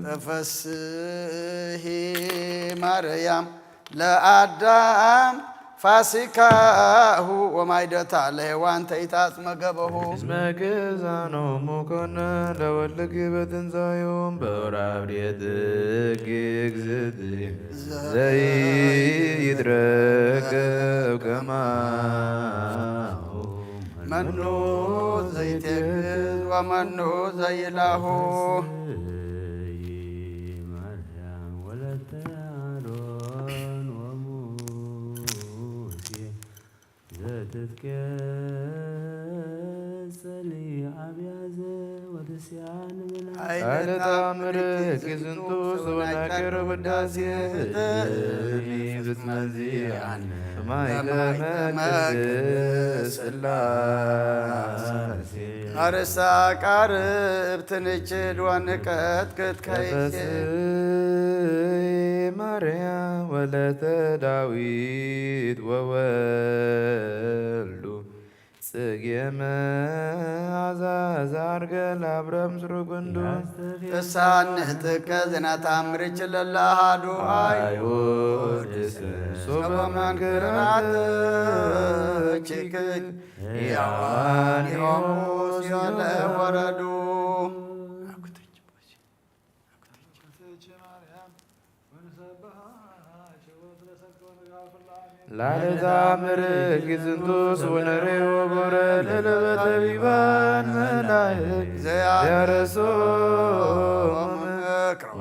ተፈስሂ ማርያም ለአዳም ፋሲካሁ ወማይደታ ለሔዋን ተይታጽመ ገበሁ። እስመ ግእዛኖሙ ኮነ ለወልድኪ በትንሳኤሁ በውራብዴትኪ እግዝእትየ ዘይትረከብ ከማሁ። መኑ ዘይትየግዝ ወመኑ ዘይላሁ። ማርያም ወለተ አሮን ወሙሴ ዘትትኬጸሊ አብያዘ ወትስያን ብላ ኃይለ ኃይለ ተአምርኪ ተአምርኪ ዝንቱ ሰብእናኪ ውዳሴ። እኒ ብትመዚ አነ ማይተመ ቅድስት ሥላሴ። አርሳ ቃርብ ትንችድ ወንቀትክት ከይሴ። ተፈስሒ ማርያም ወለተ ዳዊት ወወልዱ ጽጌ መዓዛ ዘዐርገ ለአብረ ምስሩ ጉንዱ። ቅሳን ንህትከ ዝናታምርች ለላሃዱ አይ አይሁድ ሶበ መንክራትኪ ሕያዋን ሆሙስ ለወረዱ። ላለ ተአምርኪ ዝንቱ ስውነሬ ወቦረ ለለበጠቢባን መላእክት ዘያረሶ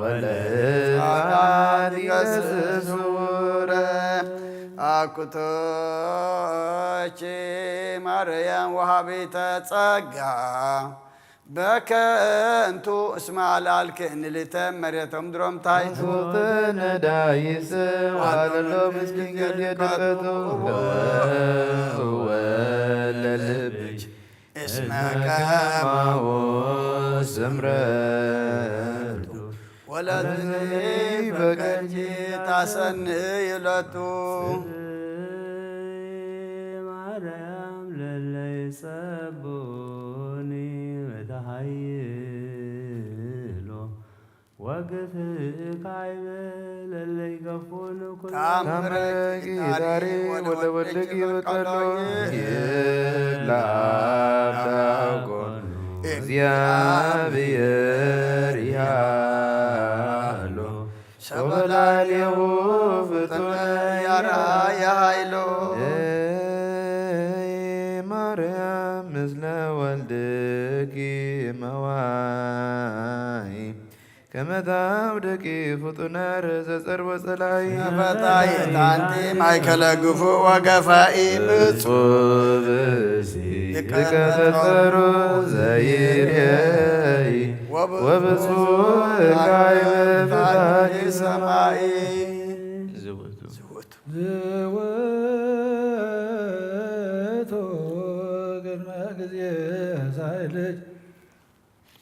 ወለህፃናት ይገስጽ ስውረ። አኩቶች ማርያም ወሃቢተ ጸጋ በከንቱ እስመ አልዓልክኒ ሊተ መሬቶም ድሮምታይ ሶተ ነዳይስ ዋለሎ ምስኪን ገል የደቀቱ ወለልብች እስመ ከማሁ ስምረቱ ወለዝኒ በቀልኪ ታሰንይ ለቱ። ማርያም ለለይ ጸቦኒ በተሃይሎ ወግፍ ካይበ ለለይ ገፉን ኩሎ ታምረኪ ታምረኪ ዳሪ ወለወልድኪ በቀሎ ይላዳጎ እግዚአብሔር ያሎ ሶበላሌሁ ፍጡነ ያራያ ኃይሎ። ማርያም ምስለ ወልድኪ መዋይ ከመ ታብድቂ ፍጡነ ርእሰ ጸር ወጸላይ ፈታይት አንቲ ማእከለ ግፉ ወገፋኢ ብፁዕ ብፁዕ ብእሲ ይከተጸሩ ዘይሬይ ወብፁዕ ካይበ ፍታሒ ሰማይ። ሰማይ። ዝውቱ ዝውቱ ቅድመ ጊዜ ሳይልጅ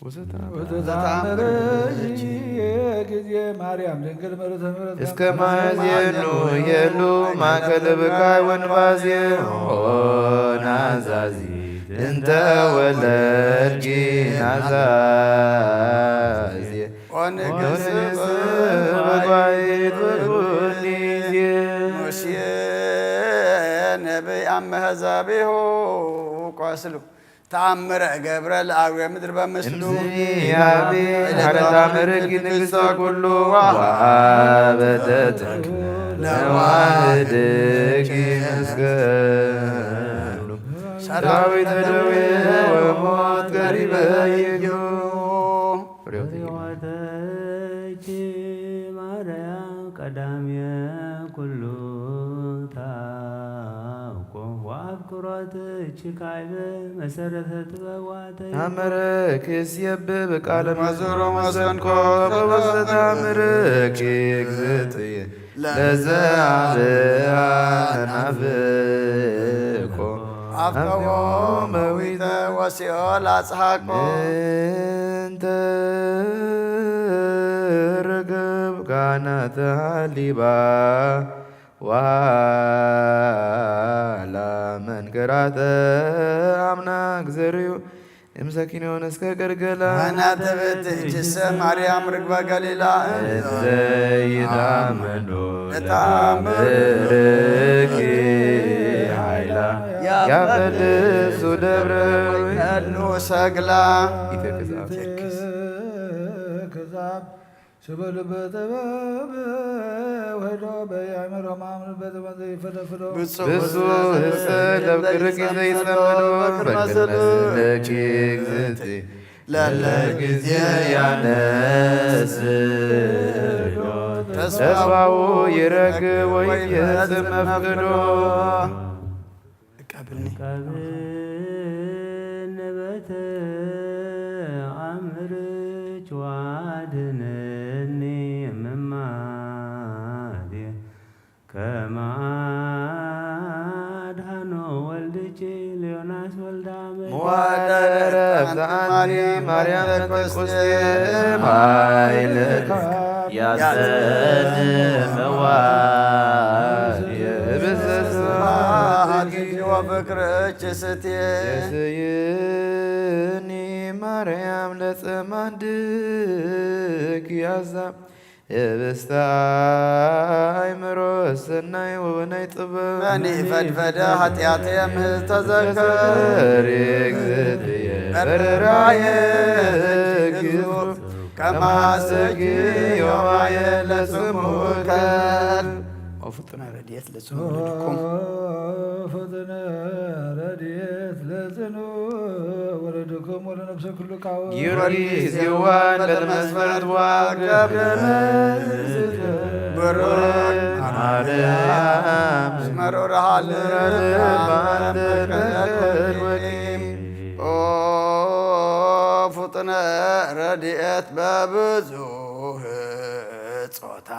ውስታም ወተታምርኪ ጊዜ ማርያም ድንግል ምርት ምርት እስከ ማዜኑ የሉ ማእከለ ብካይ ወንባዜ ሆናዛዚ እንተ ወለድኪ ናዛዜ ወንግስ በጓይት በጉኒዜ ሙሴ ነቢይ አመ አሕዛቢሁ ቆስሉ ተአምረ ገብረ ለአርዌ ምድር በምስሉ እምዝያቤ ሀረታ መረኪ ንግሥተ ኩሉ ወሀበተ ተክለ ለዋህድኪ እስከ ሰራዊተ ደዌ ወሞት ቀሪበ ይግዩ። ሕይወተኪ ማርያም ቀዳሜ ኩሉ ታውቆ ወአፍቅሮትኪ ካይበ መሰረተ ጥበብ ዋተ ታምርኪ ሲየብብ ቃለ መዝሙር ወመሰንቆ በውስተ ታምርኪ እግዝእትየ ለዘ አብአ ናፍቆ አፍቀዎ መዊተ ወሲኦል አጽሐቆ። እንተ ርግብ ካህናተ ሃሊባ ዋላ መንክራተ አምላክ ዘርዩ እምሰኪኖን እስከ ገርገላ ኣናተበትችሰ ማርያም ርግበ ገሊላ ዘይዳመኖ ለታምርኪ ሓይላ ያፈልሱ ደብረ ወይነሉ ሰግላ። ኢተክዛብ ስበሉ በጥበብ ውህዶ በየአእምሮ ማምር በጥበብ ዘይፈለፍሎ ብፁዕ ብፁዕ ሰለብ ቅርቂ ዘይጸምዶ በቅድመ በቅድመ ለኪ እግዝእቲ ለለ ጊዜ ያነስዶ ተስፋው ይረክብ ወይ ይፈጽም መፍቅዶ። እቀብልኒ። እቀብልኒ በተ አምርች ዋድነኒ እምማዴ ከመ አድኃኖ ወልድኪ ለዮናስ ወልደ አመድ። መዋደረ ብዝኣንቲ ማርያም ጴንጠቆስጤ ማይልካ ያጸን መዋድ የብዝህ ስብሐት ወፍቅርኪ ስቴ። የስይኒ ማርያም ለጸማንድኪ ያዛም ህብስተ አእምሮ ሰናይ ወበናይ ጥበብ። መን ፈድፈደ ኃጢአቴ እምዝተዘከር። ተዘከሪ እግዝእትየ በርራየ በርራየ ግዙፍ ግዙፍ ከማሰኪ ከማሰኪ ዮማየ ዮማየ ለጽሙከ። ለጽሙከ። ወፍጡነ ረድኤት ለጽኑ ወለድኩም። ፈጥነ ረድኤት ለጽኑ ወለድኩም ወለነፍሰ ኩሉ ቃወ። ጊዮርጊስ የዋህ ለመስፈርት ዋከብ ብሩክ ማርያም መሮር ሃልል ባንተ ቀልወኪ። ኦ ፍጡነ ረድኤት በብዙህ ጾታ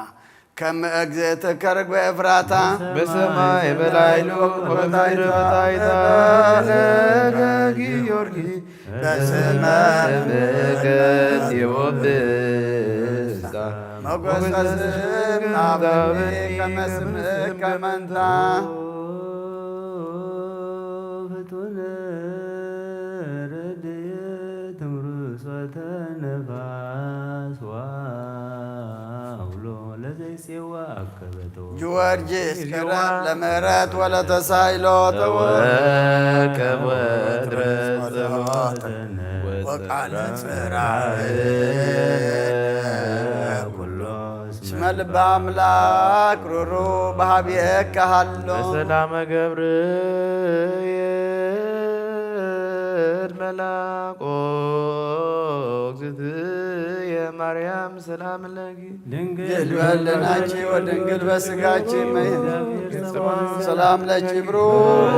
ከም እግዝእትከ ርግበ ኤፍራታ። በሰማይ በላይሉ ወበምድር በታሕታ ለከ ጊዮርጊስ በስመ ምልክት ይወብስታ ሞገሰ ስም ታበኒ ከመ ስምከ መንታ። ፍጡነ ረድኤት ትምርሶተ ነፋስ ዋውሎ ለዘይጼዋ አከበቶ። ጊዮርጊስ ቅረብ ለምህረት ወለተሳይሎ ተወከብ ወትረ ጸሎተነ ወቃለ ጽራይ ኩሎ እስመ ልበ አምላክ ሩሩ በሀቤከ ሃሎ። በሰላመ ገብርኤል መልአኮ እግዝእትየ ማርያም ሰላም ለኪ። ድንግል በልናኪ ወድንግል በስጋኪ እመ። ሰላም ለኪ ብሩክ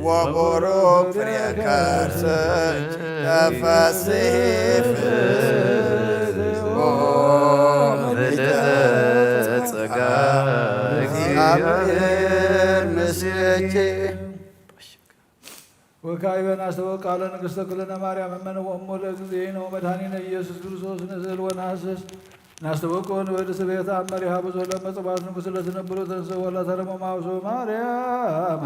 ወቡሩክ ፍሬ ከርስኪ ተፈሥሒ ፍስሕት ምልዕተ ጸጋ እግዚአብሔር ምስሌኪ። ወካዕበ ናስተበቁ ቃለ ንግሥተ ኩልነ ማርያም እመነ ወእሙ ለእግዚእነ ወመድኃኒነ ኢየሱስ ክርስቶስ ንስእል ወነሐስስ። ናስተበቁ ንብል ስቤት አመሪሃ ብዙ ለመጽባት ንጉሥ ለትነብሩ ተንስ ወለተረሙ ማውሱ ማርያም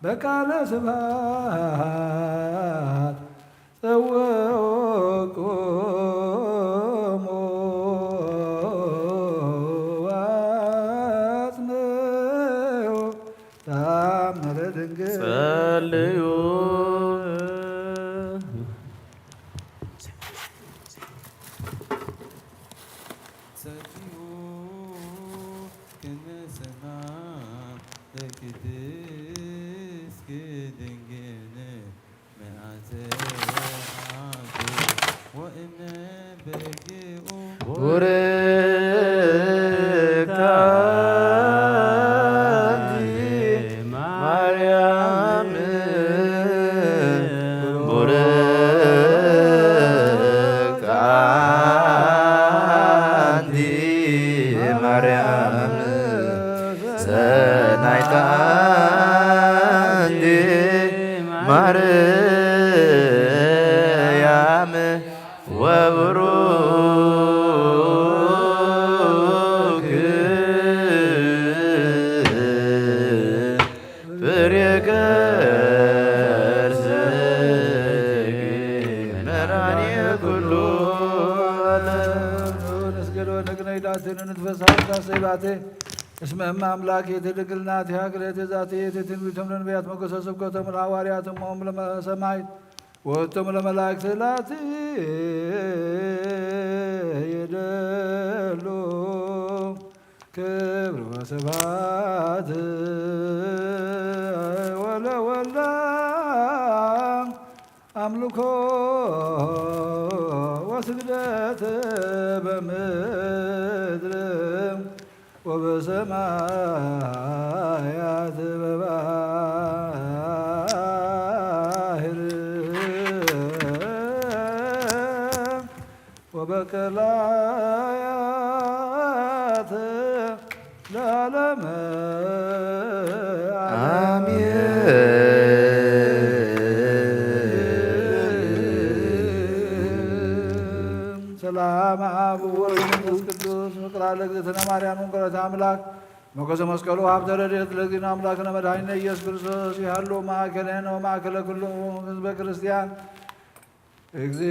በቃለ ስብሐት ጸወቁሙ ወአጽንዑ ተአምረ ድንግል። ጸልዩ። ጸልዩ ክንስማ ለቅድስት ድንግል መዓልተ ወአሐዱ ወእመ በጊዑ። ቡርክት አንቲ ማርያም ቡርክት አንቲ ማርያም ሰናይት አንቲ ማርያም ወብሩክ ንትፈሳህ ውዳሴ ባቴ እስመ እመ አምላክ የቴ ድንግል ናቲሃ ክልኤተ ዛቲ የቴ ትንቢቶም ለነቢያት ሞገሰ ስብከቶም ለሐዋርያት እሞም ለሰማይት ወእቶም ለመላእክት ላቲ የደሉ ክብር ወስብሐት ወለወልዳ አምልኮ ወስግደት በምድር ወበሰማያት በባህር ወበቀላያት ለዓለመ አሜን። ሰላም አብ ወወልድ ወመንፈስ ቅዱስ ፍቅር አለ እግዝእትነ ማርያም ወንቀረት አምላክ ሞገሰ መስቀሉ ሀብተ ረድኤት ለእግዚእነ አምላክነ መድኃኒነ ኢየሱስ ክርስቶስ ይሃሉ ማእከሌነ ወማእከለ ኩሉ ህዝበ ክርስቲያን። እግዚኦ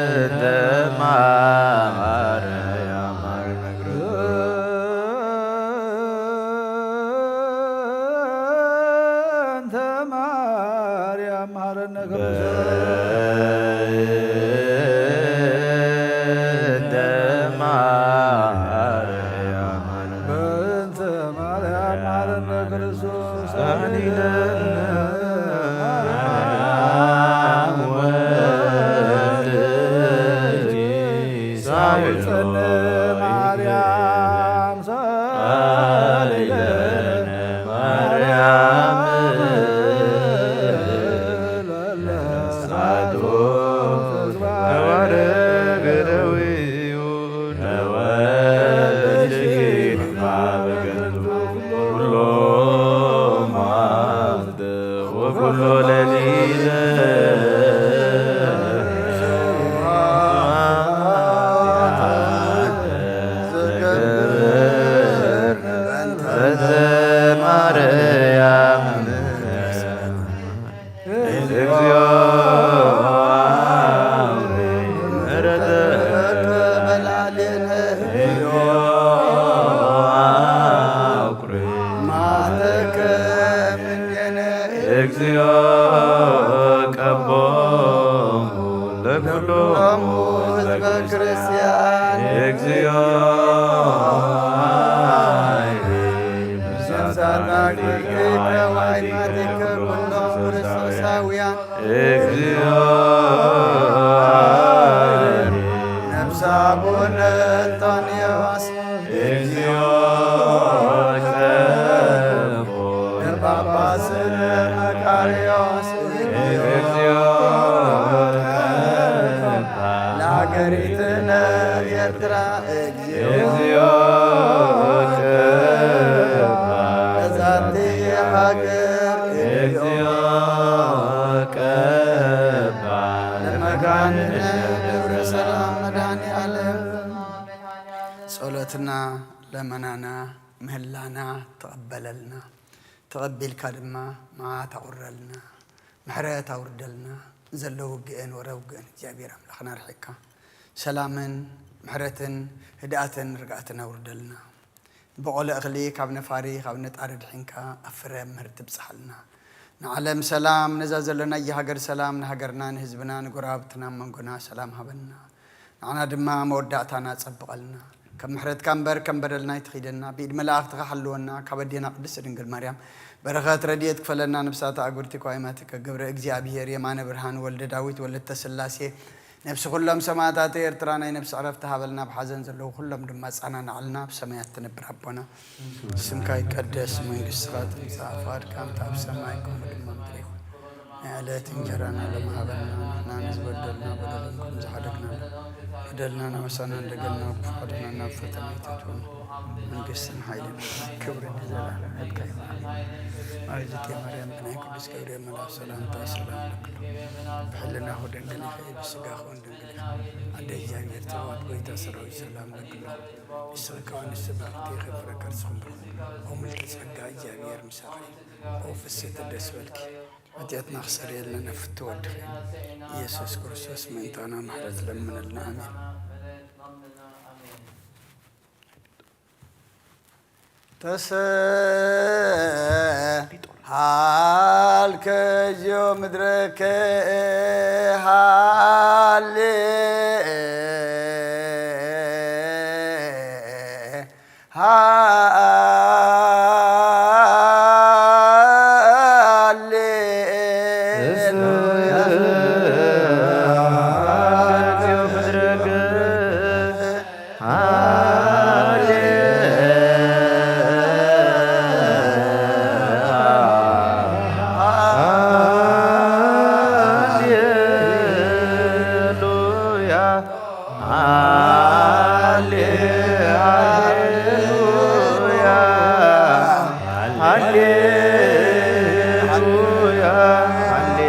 እንተ ማርያም ሐረነ እንተ ማርያም ሐረነ እንተ ማርያም በእንተ ማርያም ሐረነ ክርስቶስ። ሳውፀነ ማርያም ሳሊለነ ማርያም ለለሳቶ ተባረክ ደዊዩ ነወልድ ኩሎ መዓልት ወኩሎ ሌሊት ዘክር በእንተ ማርያም እግዚኦ ምሕረተ በላዕሌነ እግዚኦ አውቅር ማተከ ምኔነ እግዚኦ ቀቦሙ ለኩሎሙ ህዝበ ክርስቲያን እግዚኦ ነፍሳት አርድእከ ወአዕማዲከ ኩሎም ክርስቶሳውያን እግዚኦ ነፍሰ አቡነ እንጦንዮስ እግዚኦ ጸቦ ለጳጳስነ መቃርዮስ እግዚኦ ለሀገሪትነ ኤርትራ እግዚኦ ቀባ ለዛቲ ሀገር እግዚኦ ቀባ ለመካንነ ደብረ ሰላም መድኃኔ ዓለም። ጸሎትና፣ ለመናና፣ ምህላና ተቐበለልና። ተቐቢልካ ድማ መዓት ኣቑረልና። ምሕረት ኣውርደልና። ዘሎ ውግእን ወረ ውግእን እግዚኣብሔር ኣምላኽና ኣርሒቕካ ሰላምን ምሕረትን ህድኣትን ርግኣትን ኣውርደልና። በቆለ እኽሊ ካብ ነፋሪ ካብ ነጣሪ ድሒንካ ኣብ ፍረ ምህርቲ ብጽሓልና። ንዓለም ሰላም፣ ነዛ ዘለናያ ሃገር ሰላም፣ ንሃገርና ንህዝብና ንጎረባብትና ኣብ መንጎና ሰላም ሃበና። ንዓና ድማ መወዳእታና ጸብቐልና። ከም ምሕረትካ እምበር ከም በደልና ኣይትኺደና። ብኢድ መላእኽትኻ ሓልወና። ካብ ኣዴና ቅድስት ድንግል ማርያም በረኸት ረድኤት ክፈለና። ነፍሳት ኣእጉርቲ ከዋይማትከ ግብረ እግዚኣብሔር የማነ ብርሃን ወልደ ዳዊት ወለተ ስላሴ ነፍሲ ኩሎም ሰማዕታት ኤርትራ ናይ ነፍሲ ዕረፍቲ ሃበልና። ኣብ ሓዘን ዘለዉ ኩሎም ድማ ኣጸናንዓልና። ኣብ ሰማያት ትነብር ኣቦና ስምካ ይቀደስ፣ መንግስትኻ ትምጻእ፣ ፍቓድካ ከምቲ ኣብ ሰማይ ከምኡ ድማ ምድሪ ይኹን። ናይ ዕለት እንጀራና ሎሚ ሃበና፣ ንሕና ንዝበደሉና በደሎም ከም ዝሓደግና በደልና ንወሰና እንደገና ክፉ ኣድሕነና፣ ናብ ፈተና ኣይተእትወና። መንግስትን ሓይልን ክብርን ንዘለኣለም ናትካ ይኹን። ኣሜን። ኣርጅቴ ማርያም ብናይ ቅዱስ ገብርኤል መልኣክ ሰላምታ ሰላም ለክሎ ብሕልናኹ ደንግል ኢኺ፣ ብስጋኹ እውን ደንግል ኢኺ። ኣደ እግዚኣብሔር ጸባኦት ጎይታ ሰራዊት ሰላም ለክሎ። ንስኺ ከኣ ንስቲ ብርክቲ ኢኺ፣ ፍረ ከርስኹም ብሩኽ። ኦ ምልዕቲ ጸጋ እግዚኣብሔር ምሳኺ። ኦ ፍስሕቲ ደስ በልኪ። ሓጢኣትና ክሰርየልና ነፍቲ ወድኺ ኢየሱስ ክርስቶስ ምእንታና ምሕረት ለምነልና። ኣሜን። ተሰ ሃልከ ዚኦ ምድረከ ሃሌ ሃሌ ሃሌ ሃሌሉያ ሃሌሉያ ሃሌ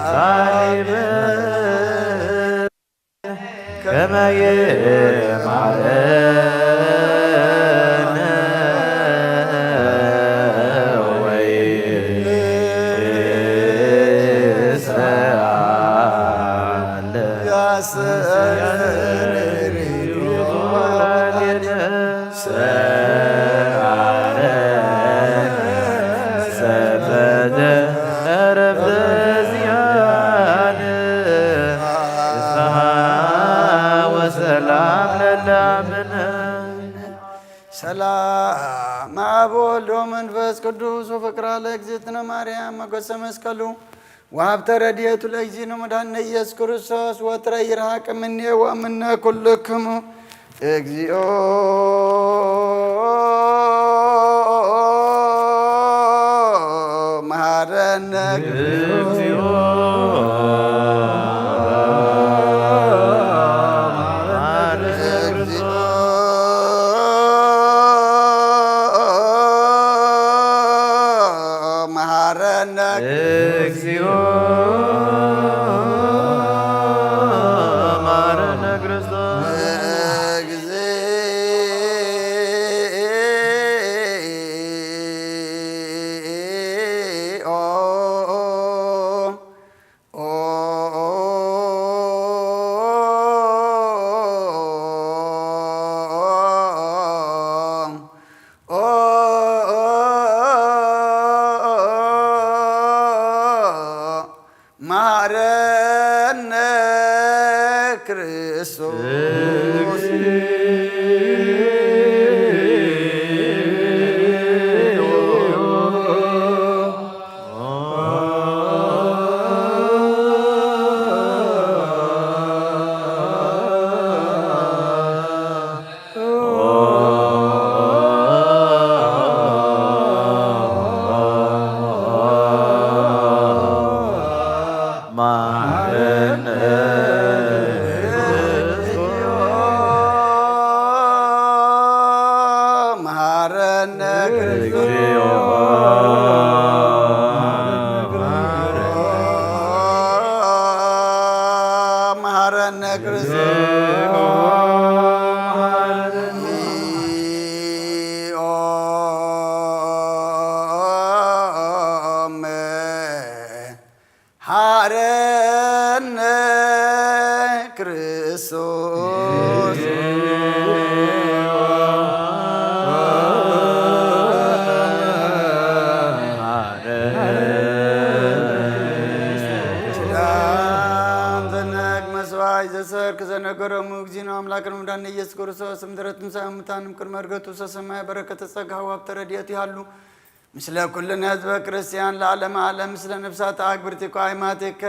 ሳሊብ ከመ ይማረነ ወይስአለ። ሰአረ ሰፈደ ረፍዝያን ፍስሐ ወሰላም ለላምን። ሰላም አብ ወወልድ ወመንፈስ ቅዱስ ወፍቅራ ለእግዝእትነ ማርያም ሞገሰ መስቀሉ ወሀብተ ረድኤቱ ለእግዚእነ መድኃኒነ ኢየሱስ ክርስቶስ ወትረ ይርሐቅ እምኔ ወእምነ ኩልክሙ። እግዚኦ መሐረነ። እግዚኦ መሐረነ። እግዚኦ መሐረነ። እግዚኦ መሐረነ ክርስቶስ። እግዚኦ መሐረነ ክርስቶስ። መሐረነ ክርስቶስ። መሐረነ ክርስቶስ። ሐረነ ክርስቶስ። ኪዳን ዘነግ መስዋዕት ዘሰርክ ዘነገሮሙ እግዚእነ አምላክነ መድኃኒነ ኢየሱስ ክርስቶስ እምድረ ትንሣኤ እሙታን እምቅድመ ዕርገቱ ሰሰማይ በረከተ ጸጋ ወሀብተ ረድኤቱ ይሃሉ። ምስለ ኩልነ ህዝበ ክርስቲያን ለዓለመ ዓለም ምስለ ነፍሳተ አግብርቲከ ወአይማቲከ።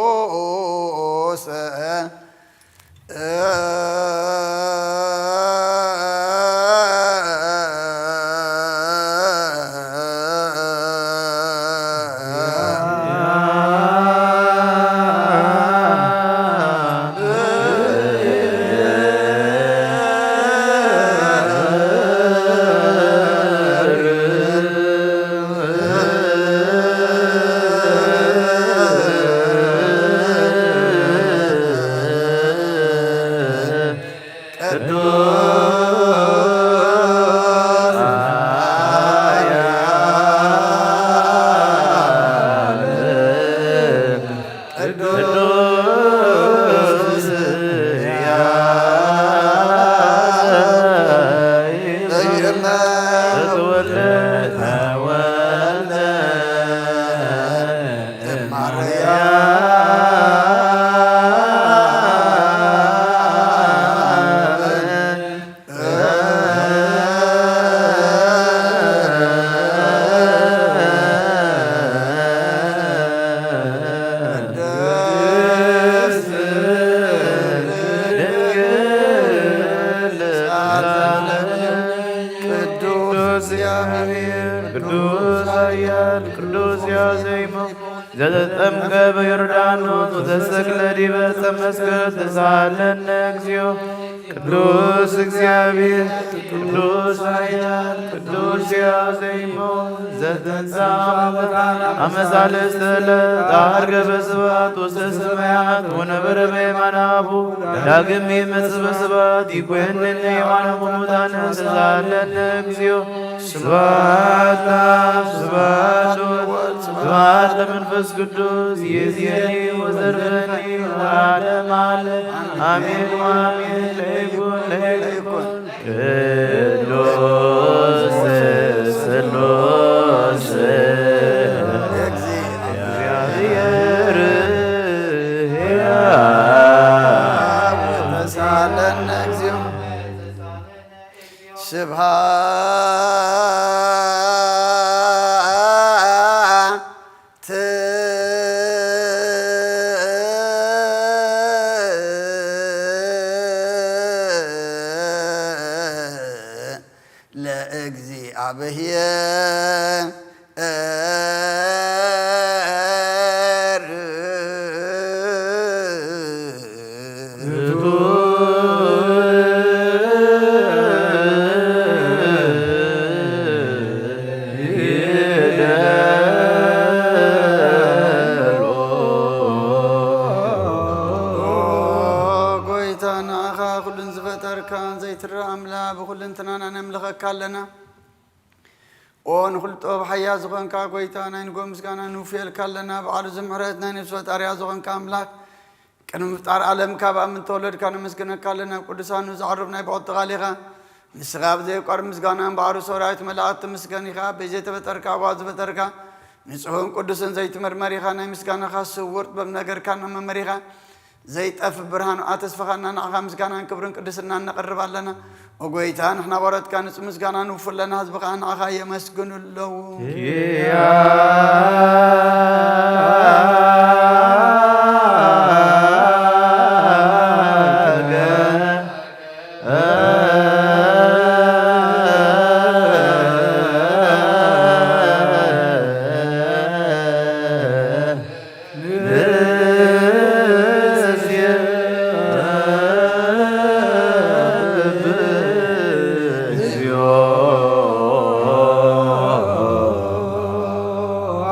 ቅዱስ ቅዱስ ኃያል ቅዱስ ያዕቆብ ተወልደ እምገበ ዮርዳኖስ ወተሰቅለ ዲበ ዕፀ መስቀል ተሳለነ እግዚኦ። ቅዱስ እግዚአብሔር፣ ቅዱስ ኃያል፣ ቅዱስ ሕያው ዘይሞት፣ ዘተንሥአ እሙታን አመ ሣልስት ዕለት ዐርገ በስብሐት ውስተ ሰማያት ወነበረ በየማነ አቡ። ዳግም ይመጽእ በስብሐት ይኮንን ሕያዋን ወሙታን ተሳለነ እግዚኦ። ስብሐት ለአብ፣ ስብሐት ለወልድ፣ ስብሐት ለመንፈስ ቅዱስ፣ ይእዜኒ ወዘልፈኒ ወለዓለመ ዓለም። አሜን ወአሜን። ለይኩን፣ ለይኩን። ቅዱስ ስሉስ እግዚአብሔር ሕያው። ተሳለነ እግዚኦ። ስብሐት ለእግዚአብሔር። ጎይታ ንዓኻ ኩሉን ዝፈጠርካ ዘይትረኣ ኣምላኽ ብኹልንትናና ነምልኸካ ኣለና። ኦ ንኹሉ ጥበብ ሓያ ዝኾንካ ጎይታ ናይ ንጎ ምስጋና ንውፍየልካ ኣለና። በዓሉ ዝምሕረት ናይ ነፍሲ ፈጣሪያ ዝኾንካ ኣምላኽ ቅድሚ ምፍጣር ዓለም ካብ ኣብ ምተወለድካ ነመስግነካ ኣለና። ቅዱሳኑ ዘዕርፍ ናይ ብቕጥቃል ኢኻ። ንስኻ ብዘይቋር ምስጋና እምበኣሩ ሰራዊት መላእክት ትምስገን ኢኻ። በዘይተፈጠርካ ኣብኣ ዝፈጠርካ ንጹህን ቅዱስን ዘይትምርመር ኢኻ። ናይ ምስጋናኻ ስውር ጥበብ ነገርካና መመሪኻ ዘይጠፍ ብርሃን ኣተስፈኻና ንዓኻ ምስጋናን ክብርን ቅድስናን ነቕርብ ኣለና። ኦ ጎይታ ንሕና ባሮትካ ንጹህ ምስጋና ንውፉለና ህዝቢ ኸዓ ንዓኻ የመስግኑ ኣለዉ።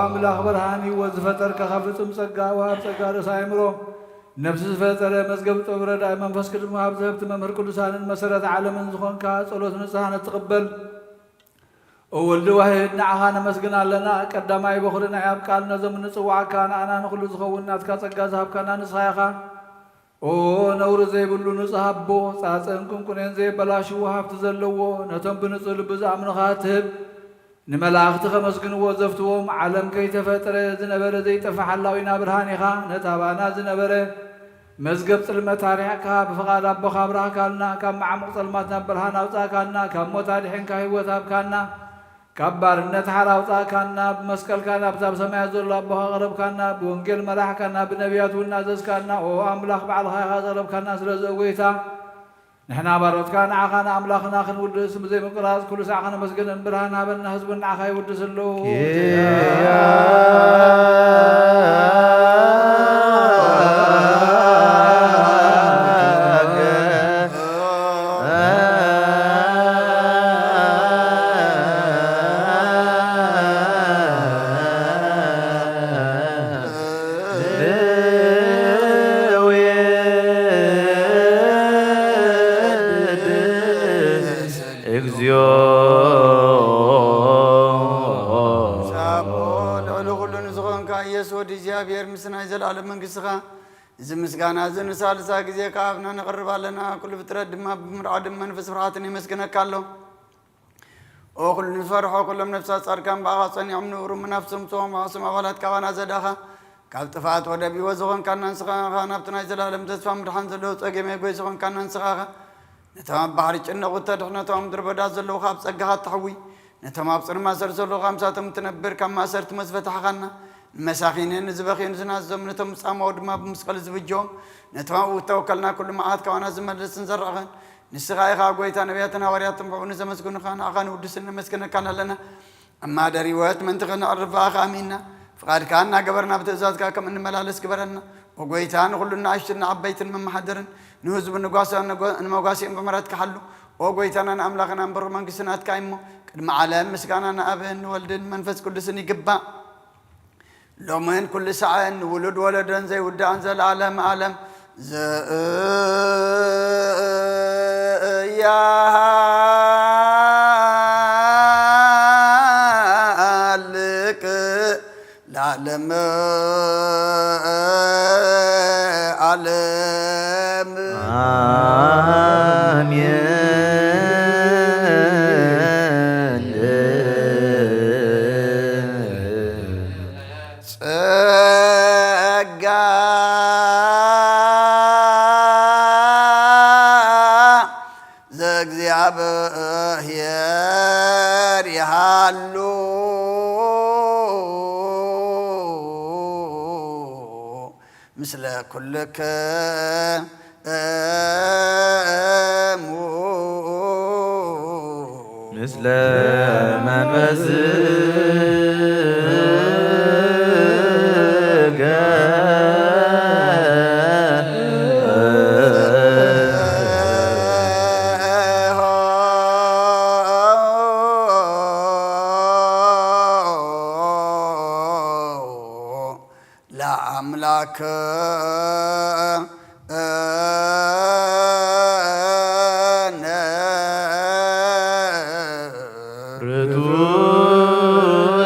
ኣምላኽ ብርሃን ህይወት ዝፈጠርካ ካብ ፍጹም ጸጋ ወሃብ ጸጋ ርእሰ ኣእምሮ ነፍሲ ዝፈጠረ መዝገብ ጥበብ ረዳኢ መንፈስ ቅዱስ መሃብ ዘህብቲ መምህር ቅዱሳንን መሰረት ዓለምን ዝኾንካ ጸሎት ንጽሃነት ትቕበል። ኦ ወልድ ዋሕድ ንዓኻ ነመስግን ኣለና። ቀዳማይ በኹሪ ናይ ኣብ ቃል ነዞም ንጽዋዕካ ንኣና ንኹሉ ዝኸውን ናትካ ጸጋ ዝሃብካና ንስኻ ኢኻ። ኦ ነውሪ ዘይብሉ ንጹህ ኣቦ፣ ጻጸን ቁንቁኔን ዘየበላሽዎ ሃብቲ ዘለዎ፣ ነቶም ብንጹህ ልቢ ዝኣምኑኻ ትህብ። ንመላእኽቲ ከመስግንዎ ዘፍትዎም፣ ዓለም ከይተፈጥረ ዝነበረ ዘይጠፍእ ሓላዊና ብርሃን ኢኻ። ነቲ ኣባና ዝነበረ መዝገብ ጽልመት ኣርሒቕካ፣ ብፍቓድ ኣቦኻ ኣብራህካልና። ካብ መዓሙቕ ጸልማት ናብ ብርሃን ኣውጻእካና። ካብ ሞት ኣድሒንካ ህይወት ሃብካና። ካብ ባርነት ሓራ ኣውጻእካና። ብመስቀልካ ናብቲ ኣብ ሰማያት ዘሎ ኣቦኻ ኣቕረብካና። ብወንጌል መራሕካና። ብነቢያት እውን ኣዘዝካና። ኦ ኣምላኽ ባዕልኻ ኢኻ ዘቕረብካና። ስለዚ ኦ ጐይታ ንሕና ባሮትካ ንዓኻ ንኣምላኽና ክንውድስ ብዘይ ምቁራጽ ኩሉ ሳዕ ከነመስግንን ብርሃን ሃበና። ህዝቡ ንዓኻ ይውድስ ኣለዉ። እግዚኦ። ሳቦ ልዕሊ ኩሉ ንዝኾንካ ኢየሱስ ወዲ እግዚኣብሔር ምስ ናይ ዘለኣለም መንግስትኻ እዚ ምስጋና እዚ ንሳልሳ ግዜ ከኣፍና ነቕርብ ኣለና። ኩሉ ፍጥረት ድማ ብምርዓድን መንፈስ ፍርሃትን የመስግነካ ኣሎ። ኦ ኩሉ ንዝፈርሖ ኩሎም ነፍሳት ጻድቃን ብኣኻ ጸኒዖም ንብሩ መናፍሶም ጽዎም ኣቕስም ኣባላት ካባና ዘዳኻ ካብ ጥፍኣት ወደብ ህይወት ዝኾንካና ንስኻ ኢኻ። ናብቲ ናይ ዘላለም ተስፋ ምድሓን ዘለዎ ጸገም የጎይ ዝኾንካና ንስኻ ኢኻ። ነቶም ኣብ ባሕሪ ጭነቑ እተድሕን ነቶም ኣብ ምድረ በዳ ዘለዉ ካብ ጸጋኻ እተሕዊ ነቶም ኣብ ጽልማት ስር ዘለዉ ካብ ምሳቶም እትነብር ካብ ማእሰርቲ መዝፈታሕኻና። ንመሳኺንን ንዝበኽዩን ዝናዘዞም ነቶም ጻማው ድማ ብመስቀል ዝብጀዎም ነቶም ኣብኡ እተወከልና ኩሉ መዓት ካባና ዝመልስን ዘራእኸን ንስኻ ኢኻ። ጐይታ ነቢያትን ሃዋርያትን ብዕኡ ንዘመስግኑኻ ንኣኻ ንውድስን ነመስግነካን ኣለና። ኣማደር ህይወት ምእንቲ ኸነዕርፍ ብኣኻ ኣሚንና ፍቓድካ እናገበርና ብትእዛዝካ ከም እንመላለስ ግበረና። ኦ ጎይታ፣ ንኹሉ ንኣሽቱን ንዓበይትን መመሓደርን ንህዝቡ ንጓሳ ንጎ-፣ ንመጓሲኦም ብምሕረትካ ሓሉ። ኦ ጎይታናን ኣምላኽናን፣ ብሩኽ መንግስቲ ናትካ እዩ እሞ፣ ቅድሚ ዓለም ምስጋና ንኣብን ንወልድን መንፈስ ቅዱስን ይግባእ። ሎምን ኩሉ ሳዕን ንውሉድ ወለዶን ዘይውዳእን ዘለዓለም ዓለም ዘእያሃልቅ ለዓለም ዓለም። አሜን። ጸጋ ዘእግዚኣብሔር ይሃሉ ምስለ ኩልክሙ። ምስለ መንፈስከ። ለአምላክ ርቱዕ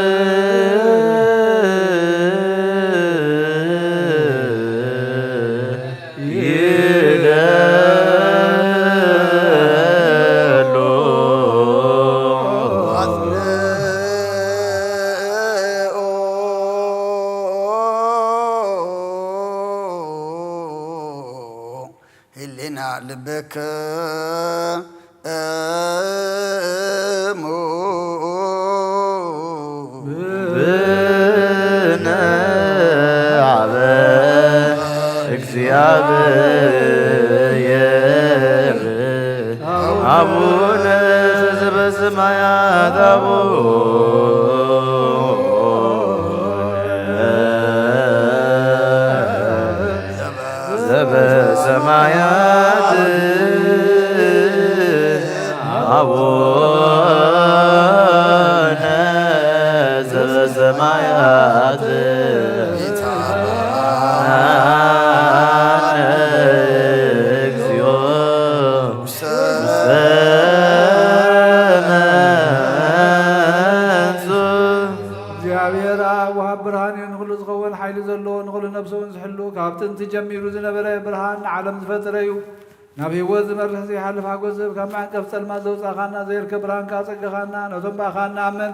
ይደሎ። ህሊና ልብክ እሙ። ብነ አበ እግዚኣብሔር አቡነ ዘበሰማያት አቡነ ዘበሰማያት አቡነ ዘበሰማያት እግዚኦ ውስተ መንሱ። እግዚኣብሔር አብ ወሃብ ብርሃን እዩ። ንኹሉ ዝኸውን ሓይሊ ዘለዎ፣ ንኹሉ ነፍሲ እውን ዝሕሉ፣ ካብ ጥንቲ ጀሚሩ ዝነበረ ብርሃን ንዓለም ዝፈጠረ እዩ። ናብ ህይወት ዝመርሕ ዘይሓልፍ ሓጎስ ዝህብ፣ ካብ መዕንቀፍ ጸልማት ዘውጻእካና፣ ዘይርከብ ብርሃንካ ኣጸገኻና። ነቶም ብኣኻ እንኣምን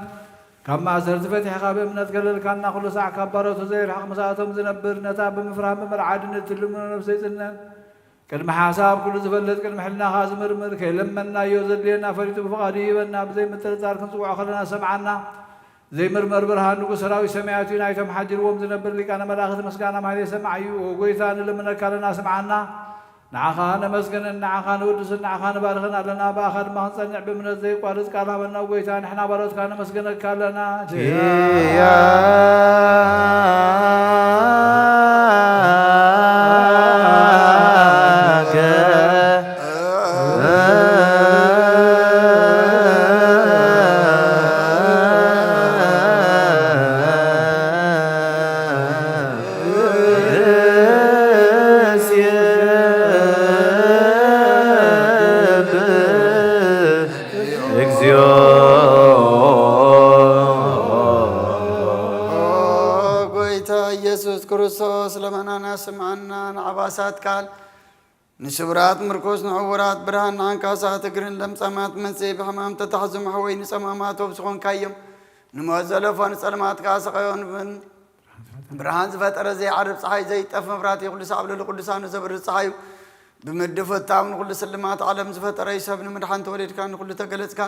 ካብ ማእሰርቲ ፈቲሕካ ብእምነት ከለልካና፣ ኩሉ ሳዕ ካብ ባሮቱ ዘይርሕቕ ምሳቶም ዝነብር፣ ነታ ብምፍራህን ብምርዓድን እትልምኖ ነፍሰይ ጽንዕን ቅድሚ ሓሳብ ኩሉ ዝፈልጥ፣ ቅድሚ ሕልናኻ ዝምርምር፣ ከይለመንናዮ ዘድልየና ፈሊጡ ብፍቓዱ ይህበና። ብዘይ ምጥርጣር ክንጽውዖ ከለና ሰምዓና። ዘይምርመር ብርሃን ንጉስ ሰራዊት ሰማያት እዩ። ናይቶም ሓዲርዎም ዝነብር ሊቃነ መላእኽቲ ምስጋና ማህሌ ሰማዕ እዩ። ኦ ጎይታ፣ ንልምነካ ኣለና፣ ስምዓና። ንዓኻ ነመስግንን ንዓኻ ንውድስን ንዓኻ ንባርኽን ኣለና። ብኣኻ ድማ ክንጸንዕ ብእምነት ዘይቋርጽ ቃል ሃበና። ኦ ጎይታ፣ ንሕና ባሮትካ ነመስግነካ ኣለና። ኪያ እግዚኦ። ኦ ጎይታ ኢየሱስ ክርስቶስ፣ ልመናና ስምዓና። ንዓባሳት ቃል ንስውራት ምርኩስ፣ ንዕውራት ብርሃን፣ ንዓንካሳት እግርን ለምጻማት መንጽሂ፣ ብሕማም ተታሕዙ መሕወይ ንጸማማት ወብ ዝኾንካዮም፣ ንሞት ዘለፎ ንጸልማት ከኣ ሰቐዮ ንብን ብርሃን ዝፈጠረ ዘይዓርብ ጸሓይ ዘይጠፍ መብራህቲ፣ ኩሉ ሳዕ ኣብ ልዕሊ ቅዱሳኑ ዘብርህ ጸሓዩ ብምድፍታው ንኹሉ ስልማት ዓለም ዝፈጠረ እዩ። ሰብ ንምድሓን ተወሊድካ ንኹሉ ተገለጽካ።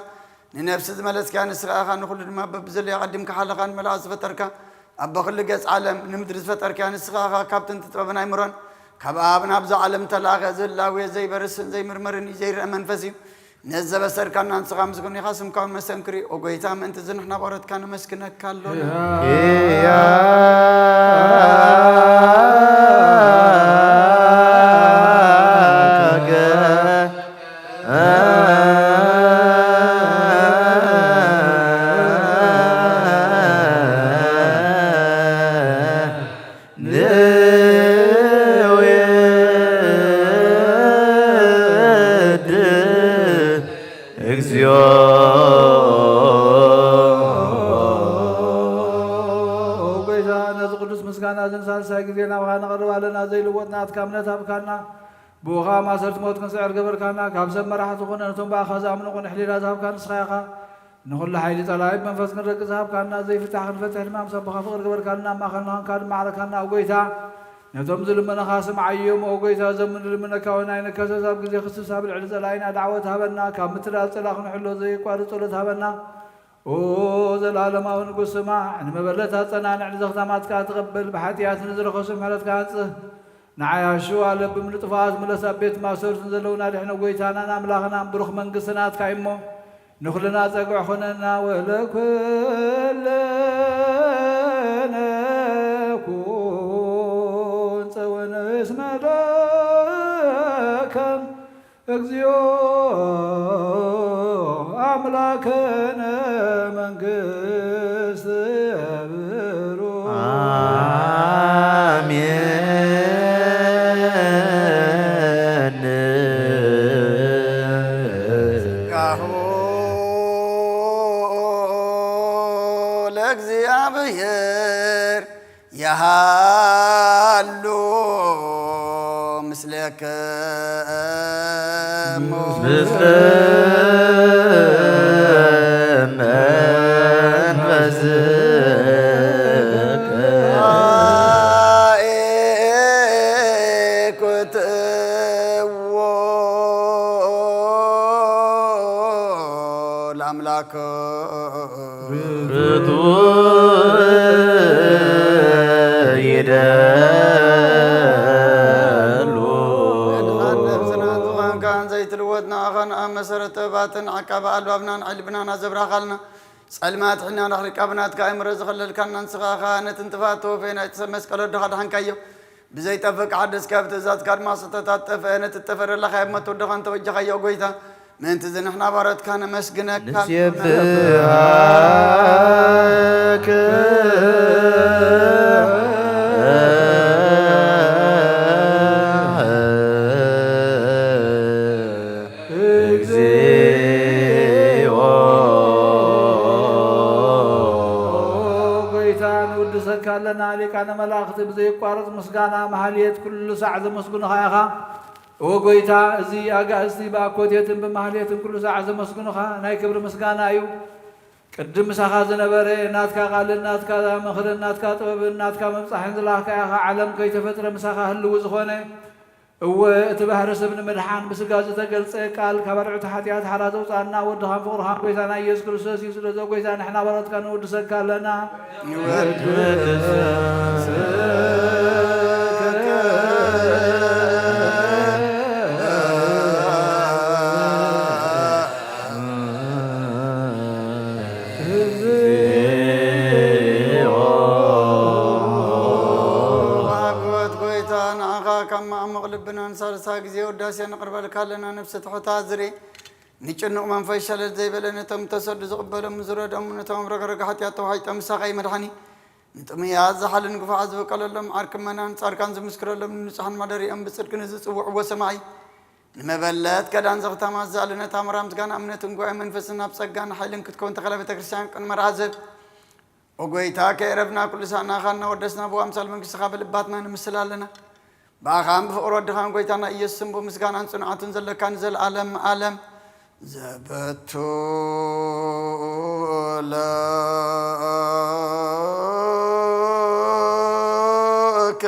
ንነፍሲ ዝመለስካ ንስኻ ኢኻ፣ ንኹሉ ድማ በብዘለዮ ኣቐዲምካ ሓለኻን መልኣኽ ዝፈጠርካ። ኣቦ ኩሉ ገጽ ዓለም ንምድሪ ዝፈጠርካ ንስኻ ኢኻ። ካብ ጥንቲ ጥበብን ኣይምሮን ካብ ኣብ ናብዛ ዓለም ተላእኸ ዝህላዌ ዘይበርስን ዘይምርመርን እዩ፣ ዘይረአ መንፈስ እዩ። ነዚ ዘበሰርካና ንስኻ ምስጉን ኢኻ፣ ስምካ እውን መሰንክር እዩ። ኦ ጎይታ፣ ምእንቲ እዚ ንሕና ባሮትካ ነመስግነካ ኣሎና። ንወድእ እግዚኦ። ጎይታ፣ ነዚ ቅዱስ ምስጋና እዚ ንሳልሳይ ግዜ ናባኻ ነቕርብ ኣለና። ዘይልወጥ ናትካ እምነት ሃብካና። ብኡ ኸኣ ማእሰርቲ ሞት ክንስዕር ገበርካና። ካብ ሰብ መራሕቲ ኾነ ነቶም ብኣኻ ዝኣምኑ ቅኑዕ ሕሊና ዝሃብካ ንስኻ ኢኻ። ንኹሉ ሓይሊ ጸላኢ ብመንፈስ ክንረግጽ ዝሃብካና። ዘይፍታሕ ክንፈትሕ ድማ ምስ ኣቦኻ ፍቕሪ ገበርካልና። ኣብ ማእከልና ኾንካ ድማ ኣዕረካና። ኦ ጎይታ፣ ነቶም ዝልመኑኻ ስምዓዮም። ኦ ጎይታ፣ እዞም ንልምነካ እውን ኣይንከሰስ። ኣብ ግዜ ክስስ ኣብ ልዕሊ ጸላኢና ዳዕወት ሃበና። ካብ ምትላል ጸላኢ ክንሕሎ ዘየቋርጽ ጸሎት ሃበና። ኦ ዘላለማዊ ንጉስ፣ ስማዕ፣ ንመበለት ኣጸናንዕ፣ ንዘኽታማትካ ተቐበል፣ ብሓጢኣት ንዝረኸሱ ምሕረትካ ኣንጽህ። ንዓያሹ ኣለብም ንጥፋት ምለስ፣ ኣብ ቤት ማእሰርቲ ዘለዉና ድሕነ። ጎይታናን ኣምላኽናን ብሩኽ መንግስቲ ናትካ እዩ እሞ፣ ንኹልና ጸግዒ ኾነና። ወለኩለነ ኩን ጸወነ እስመ ለከ እግዚኦ አምላከነ መንግስት ብሩ። አሜን። ጸጋሁ ለእግዚኣብሔር የሃሉ ምስሌክሙ። ምስለ መንፈስከ። አኤኩትዎ ለአምላክ። ርቱዕ ይደሉ። መድኃኒነ ነፍስና ዝኾንካን ዘይትልወጥ ንዓኻን ኣብ መሰረት ጥበባትን ዓቃቢ ኣልባብናን ዕልብናን ኣዘብራኻልና። ጸልማት ሕና ንኽርቃብ ናትካ ኣእምሮ ዝኸለልካና ንስኻ ኸኣ ነቲ ንጥፋት ተወፈየ ናይቲ ሰብ መስቀል ወድኻ ድሓንካዮ። ብዘይጠፍእ ክሓድስ ካብ ትእዛዝካ ድማ ስሕተታት ጠፍአ። ነቲ እተፈረድካዮ ሞት ወድኻ እንተበጃኻዮ፣ ኦ ጐይታ፣ ምእንቲ እዚ ንሕና ባሮትካ ነመስግነካ። ንሴብሐከ። እግዚኦ። ጐይታ፣ ንውድሰካ ኣለና። ሊቃነ መላእኽቲ ብዘየቋርጽ ምስጋና ማህሌት ኩሉ ሳዕ ዘመስግኑኻ ኢኻ። ኦ ጐይታ፣ እዚ ኣጋእዝቲ ብኣኮቴትን ብማህሌትን ኩሉ ሳዕ ዘመስግኑኻ ናይ ክብሪ ምስጋና እዩ። ቅድም ምሳኻ ዝነበረ ናትካ ቃልን ናትካ ምኽርን ናትካ ጥበብን ናትካ ምብጻሕን ዝላኽካ ኢኻ። ዓለም ከይተፈጥረ ምሳኻ ህልው ዝኾነ፣ እወ፣ እቲ ባህሪ ሰብ ንምድሓን ብስጋ ዝተገልጸ ቃል ካብ ኣርዑት ሓጢኣት ሓራ ዘውጻና ወድኻን ፍቕርኻን ጐይታና ኢየሱስ ክርስቶስ እዩ። ስለዚ ኦ ጐይታ፣ ንሕና ባሮትካ ነወድሰካ ኣለና። ንወድሰካ። እግዚኣብሔር ጐይታ፣ ንዓኻ ካብ መዓሙቕ ልብና ንሳልሳ ግዜ ውዳሴ ነቕርበልካ ኣለና። ነፍሲ ትሑት ኣዝሪ፣ ንጭኑቕ መንፈስ ሸለል ዘይበለ፣ ነቶም ተሰዱ ዝቕበሎም ዝረድኦም፣ ነቶም ኣብ ረግረግ ሓጢኣት ተዋሒጦም ምሳኻ እዩ መድሓኒ። ንጥሙያት ዝሓልን ግፉዓት ዝበቀለሎም፣ ዓርኪ ምእመናን ጻድቃን ዝምስክረሎም፣ ንንጹሓን ማደሪኦም ብጽድቂ ንዝጽውዕዎ ሰማዒ፣ ንመበለት ከዳን ዘኽታማት ዝኣለነት ኣምራ ምስጋና እምነትን ጉባኤ መንፈስን ኣብ ጸጋን ሓይልን ክትከውን ተኸላ ቤተ ክርስቲያን ቅን መርሃ ዝህብ። ኦ ጐይታ፣ ከየዕረፍና ኩሉ ሳዕ ንዓኻ እናወደስና ብኣምሳል መንግስትኻ ብልባትና ንምስል ኣለና። ብኣኻን ብፍቕሪ ወድኻን ጐይታና ኢየሱስን ብምስጋናን ጽንዓትን ዘለካ ንዘለኣለም ዓለም ዘበቱ ለከ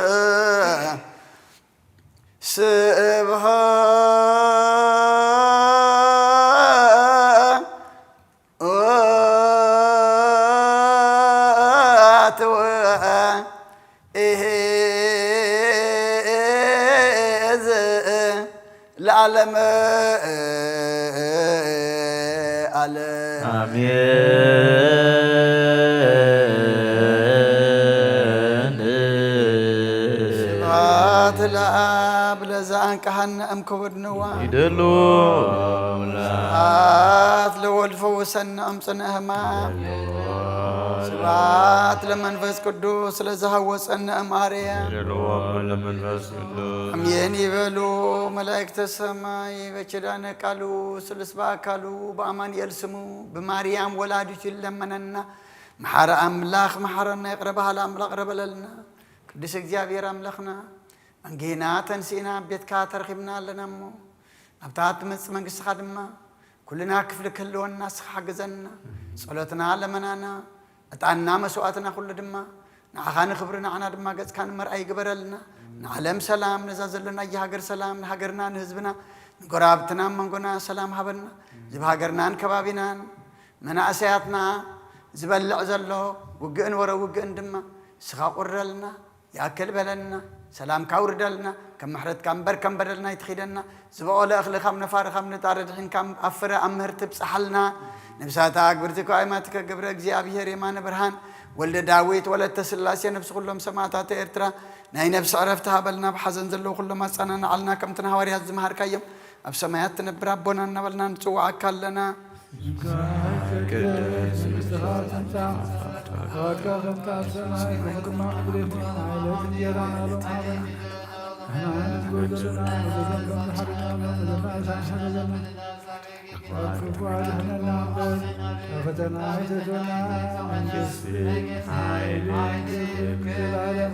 ስብሐት ወእሄዝ ለዓለመ። ኣሜን። ስብሐት ለአብ ለዘአንቀሐነ እምክቡድ ንዋ። ይደሉ። ስብሐት ለወልድ ፈውሰነ እምጽንዕ ሕማም። ስብሐት ለመንፈስ ቅዱስ ለዘሃወጸነ እምአርያም። ይደሉ ለመንፈስ ቅዱስ። አሜን ይበሉ መላእክተ ሰማይ በኪዳነ ቃሉ ስሉስ በአካሉ በአማኑኤል ስሙ ብማርያም ወላዲቱ ይለመነና። መሓሪ ኣምላኽ መሓረና፣ ይቕረ በሃሊ ኣምላኽ ይቕረ በለልና። ቅዱስ እግዚኣብሔር ኣምላኽና መንጌና ተንሲእና ኣብ ቤትካ ተረኺብና ኣለና እሞ ናብታ ትመጽእ መንግስትኻ ድማ ኩልና ክፍሊ ክህልወና ንስኻ ሓግዘና። ጸሎትና ለመናና ዕጣንና መስዋእትና ኩሉ ድማ ንዓኻ ንኽብሪ ንዓና ድማ ገጽካ ንመርኣይ ይግበረልና። ንዓለም ሰላም ነዛ ዘለናያ ሃገር ሰላም ንሃገርና ንህዝብና ንጎረባብትና ኣብ መንጎና ሰላም ሃበና። እዚ ብሃገርናን ከባቢናን መናእሰያትና ዝበልዕ ዘሎ ውግእን ወረ ውግእን ድማ ንስኻ ቁረልና። ይኣክል በለልና፣ ሰላምካ ኣውርደልና፣ ከም ምሕረትካ እምበር ከም በደልና ኣይትኺደና። ዝበቖለ እኽሊ ካብ ነፋሪ ካብ ንጣር ኣድሒንካ ኣብ ፍረ ኣብ ምህርቲ ብጽሓልና። ነብሳታ ኣግብርቲ ከዋይማትከ ገብረ እግዚኣብሔር የማነ ብርሃን ወልደ ዳዊት ወለተ ስላሴ ነብሲ ኩሎም ሰማእታት ኤርትራ ናይ ነብሲ ዕረፍቲ ሃበልና። ብሓዘን ዘለዉ ኩሎም ኣጸናንዓልና ከምቲ ንሃዋርያት ዝመሃርካዮም ኣብ ሰማያት ትነብር ኣቦና እናበልና ንጽውዓካ ኣለና። ስምካ ይትቀደስ፣ መንግስትኻ ትምጻእ፣ ፍቓድካ ከምቲ ኣብ ሰማይ ከምኡ ድማ ኣብ ምድሪ ይኹን። ዕለት እንጀራና ሎም ሃበና። ንሕና ንዝጎደለና ንዘገም ከም ንሓርና ሎም ዘለና ሳሕሰበለና። ካብ ክፉ ኣድሕነና እምበር፣ ካብ ፈተና ኣይተእትወና። መንግስቲ፣ ሓይሊ፣ ክብሪ፣ ዘለዓለም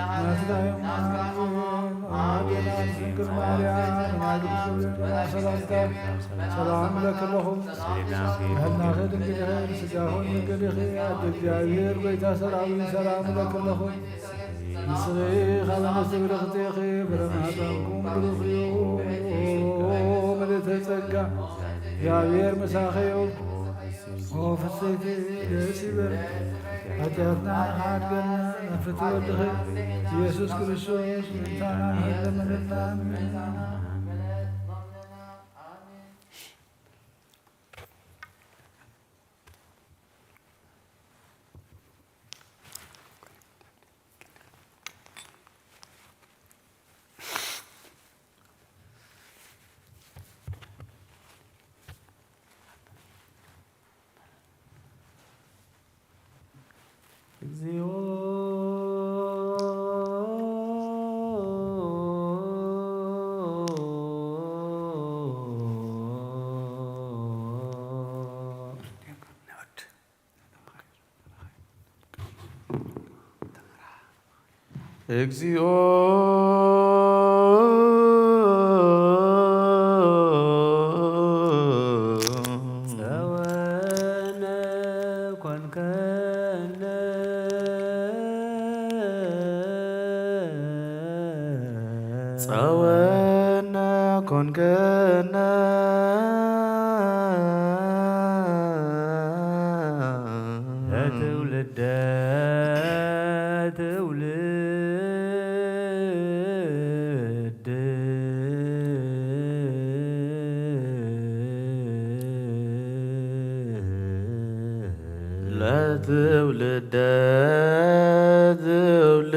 ናትካ እዮም። ኣሜን። ኣቡና ድንግል ማርያም፣ ናይ ቅዱስ ገብርኤል መልኣክ ሰላምታ ሰላም እብለኪ ኣለኹ። ሕልናኺ ድንግል ኢኺ፣ ስጋኺ ድንግል ኢኺ። ኣደ እግዚኣብሔር፣ ጎይታ ሰራዊት፣ ሰላም እብለኪ ኣለኹ። ንስኺ ካብ ኣንስቲ ብርኽቲ ኢኺ፣ ፍረ ማህፀንኩም ብሩኽ እዩ። ምልእተ ጸጋ፣ እግዚኣብሔር ምሳኺ እዩ። ኦ ፍስሕቲ ደስ ይበል፣ ሓጢኣትና ሓድገልና፣ ናብ ፍትሒ ወድኺ ኢየሱስ ክርስቶስ ምእንታና ንሕለመነልና። ኣሜን። እግዚኦ። እግዚኦ። ጸወነ ኮንከነ። ጸወነ ኮንከነ። ለትውልደ ትውልድ። ለትውልደ ትውልድ።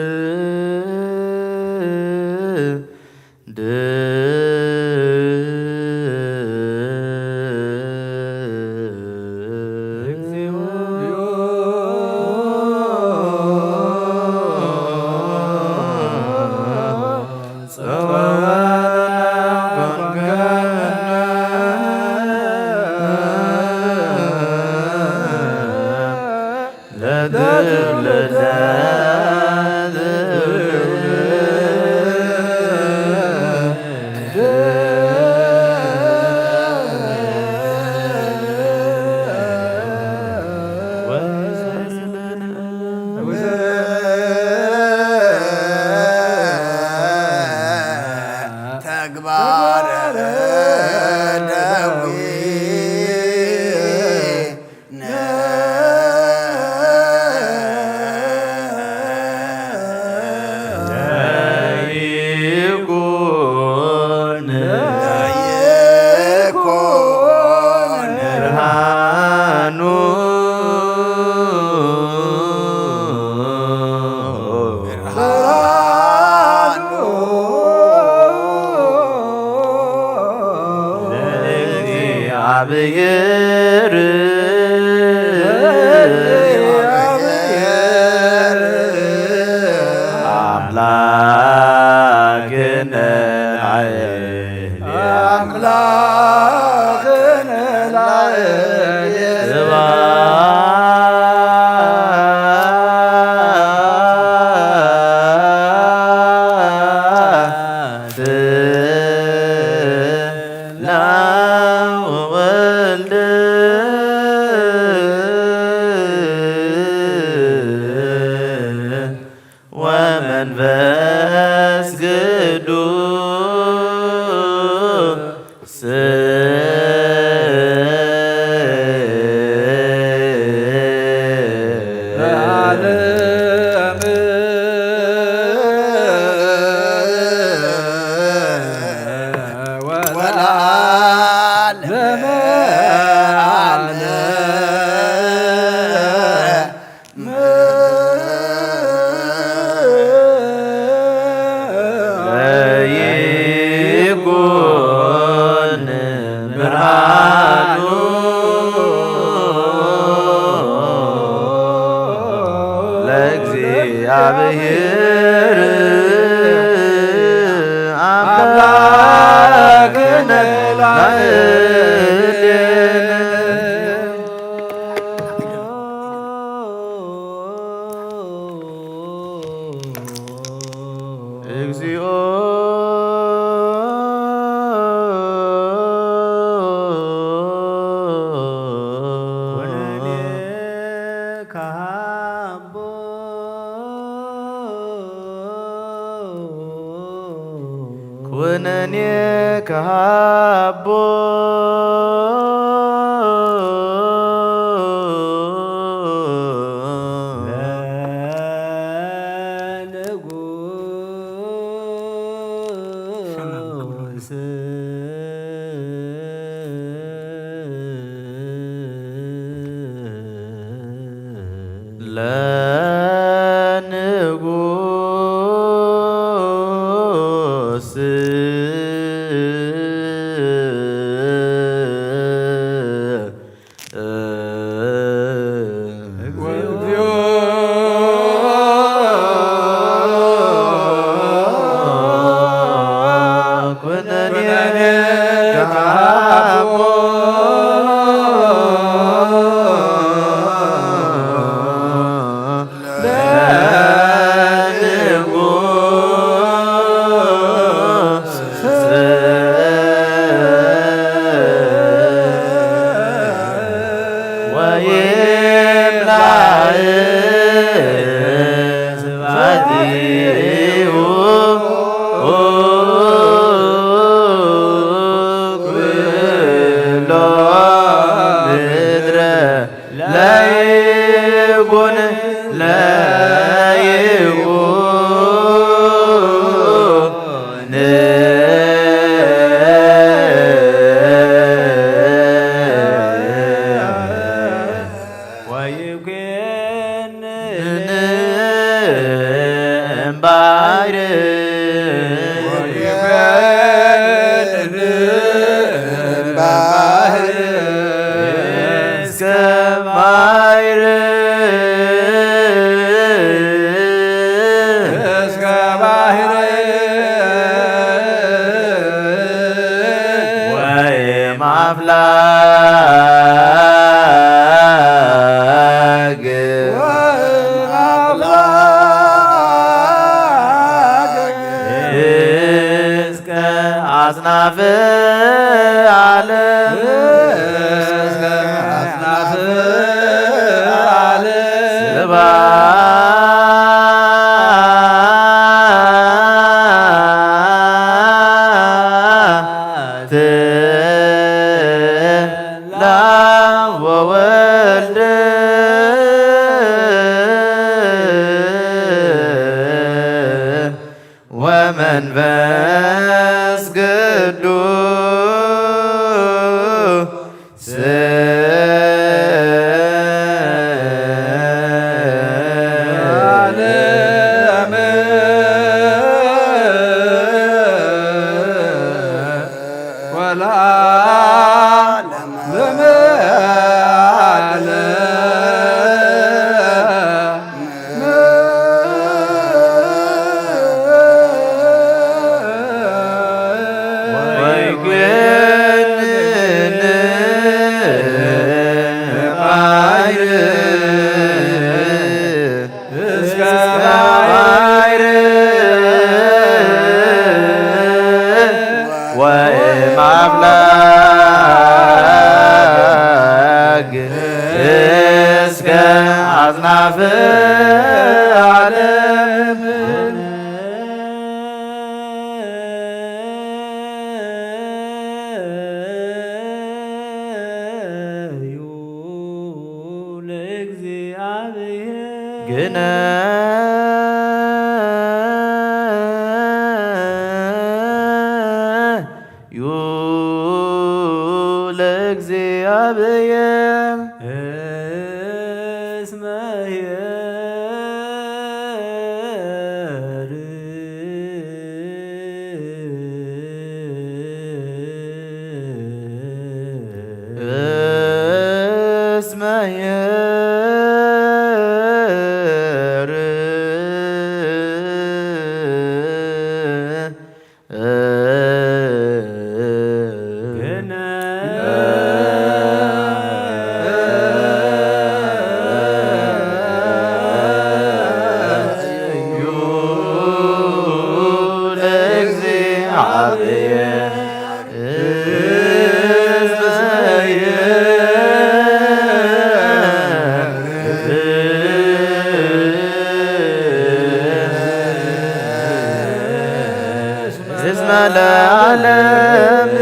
ተግባረ ደዊ እግዚአብሔር አምላክነ ላዕሌነ አምላክነ ላዕሌነ ስብሐት ለወልድ ወመንፈስ ቅዱስ ለዓለም ወለዓለመ ዓለም። ለይኩን ብርሃኑ ለእግዚአብሔር አምላክነ ላዕሌነ። እግዚኦ ኩነኔ ካቦ ኩነኔ ካቦ ለንጉስ ለንጉስ እግዚኦ ኩነኔ ካቦ ለንጉስ ወይምላእ ስብሐቲሁ ኩሎ ምድረ ለይኩን ለይኩን ወይኩን እምባሕር ወይኩን እምባሕር እስከ ባሕር እስከ ባሕር ወይም አፍላግ ወይም አፍላግ እስከ አጽናፈ ዓለም እስከ አጽናፈ ዓለም ስብሐት ለአብ ወወልድ ወመንፈስ ቅዱስ ለዓለመ ወለዓለመ። ኣፍላግ እስከ ኣጽናፈ ዓለም። ለእግዚኣብሔር እስመ እስመ ለዓለም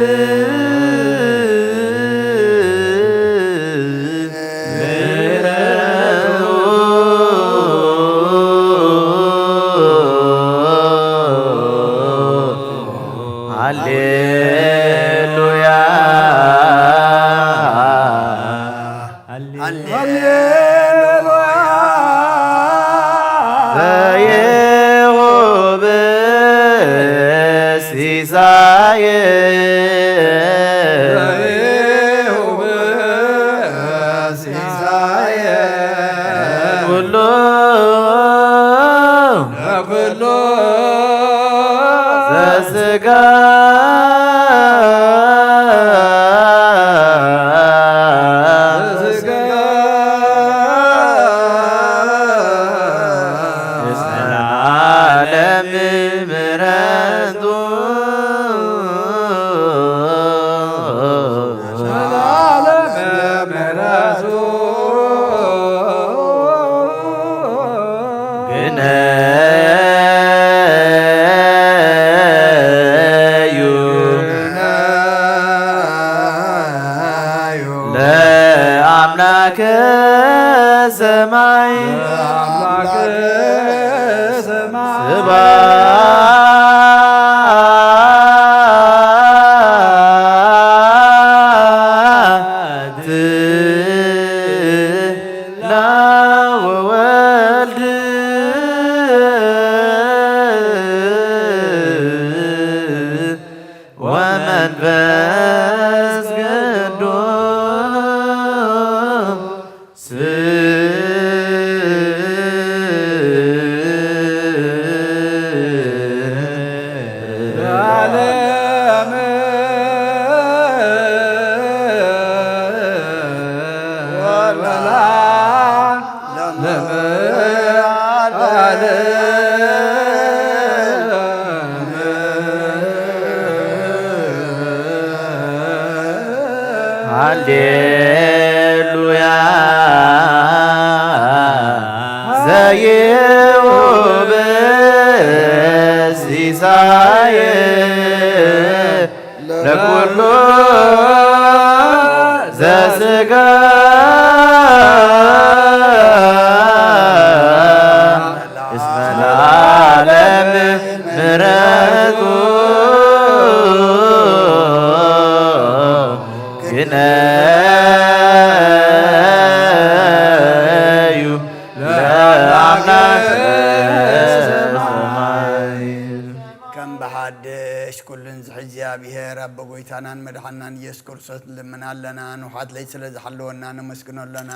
ሃሌሉያ። ሃሌሉያ። ዘየሆበ ሲሳየ ሲሳየ ኩሉ ለኩሉ ዘስጋ ዘስጋ እስመ ለዓለም ምሕረቱ ዘላለም ምሕረቱ ግነዩ ለአምላከ ሰማይ ለአምላከ ሰማይ ስብሐት ለወወልድ ወመንፈስ ቅዱስ። ለዓለም ወለዓለም ዓለም። ሃሌሉያ። ዘይሁብ ሲሳየ ለኩሉ ዘስጋ እስመ ለዓለም ምሕረቱ ግነዩ ለአምላክ ሰማይ። ከም ብሓድሽ ኩሉን ዝሕዚ እግዚኣብሔር ኣቦ ጎይታናን መድሓናን ኢየሱስ ክርስቶስ ንልምን ኣለና። ንውሓት ለይቲ ስለ ዝሓለወና ነመስግኖ ኣለና።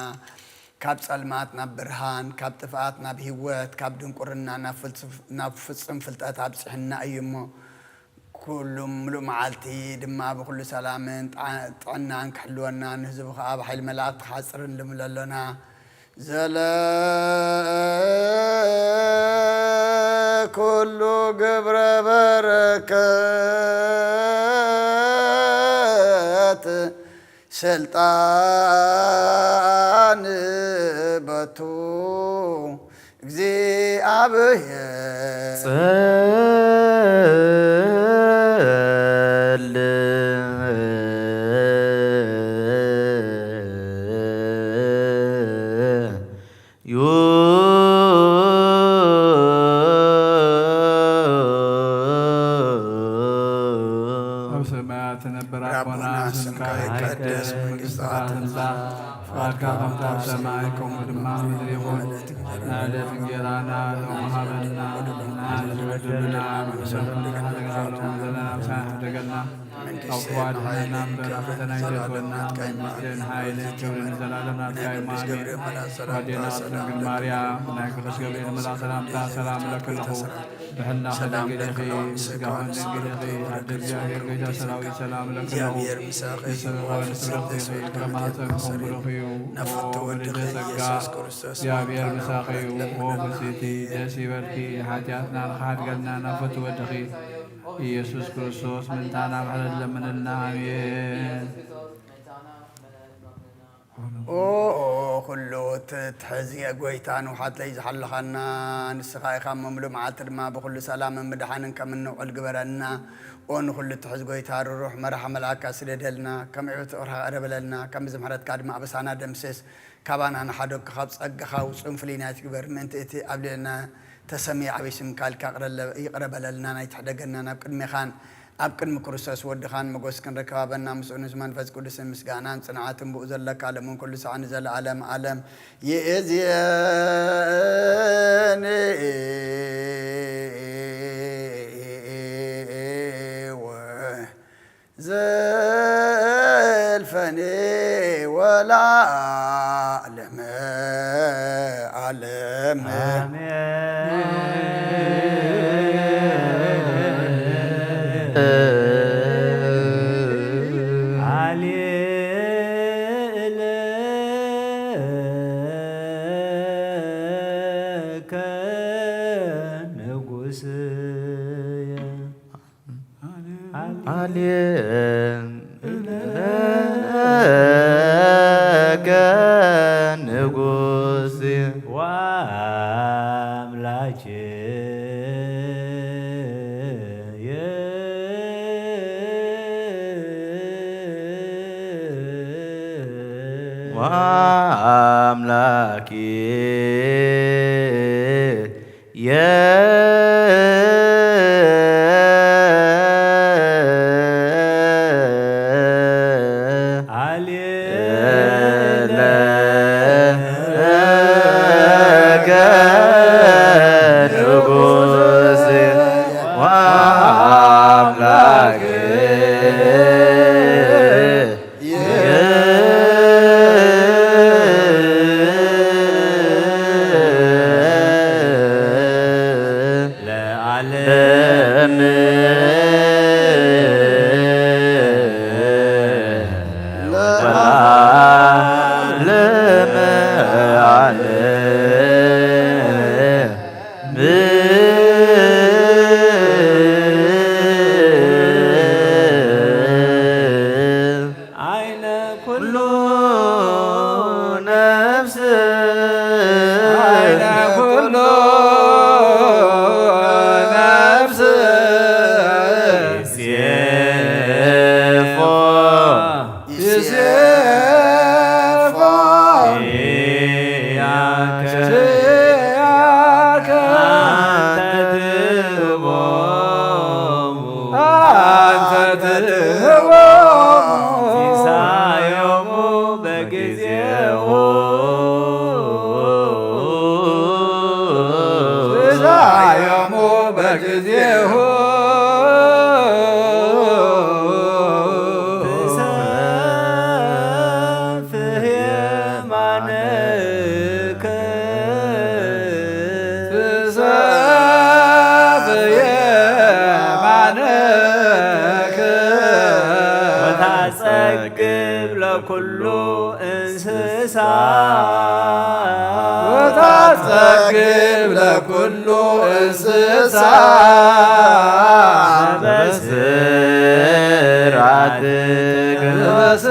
ካብ ጸልማት ናብ ብርሃን፣ ካብ ጥፍኣት ናብ ህይወት፣ ካብ ድንቁርና ናብ ፍልስፍ-፣ ናብ ፍጹም ፍልጠት ኣብጽሕና እዩ እሞ፣ ኩሉ ምሉእ መዓልቲ ድማ ብኹሉ ሰላምን ጥዓ-፣ ጥዕናን ክሕልወና፣ ንህዝቡ ኸኣ ብሓይሊ መላእክቲ ክሓጽርን ልምሎ ኣሎና። ዘለ ኩሉ ግብረ በረከት ስልጣን በቱ እግዚኣብሔር። ጸል ኣብ ሰማያት ትነብር ኣቦና፣ ስምካ ይቀደስ፣ መንግስትኻ ትምጻእ፣ ፍቓድካ ከምቲ ኣብ ሰማይ ከምኡ ድማ ኣብ ምድሪ ይኹን። ንዕለት እንጀራና ሎሚ ሃበና፣ ንሕና ዝበደሉና ንሕና ንሓድገሎም ዘለና፣ ኣበሳና ትሕደገልና፣ ካብ ክፉእ ኣድሕነና እምበር፣ ፈተና ኣይተእትወና፣ መንግስትን ሓይልን ክብርን ንዘለኣለም ናትካ እዩ። ኣሜን። ወዴና ድንግል ማርያም፣ ናይ ቅዱስ ገብርኤል መልኣክ ሰላምታ ሰላም እለኪ ኣለኹ። ብሕልናኺ ድንግል ኢኺ፣ ብስጋኺ ድንግል ኢኺ፣ ኣደ እግዚኣብሔር ጎይታ ሰራዊት ሰላም እለኪ ኣለኹ። ብሩኽቲ ኢኺ፣ ፍረ ማህፀንኩም ብሩኽ እዩ። ኦ ምልዕተ ጸጋ፣ እግዚኣብሔር ምሳኺ እዩ። ኦ ፍስሕቲ ደስ ይበልኪ፣ ሓጢኣትና ንኽሓድገልና ናብ ፍትው ወድኺ ኢየሱስ ክርስቶስ ምእንታና ምሕረት ለምንልና። ኣሜን። ኦ ኩሉ ትሕዝ የጎይታ፣ ንውሓት ለይ ዝሓለኻና ንስኻ ኢኻ። መምሉ መዓልቲ ድማ ብኩሉ ሰላምን ምድሓንን ከም እንውዕል ግበረና። ኦ ንኩሉ ትሕዝ ጎይታ፣ ርሩሕ መራሕ መልኣካ ስደደልና፣ ከም ዕብት ፍቕርኻ ቅረበለልና፣ ከም ዝምሕረትካ ድማ ኣበሳና ደምስስ። ካባና ንሓደግኩ፣ ካብ ጸጋኻ ውጹን ፍልይ ናይ ትግበር፣ ምእንቲ እቲ ኣብ ልዕልና ተሰምየ ዓብዪ ስምካ ኢልካ ቅረለ-፣ ይቕረ በለልና፣ ናይ ትሕደገና ናብ ቅድሜኻን ኣብ ቅድሚ ክርስቶስ ወድኻን መጎስ ክንረክብ ሃበና። ምስኡ ምስ መንፈስ ቅዱስን ምስጋናን ጽንዓትን ብኡ ዘለካ ለምን ኩሉ ሳዕ ንዘለዓለም ዓለም ይእዝየኒ። ዘልፈኒ ወለዓለመ ዓለም። ለከ ንጉስ ወአምላኬ። ወአምላኬ። ለከ ንጉስ ወአምላክ። ለዓለም ለዓለም ዓለም። አይነ ኩሉ ነፍስ። አይነ ኩሉ ነፍስ። ይሴፎ። ይሴፎ። ኪያከ። ኪያከ። አንተ ትህቦ። አንተ ትህቦ። ሲሳዮሙ በጊዜሁ። ሲሳዮሙ በጊዜሁ። ትሰፍሕ የማንከ። ትሰፍሕ የማንከ። ወታጸግብ ለኩሉ እንስሳ። ወታጸግብ ለኩሉ እንስሳ። በስራትከ። በስ-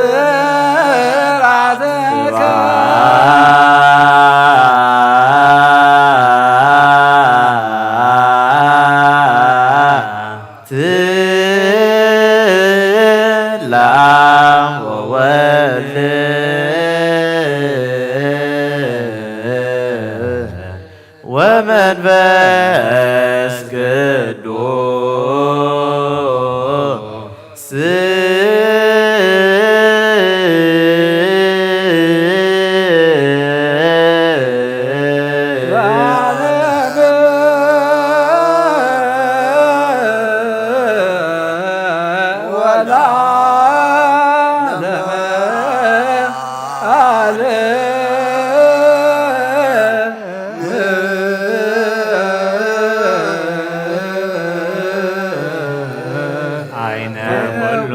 ዓይነ ኩሉ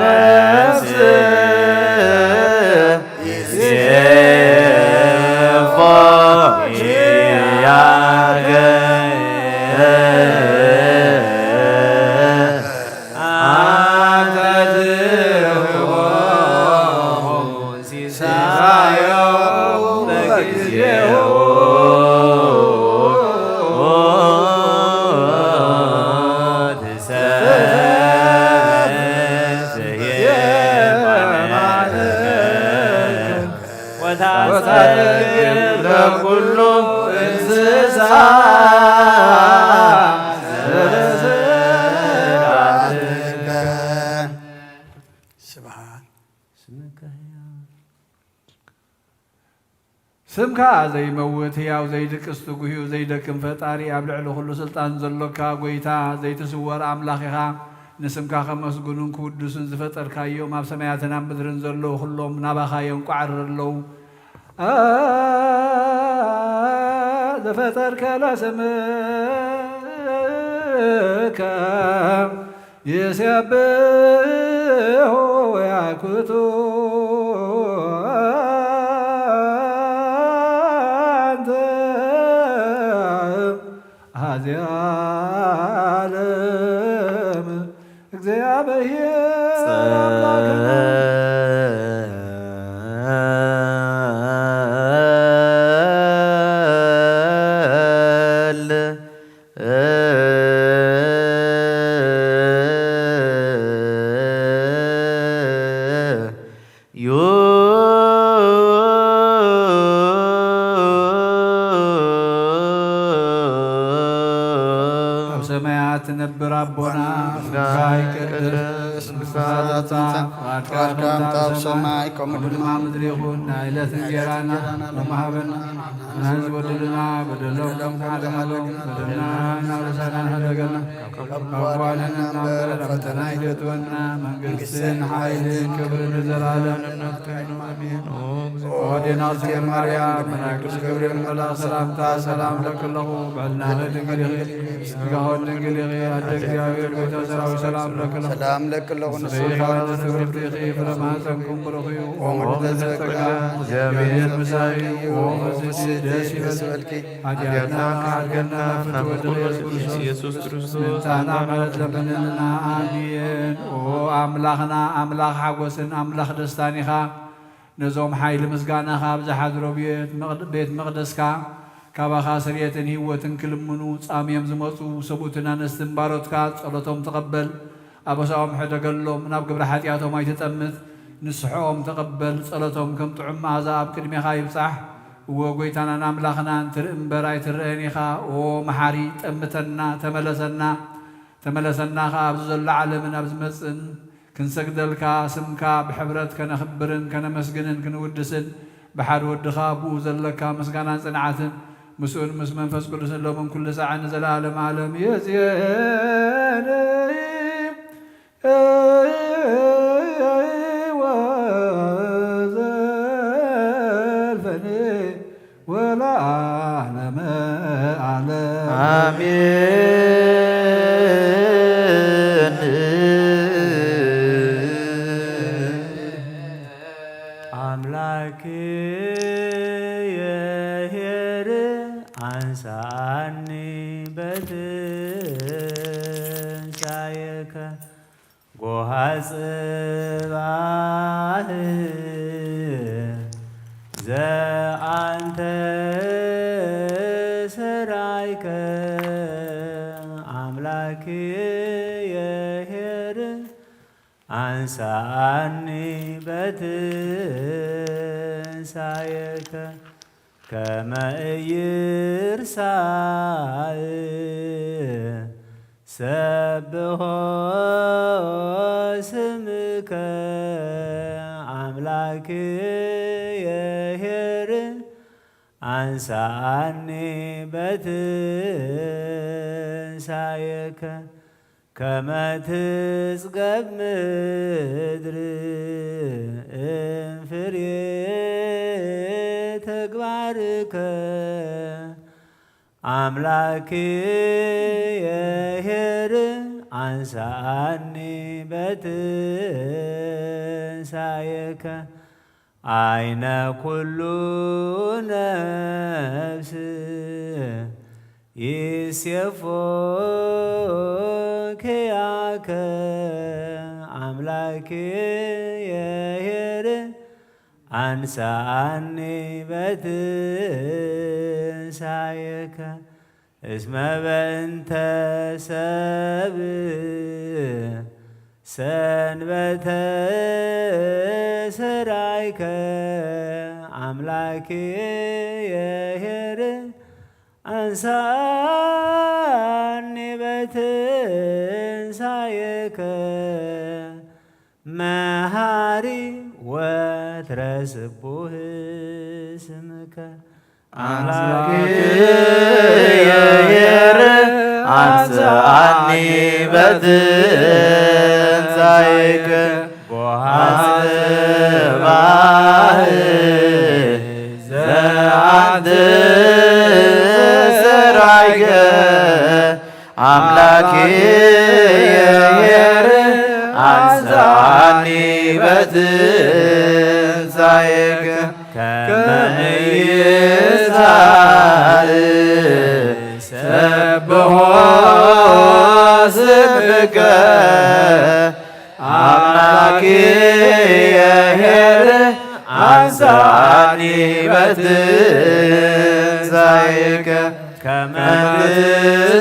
ነፍስ ይሴፎ ያከ አንተ ትህቦ ሲሳዮ በጊዜሁ ትሰስየ ማለከ ወታሰግድ ለኩሉ እንስሳ ዘበስራትከ። ስብሐት ስምከ። ስምካ ዘይመውት፣ ህያው ዘይድቅስ፣ ትጉህ እዩ ዘይደክም ፈጣሪ፣ ኣብ ልዕሊ ኩሉ ስልጣን ዘሎካ ጐይታ፣ ዘይትስወር ኣምላኽ ኢኻ። ንስምካ ከመስግኑን ክውድሱን ዝፈጠርካዮም ኣብ ሰማያትን ኣብ ምድርን ዘለዉ ኩሎም ናባኻ የንቋዕርር ኣለዉ። አ፣ ዘፈጠርከ ለስምከ ይሴብሑ ወያኩቱ አንተ አዜ ዓለም። እግዚአብሔር አምላክነ። ጸል ዩ ኣብ ሰማያት ትነብር ኣቦና፣ ስምካ ይቀደስ፣ መንግስትኻ ትምጻእ፣ ፍቓድካ ከምታ ኣብ ሰማይ ከምኡ ድማ ምድሪ ይኹን። ናይ ዕለት እንጀራና ሎሚ ሃበና፣ ንሕና ዝበደሉና በደሎም ከም ዝሓለሎም በደልና፣ ናብ ርእሳና ንሕደገልና፣ ካብ ክፉ ኣድሕነና እምበር፣ ናብ ፈተና ኣይተእትወና፣ መንግስትን ሓይልን ክብርን ንዘለኣለም ናትካ እዩ። ኣሜን። ኦ እግዝእትነ ማርያም፣ ብናይ ቅዱስ ገብርኤል መልኣኽ ሰላምታ ሰላም እለኪ ኣለኹ። ብሕልናኺ ድንግል ኢኺ፣ ስጋሆን ድንግል ኢኺ፣ ኣደ እግዚኣብሔር ጐይታ ሰራዊት ሰላም እለኪ ኣለኹ። ሰላም እለኪ ኣለኹ፣ ንስኺ ንስኺ ከማን ክብርቲ ኢኺ፣ ፍረ ማህፀንኩም ብሩኽ እዩ። ኦ ምልዕተ ጸጋ፣ እግዚኣብሔር ምሳኺ እዩ። ኦ ፍስሕቲ ደስ ይበልኪ፣ ሓጢኣትና ከሓድገልና ፍትወ ድለ ኢየሱስ ክርስቶስ። ምሕረትካ ምሕረት ለምንልና። ኣሜን። ኦ ኣምላኽና፣ ኣምላኽ ሓጎስን ኣምላኽ ደስታን ኢኻ። ነዞም ሓይሊ ምስጋናኻ ኣብ ዝሓድሮ ቤት መቕድ-፣ ቤት መቕደስካ ካባኻ ስርየትን ህይወትን ክልምኑ ጻምዮም ዝመጹ ሰብኡትን ኣንስትን ባሮትካ ጸሎቶም ተቐበል። ኣበሳኦም ሕደገሎም፣ ናብ ግብሪ ሓጢኣቶም ኣይትጠምት። ንስሐኦም ተቐበል፣ ጸሎቶም ከም ጥዑም መኣዛ ኣብ ቅድሜኻ ይብጻሕ። እወ ጐይታናን ኣምላኽናን፣ ትርኢ እምበር ኣይትረኣን ኢኻ። ኦ መሓሪ፣ ጠምተና፣ ተመለሰና። ተመለሰና ኸኣ ኣብዚ ዘሎ ዓለምን ኣብ ዝመጽእን ክንሰግደልካ፣ ስምካ ብሕብረት ከነኽብርን ከነመስግንን ክንውድስን፣ ብሓደ ወድኻ ብኡ ዘለካ ምስጋናን ጽንዓትን፣ ምስኡን ምስ መንፈስ ቅዱስን ሎምን ኩሉ ሳዕን ንዘለኣለም ዓለም ይእዜን ወዘልፈኒ ወለዓለመ ዓለም። ኣሜን። ኣምላክየ ኄር አንሳኒ በትንሳኤከ ጎሃ ጽባህ ዘአንተ ሰራይከ። ኣምላክየ ኄር አንሳኒ በትንሳኤከ ከመ ኢይርሳዕ ሰብሖ ስምከ። ኣምላክየ ኄር አንሳኒ በትንሳኤከ ከመ ትጽገብ ምድር እምፍሬ ተግባርከ። ኣምላክየ ኄር አንሳአኒ በትንሳኤከ አይነ ኩሉ ነፍስ ይሴፎ ኪያከ አምላኬ የሄር አንሳአኒ በትንሳኤከ እስመ በእንተ ሰብ ሰንበተ ሰራይከ አምላኬ የሄር አንሳኒ በትንሳኤከ መሃሪ ወትረ ስቡህ ስምከ አምላኬ የሄር አንሳኒ በትንሳኤከ በሃጽባህ ዘአንተ ሰራይከ አምላኬ የሄር አንሳኒ በትንሳኤከ ከመ ይሳእ ሰብሖ ስምከ አምላኬ የሄር አንሳኒ በትንሳኤከ ከመ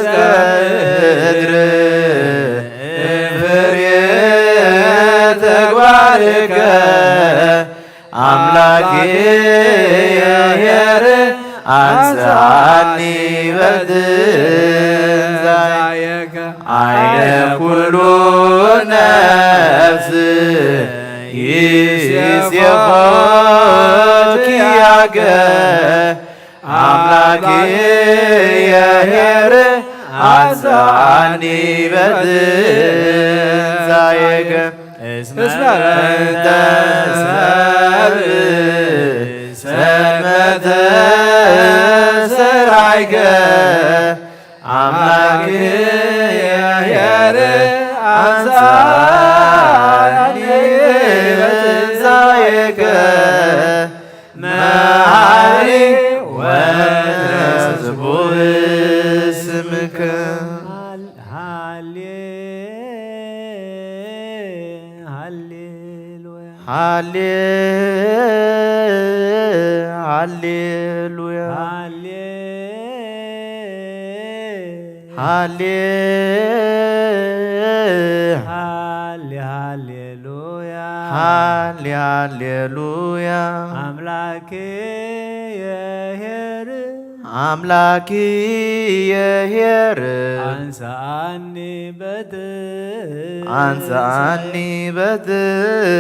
ትስቀድር ፍሬ ተግባርከ አምላኬ የሄር አንሳኒ በትንሳኤከ አይነ ኩሉ ነፍስ ይሴፎ ኪያከ አምላኬ የሄር አንሳኒ በትንሳኤከ እስመ በእንተ ሰብ ሰንበተ ሰራይከ አምላኬ የሄር አንሳኒ በትንሳኤከ መሃሪ ወትስቡህ ስምከ። ሃሌ-፣ ሃሌ-፣ ሃሌሉያ። ሃሌ-፣ ሃሌሉያ። ሃሌ-፣ ሃሌ-፣ ሃሌ-፣ ሃሌ-፣ ሃሌሉያ። ሃሌ-፣ ሃሌሉያ። አምላኬ የሄር አምላኪ የሄር አንሳኒ በት አንሳኒ በትንሳኤከ።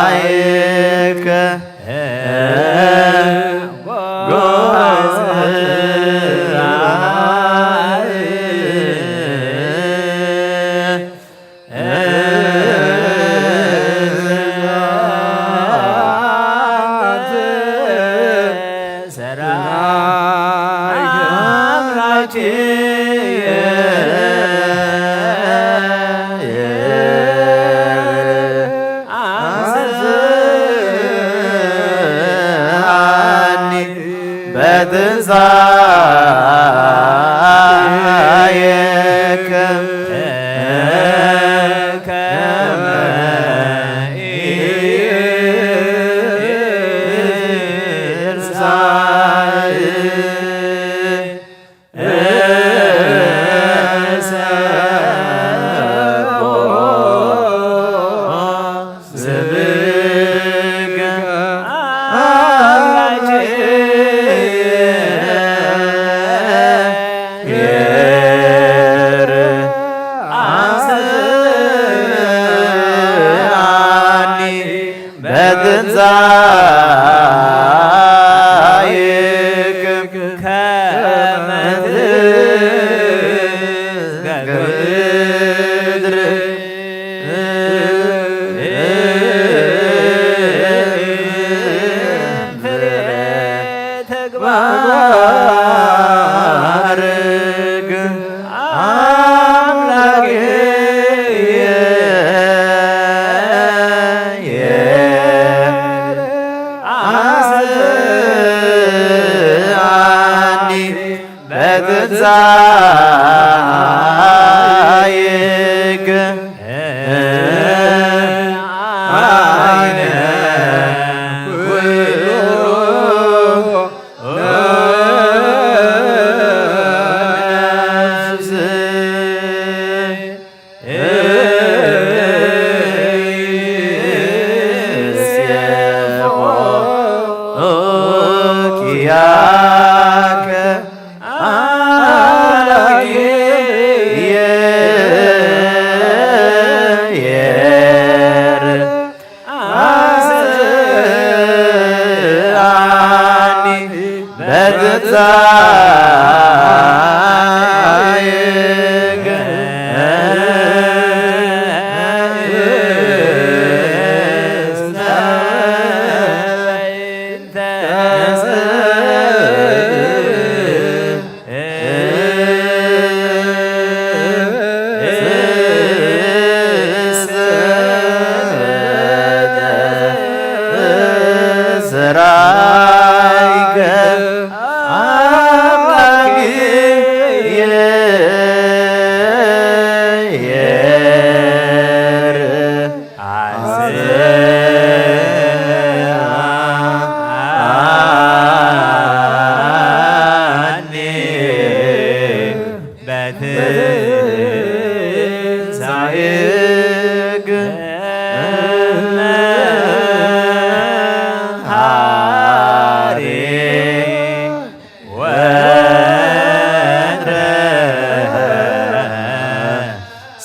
በትንሳኤከ በትንሳኤክም ከመ ትስገድ ምድር። ፍሬ ተግባርክ አምላኬ አስአኒ በትንሳኤክ አይነ ኩሉ ነፍስ ኪያከ አምላኬ አስአኒ በትንሳኤከ ስራይከ አምላኬ አስአኒ በትንሳኤክ እምሃሪ ወትረ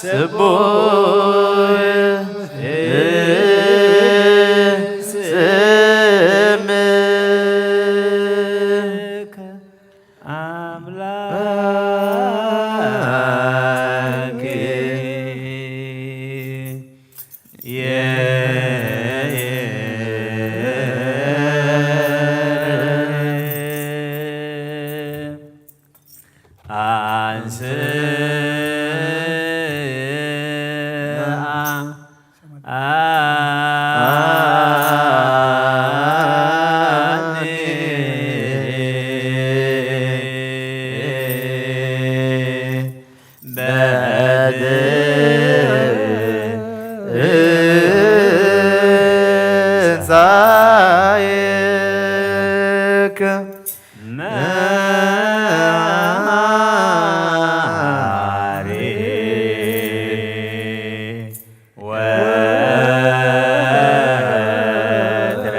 ስቡሕ ስምከ አምላኬ። አንስአ በትንሳኤከ መሐሪ ወትረ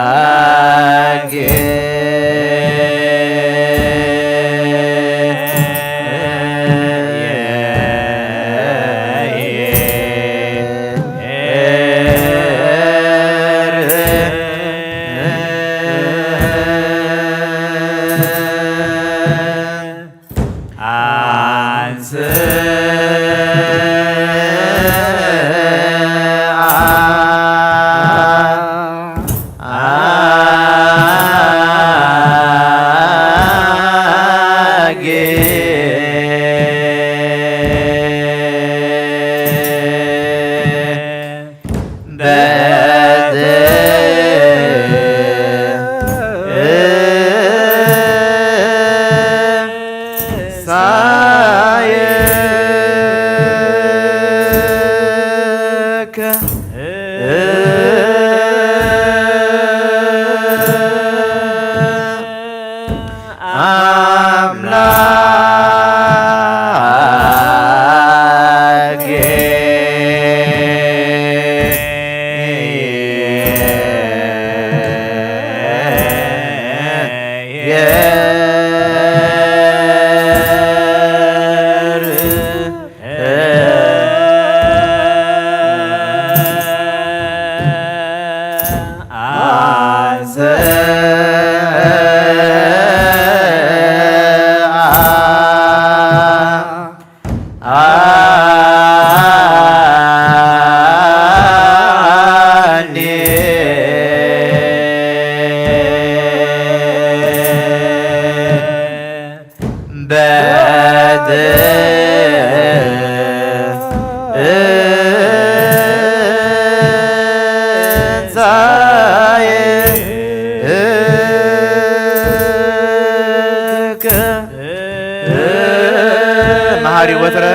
አምላኬ። አንስአ አጌ በትንሳኤ አምላኬ። መሃሪ ወትረ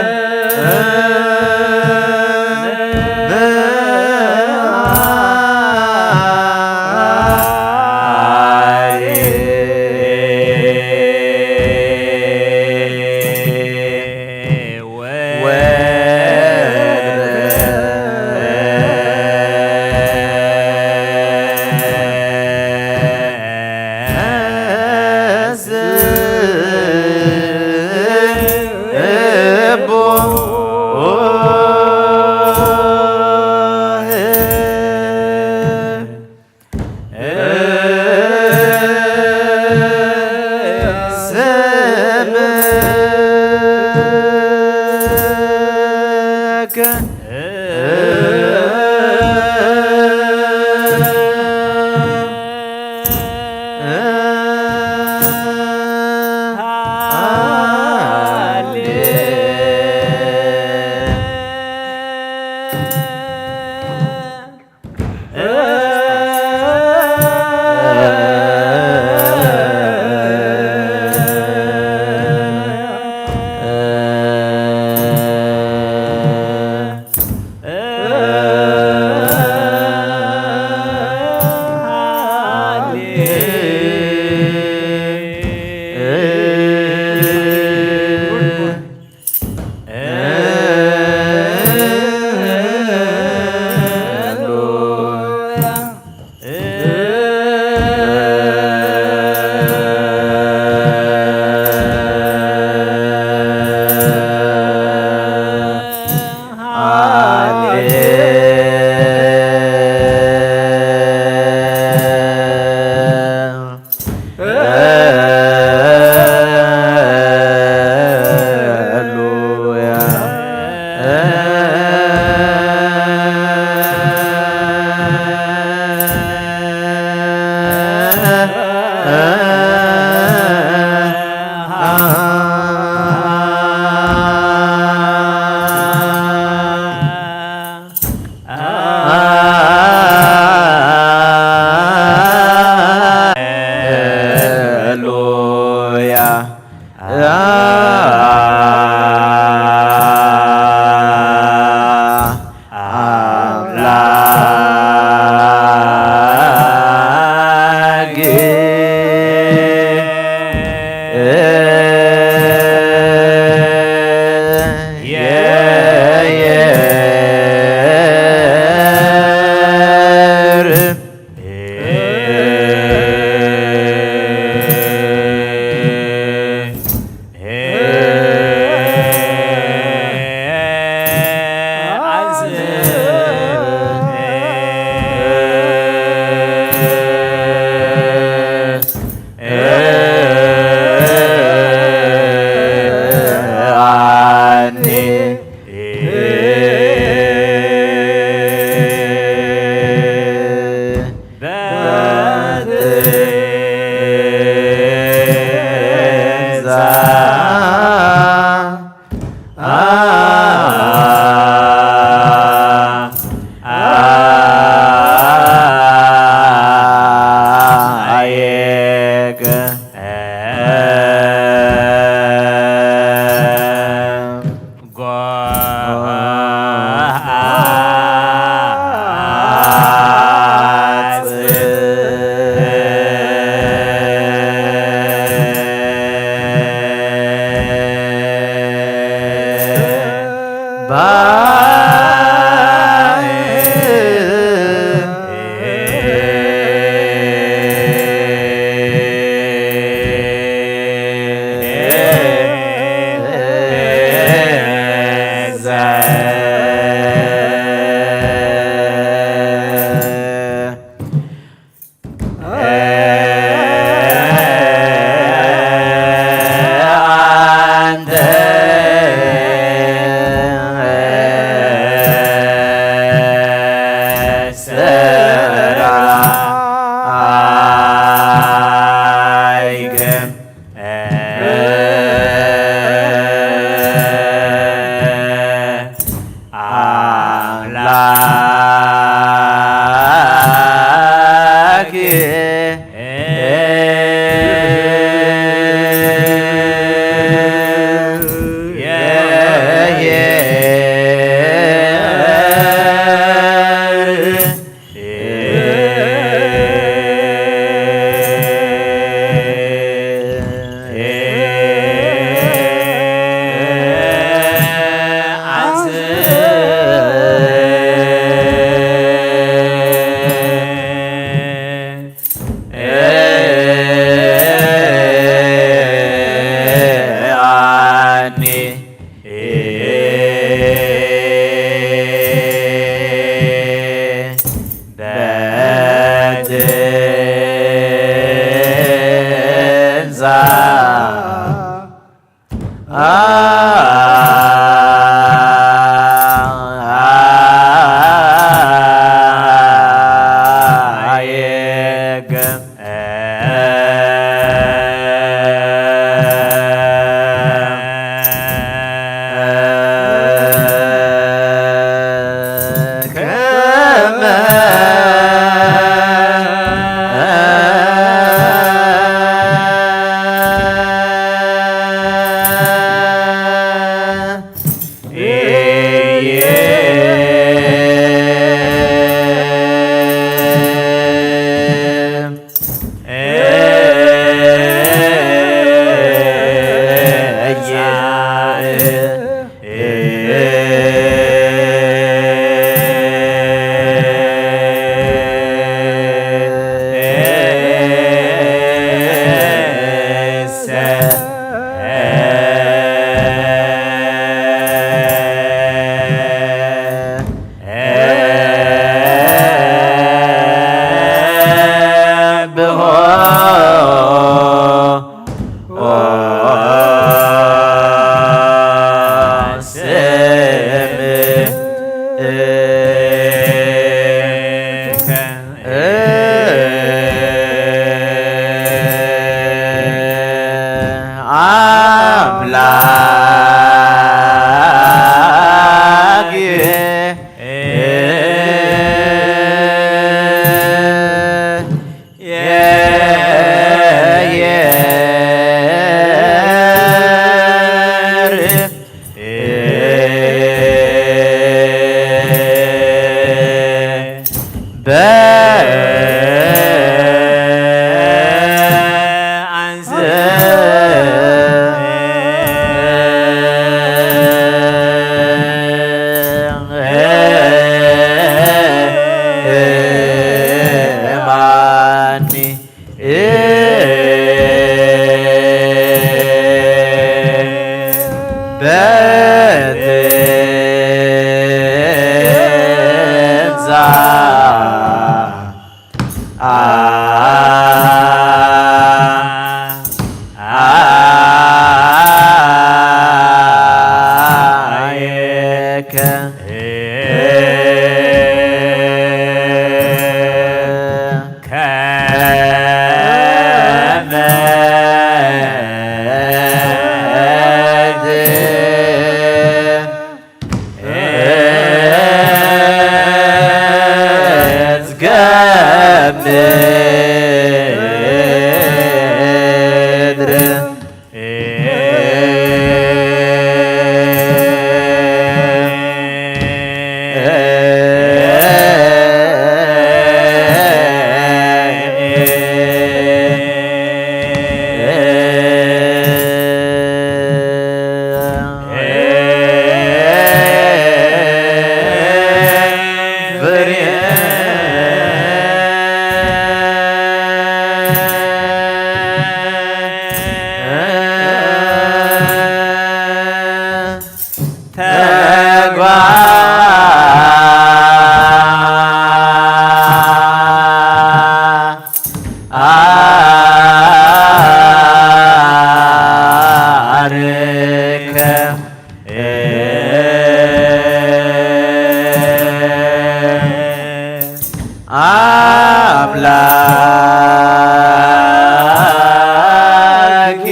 ኣምላኪ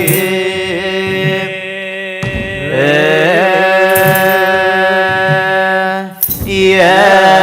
የየር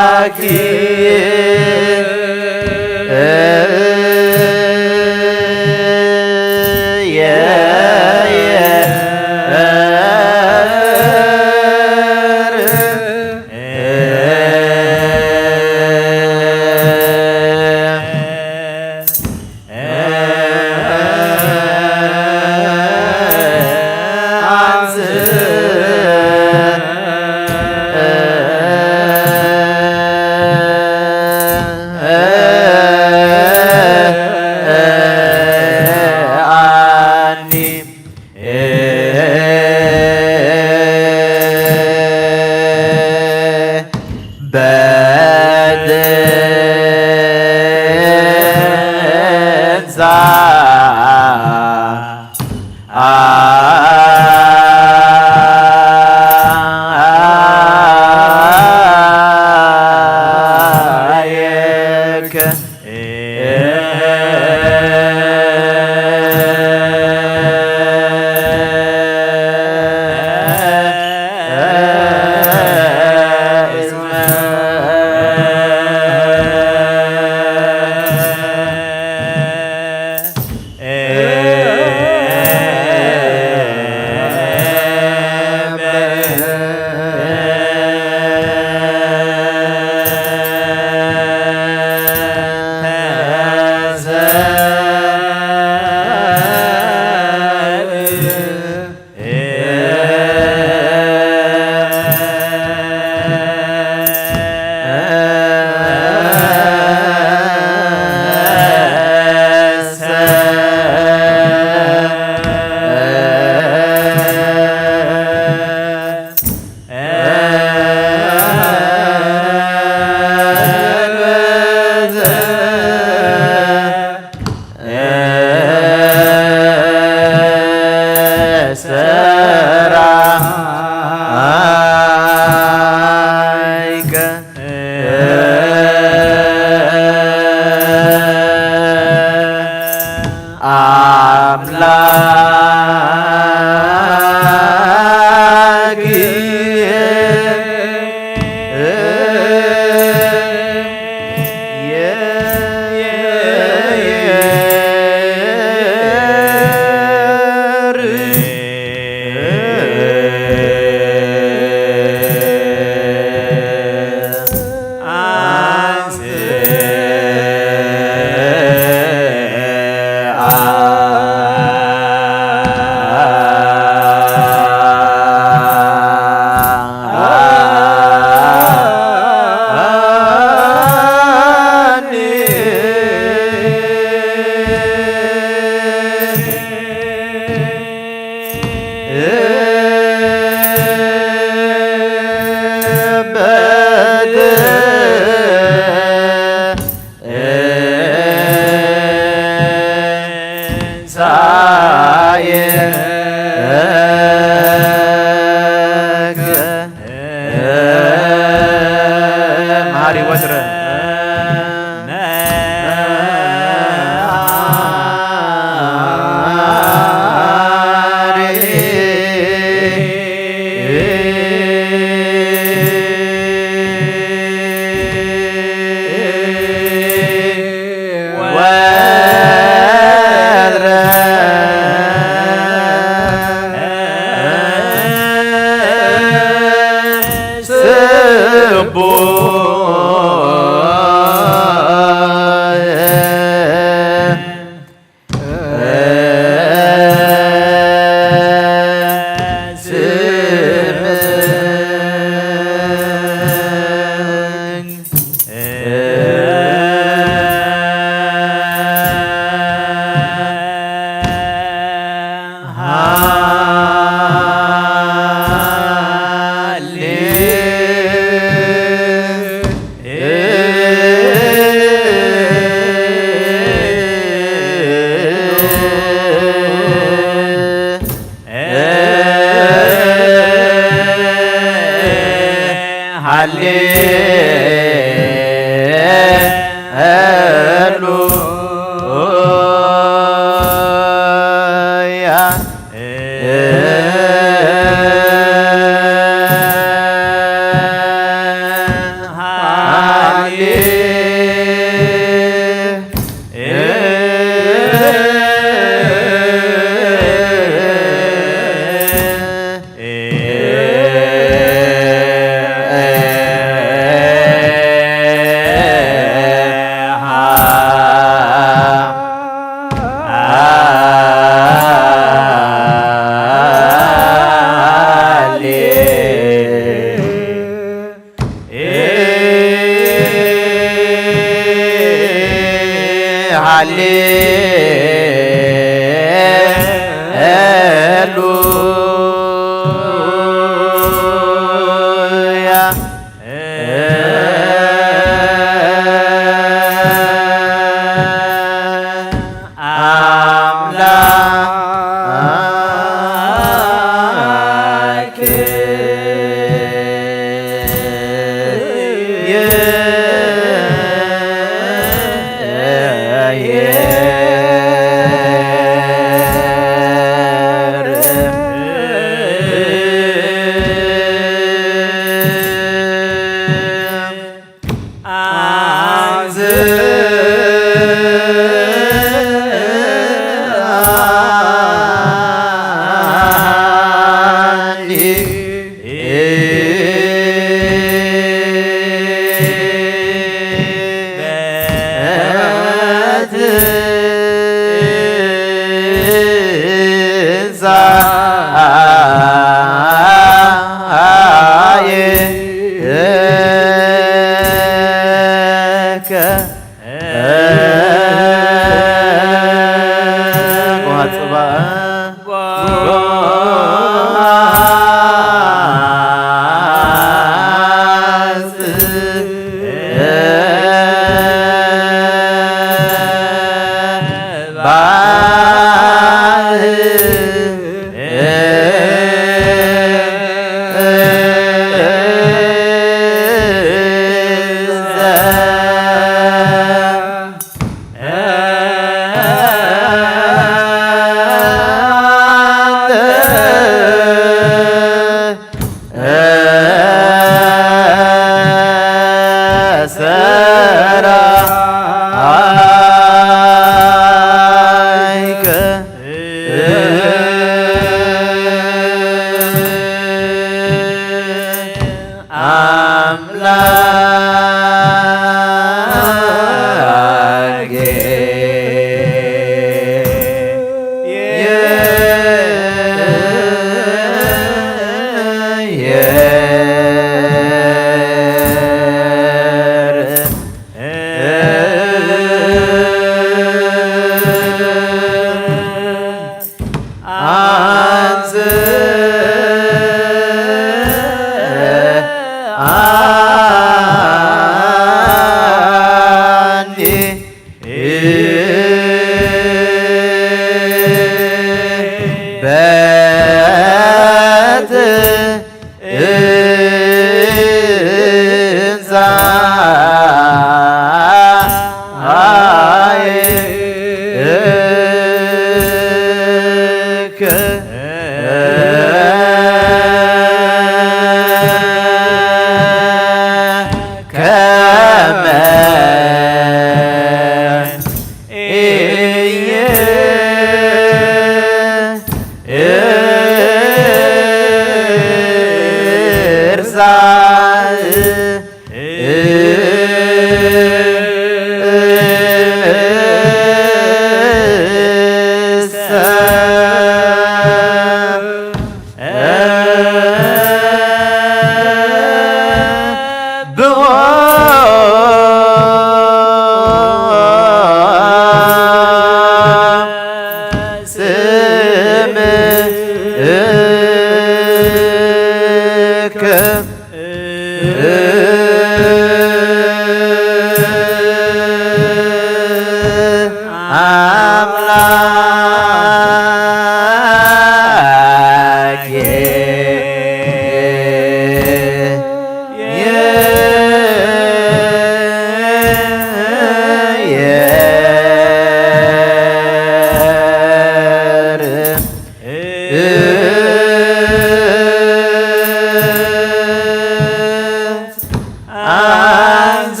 ኣንዝ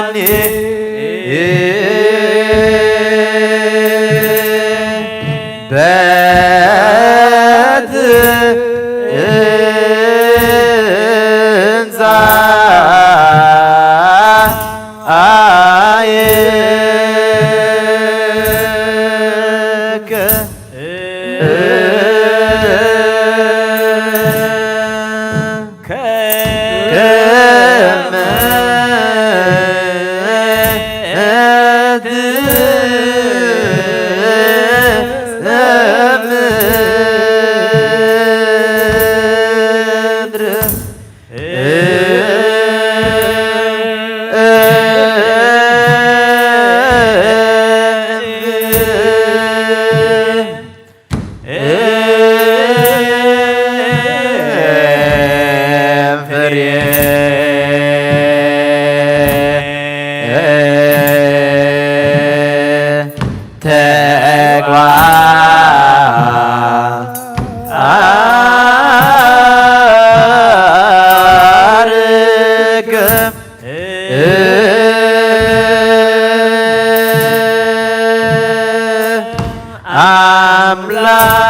ኣኒ በት እንዛ ኣየከ ከመ ምድር ፍሬ ተግባር አምላክ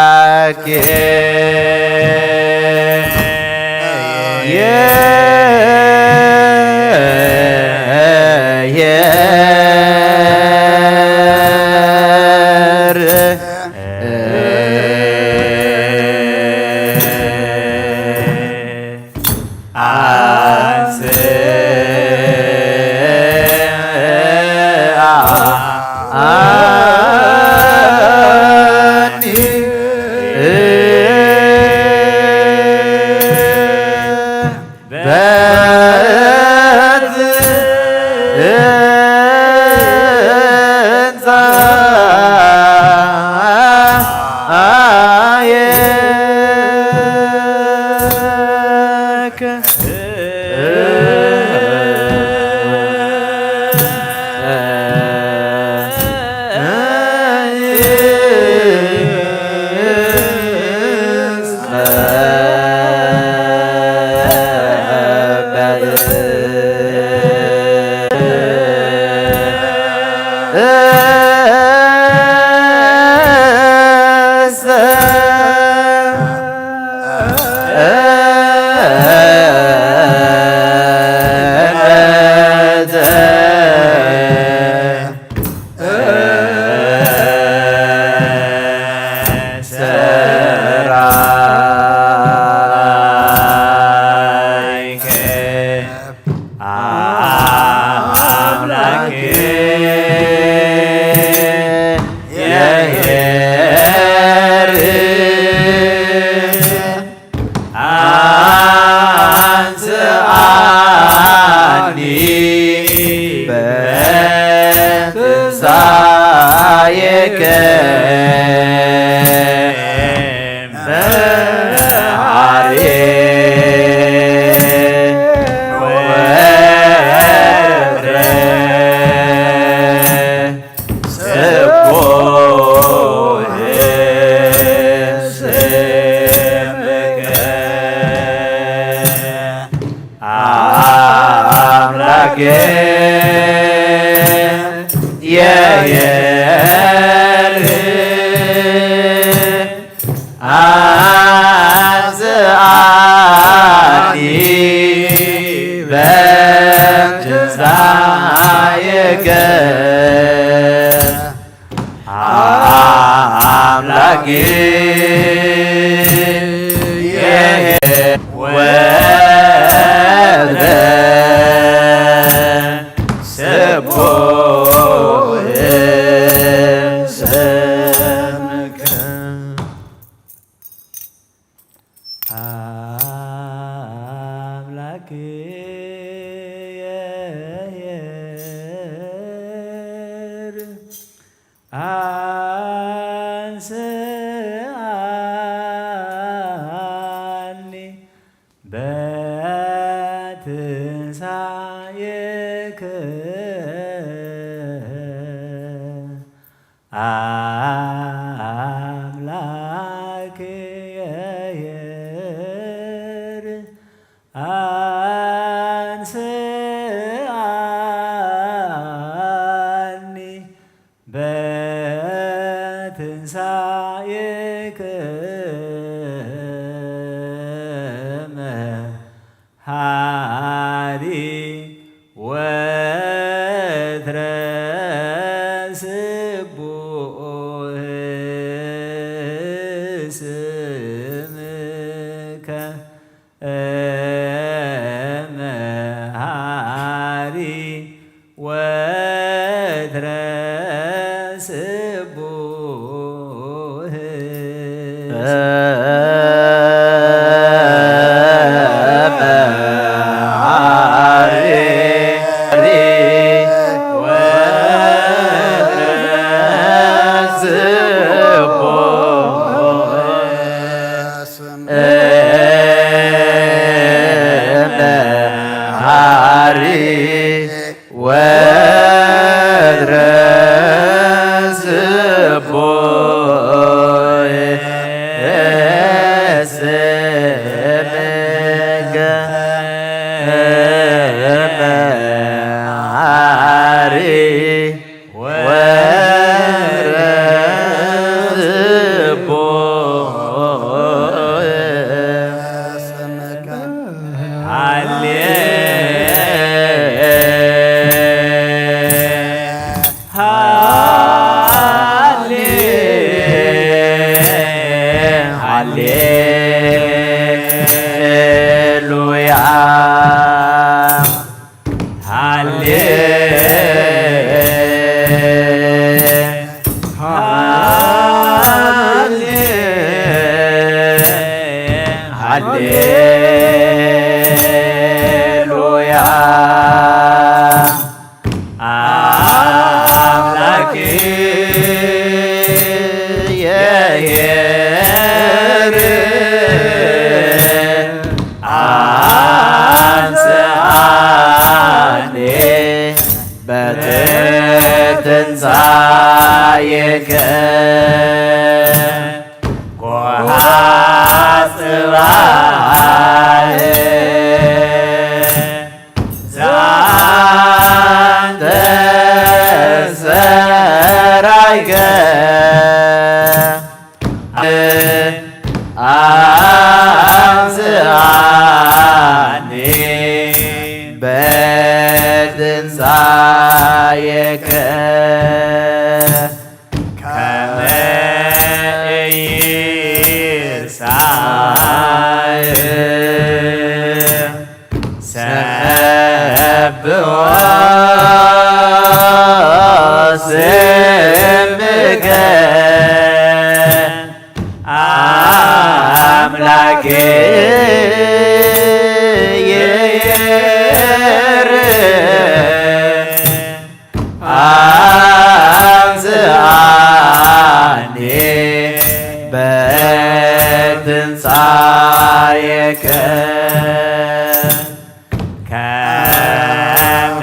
አምላክ አምላኬ የየር አንስአኒ በትንሳኤከ አምላኬ ወትረ ስቡሕ ስምከ። አምላኬ የሔር አንስአኒ በትንሳኤከ አምላኬ የሔር አንስአኒ በትንሳኤከ መሐሪ ወትረ ስቡሕ ስምከ መሐሪ ወትረ ስቡሕ ወትረ ስቡሕ ስምከ መሐሪ ወትረ ስቡሕ ሃሌ ሃሌ ሃሌሉያ ሃሌ ሃሌ ሃሌሉያ አምላኬ የሔር አንስአኒ በትንሳኤከ ጎሃ ጽባሕ ዛንተ ሰራይከ አንስአኒ በትንሳኤከ ከመ ኢይርሳዕ ሰብሖ ስምከ አምላኬ የሔር አንስአኒ በትንሳኤከ ከመ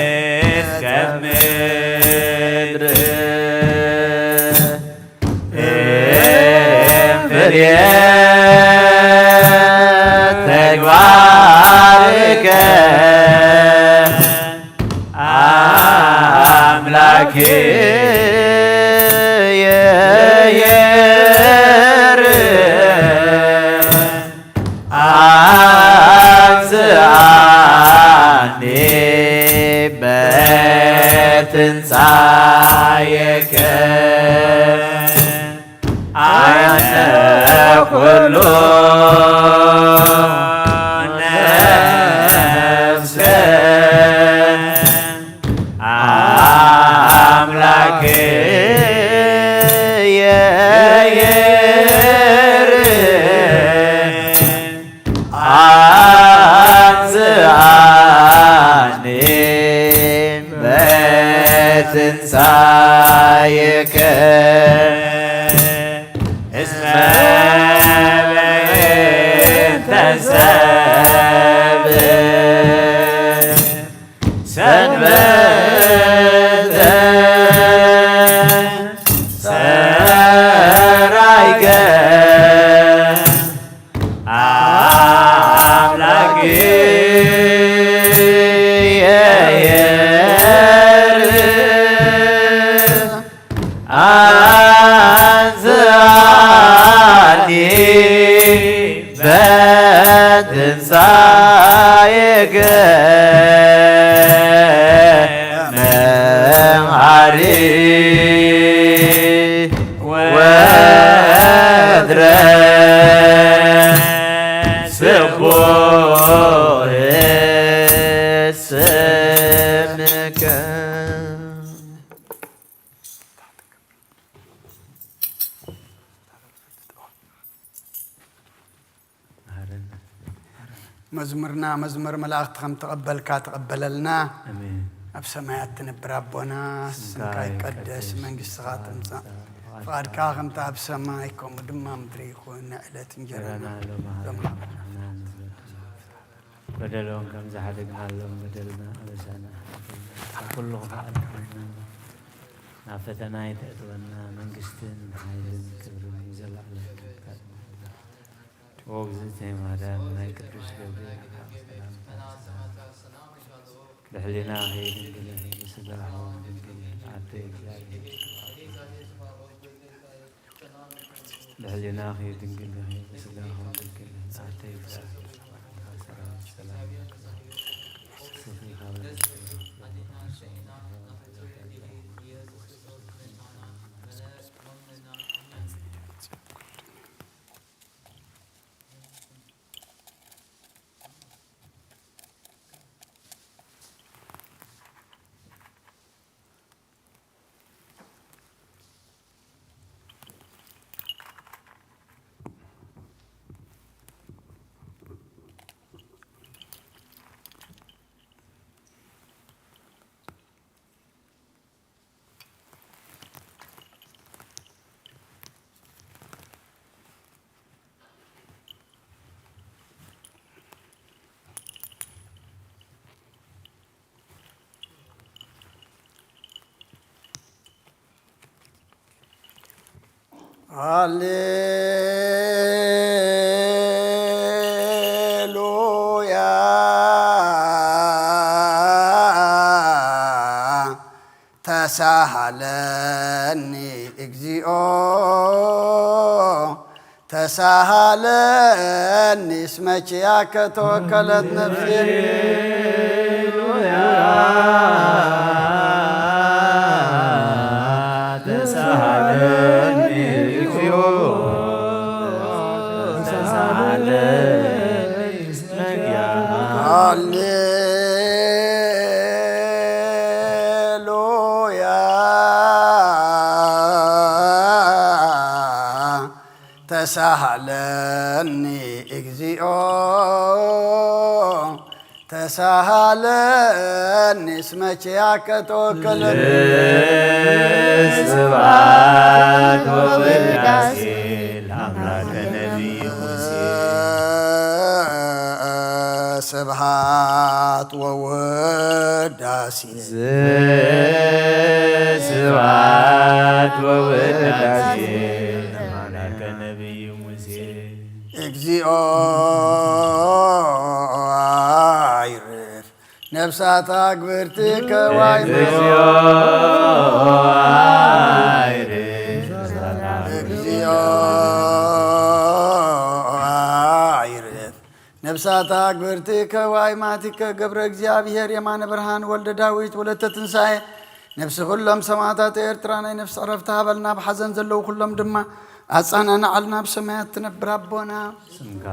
ትስከብ ምድር ፍሬ የየር አንዝአኒ በትንሳኤከ። አነ ኩሉ ነፍሰ አምላክ የየር አንዝአኒ በትንሳኤከ እስመ በእንተ ሰብእ ሰንበተ ሠራይከ አምላክ የየር አንዝአኒ በትንሳኤከ መሐሪ ወትረ ስቡሕ ስምከ። መዝሙርና መዝሙር መላእኽቲ ከም ተቐበልካ ተቐበለልና። ኣሜን። ኣብ ሰማያት ትነብር ኣቦና፣ ስምካ ስምካ ይቀደስ፣ ይቀደስ፣ መንግስትኻ ትምጻእ፣ ትምጻእ፣ ፍቓድካ ከምቲ ኣብ ሰማይ ከምኡ ድማ ምድሪ ይኹን። ንዕለት እንጀራና እንጀራና ሎሚ ሃበና፣ ሎሚ ሃበና። በደሎም ከም ዝሓደግናሎም በደልና ኣበሳና ሓደግና። ካብ ኩሉ ክፍኣት ሓደግና። ናብ ፈተና ኣይተእትወና፣ መንግስትን ሓይልን ክብርን ንዘለዓለም ናትካ እዩ። ኦ እግዝእተይ ማርያም ናይ ቅዱስ ገብርኤል ሓቅ ሰላምታ ብሕሊናኺ ድንግል ኢኺ፣ ብስጋኺ እውን ድንግል ኢኺ፣ ኣደይ እግዚኣብሔር። ብሕሊናኺ ድንግል ኢኺ፣ ብስጋኺ እውን ድንግል ኢኺ፣ ኣደይ እግዚኣብሔር። ሰላም ሰላም ይኹን። ሃሌሉያ ተሳሃለኒ እግዚኦ ተሳሃለኒ እስመ ኪያከ ተወከለት ነፍሴ። ሃሌሉያ ተሳሃለኒ እግዚኦ ተሳሃለኒ እስመ ኪያከ። ሃሌሉያ ተሳሃለኒ እግዚኦ ተሳሃለኒ እስመ ኪያከ ተወከለኒ። ስብሐት ወውዳሴ ለአምላከ ነቢይ ሙሴ። ስብሐት ወውዳሴ። ስብሐት ወውዳሴ ለአምላከ ነቢይ ሙሴ። እግዚኦ አይርፍ ነፍሳት ኣግብርቲከ ዋይ እግዚኦ አይርፍ እግዚኦ አይርፍ። ነፍሳት ኣግብርቲከ ዋይ ማቲከ ገብረ እግዚኣብሔር የማነ ብርሃን ወልደ ዳዊት ወለተ ትንሳኤ። ነፍሲ ኩሎም ሰማዕታት ኤርትራ ናይ ነፍሲ ዕረፍቲ ሃበልና። ብሓዘን ዘለዉ ኩሎም ድማ ኣጻናናዓልና። ብሰማያት ትነብር ኣቦና ስምካ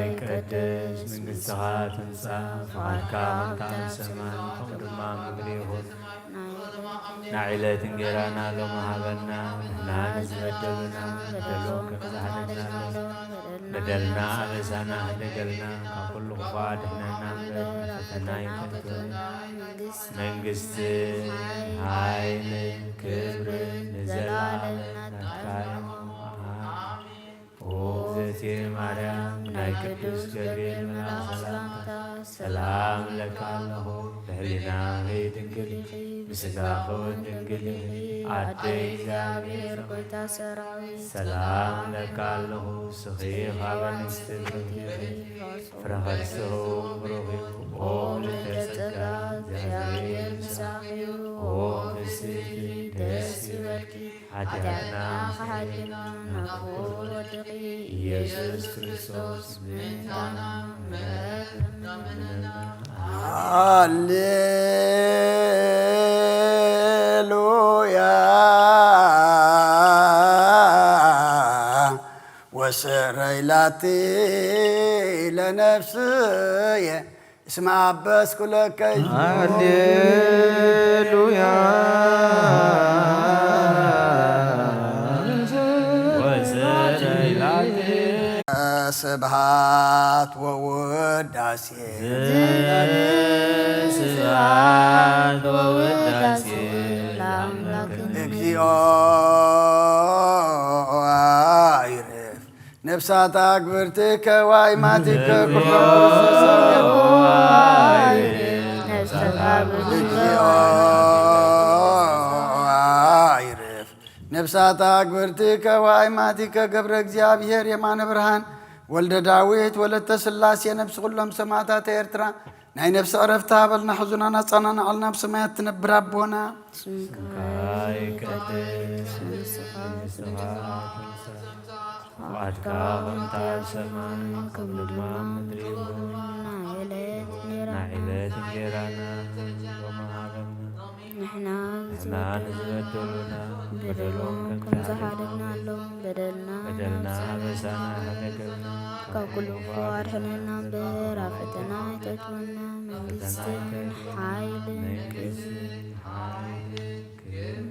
ይቀደስ፣ መንግስትኻ ትምጻእ፣ ፍቓድካ ከምታ ኣብ ሰማይ ከምኡ ድማ ኣብ ምድሪ ይኹን። ናይ ዕለት እንጌራና ሎሚ ሃበና፣ ንሕና ንዝበደሉና በደሎም ከም ዝሓለና በደልና ኣበሳና ሕደገልና፣ ካብ ኩሉ ክፉእ ኣድሕነና እምበር ናብ ፈተና ኣይተእትወና። መንግስትን ሓይልን ክብርን ንዘለኣለም ናትካ እዮም። ኣሜን። ኦ እግዝእትየ ማርያም ናይ ቅዱስ ገብርኤል መልኣኽ ሰላምታ ሰላም እለካ ኣለኹ። ብሕሊናኺ ድንግል ኢኺ፣ ብስጋኺ እውን ድንግል ኢኺ። ኣደይ እግዚኣብሔር ጐይታ ሰራዊት ሰላም እለካ ኣለኹ። ንስኺ ካብ ኣንስቲ ብርኽቲ ኢኺ፣ ፍረ ከርስኺ እውን ብሩኽ እዩ። ኦ ምልዕተ ጸጋ እግዚኣብሔር ምሳኺ እዩ። ኦ ፍስሕቲ ደስ ይበልኪ፣ ሓጢኣትና ክሓልየልና ናብ ክቡር ወድኺ ኢየሱስ ክርስቶስ ምእንታና ምሕረት ለምንልና። ሃሌሉያ ወስረይ ላቲ ለነፍስየ እስመ አበስኩ ለከ ሃሌሉያ ወሰረይላቴ ስብሃት ወውዳሴ ስብሐት ወውዳሴ ለአምላክነ እግዚኦ ይርፍ ነፍሳት አግብርቲከ ወአይማቲከ ኩሎም ክርስቶስ ነፍሳት አግብርቲከ እግዚኦ ይርፍ ነፍሳት አግብርቲከ ወአይማቲከ ገብረ እግዚኣብሔር የማነ ብርሃን ወልደ ዳዊት ወለተ ስላሴ ነፍሲ ኩሎም ሰማዕታት ኤርትራ ናይ ነፍሲ ዕረፍቲ ሃበልና፣ ሕዙናና ጸናናዓልና፣ ኣብ ሰማያት ትነብር ኣቦና። ስምካ ይቀደስ፣ መንግስትኻ ትምጻእ፣ ፍቓድካ ከምታ ኣብ ሰማይ ከምኡ ድማ ኣብ ምድሪ ይኹን። ናይ ዕለት እንጌራና ሎሚ ሃበና። ንሕና ንሕና ንዝበደሉና በደሎም ከም ዝሓደግናሎም በደልና በደልና ኣበሳና ሕደገልና ካብ ኩሉ ክፉእ ኣድሕነና እምበር ኣብ ፈተና ኣይተእትወና። መንግስትን ሓይልን ክብርን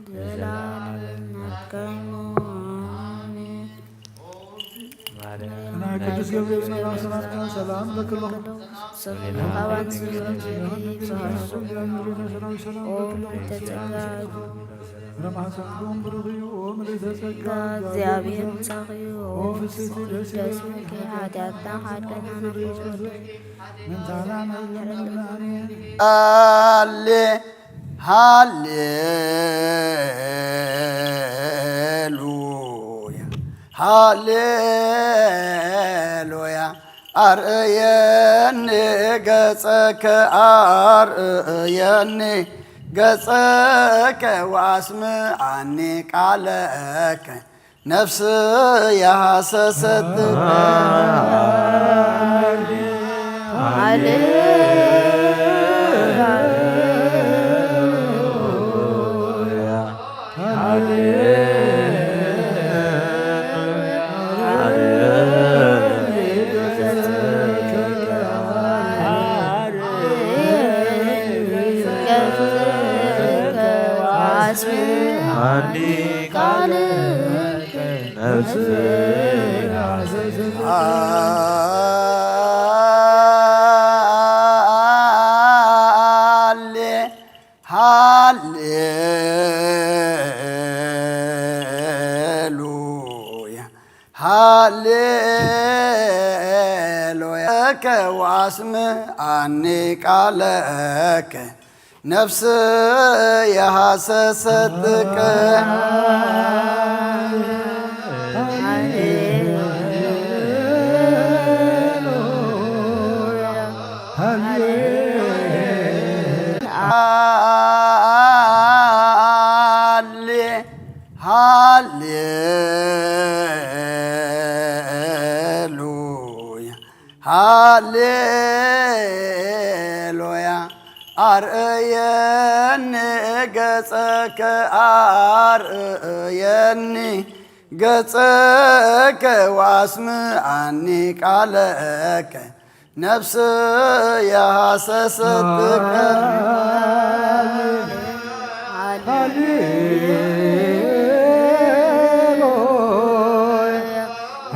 ዘለኣለም ናትካ እዩ። ኣሜን። ማርያም ናይ ቅዱስ ገብርኤል መልኣክ ሰላምታ ሰላም ለክሎ ሰላም ካባን ስምረት ሰራዊት ሰላም ለክሎ ረማሕፀንኩም ብሩኽ እዩ። ኦ ምልዕተ ጸጋ እግዚአብሔር ምሳኺ እዩ። ኦ ፍስሕቲ ደስ ይበልኪ ሓጢኣትና ሓድገና ምንታና መለምናኔ ሃሌ ሃሌሉያ ሃሌሉያ ኣርእየኒ ገጸከ ኣርእየኒ ገጸከ ወአስምዓኒ ቃለከ ነፍስየ ሃሰሰት ሃሌ ሃሌሉያ ሃሌሉያ ከ ወአስምዓኒ ቃለከ ነፍስየ ሃሰሰትከ ሃሌሉያ። ኣርእየኒ ገጸከ፣ ኣርእየኒ ገጸከ፣ ወኣስምዓኒ ቃለከ፣ ነፍስየ ሃሰሰትከ።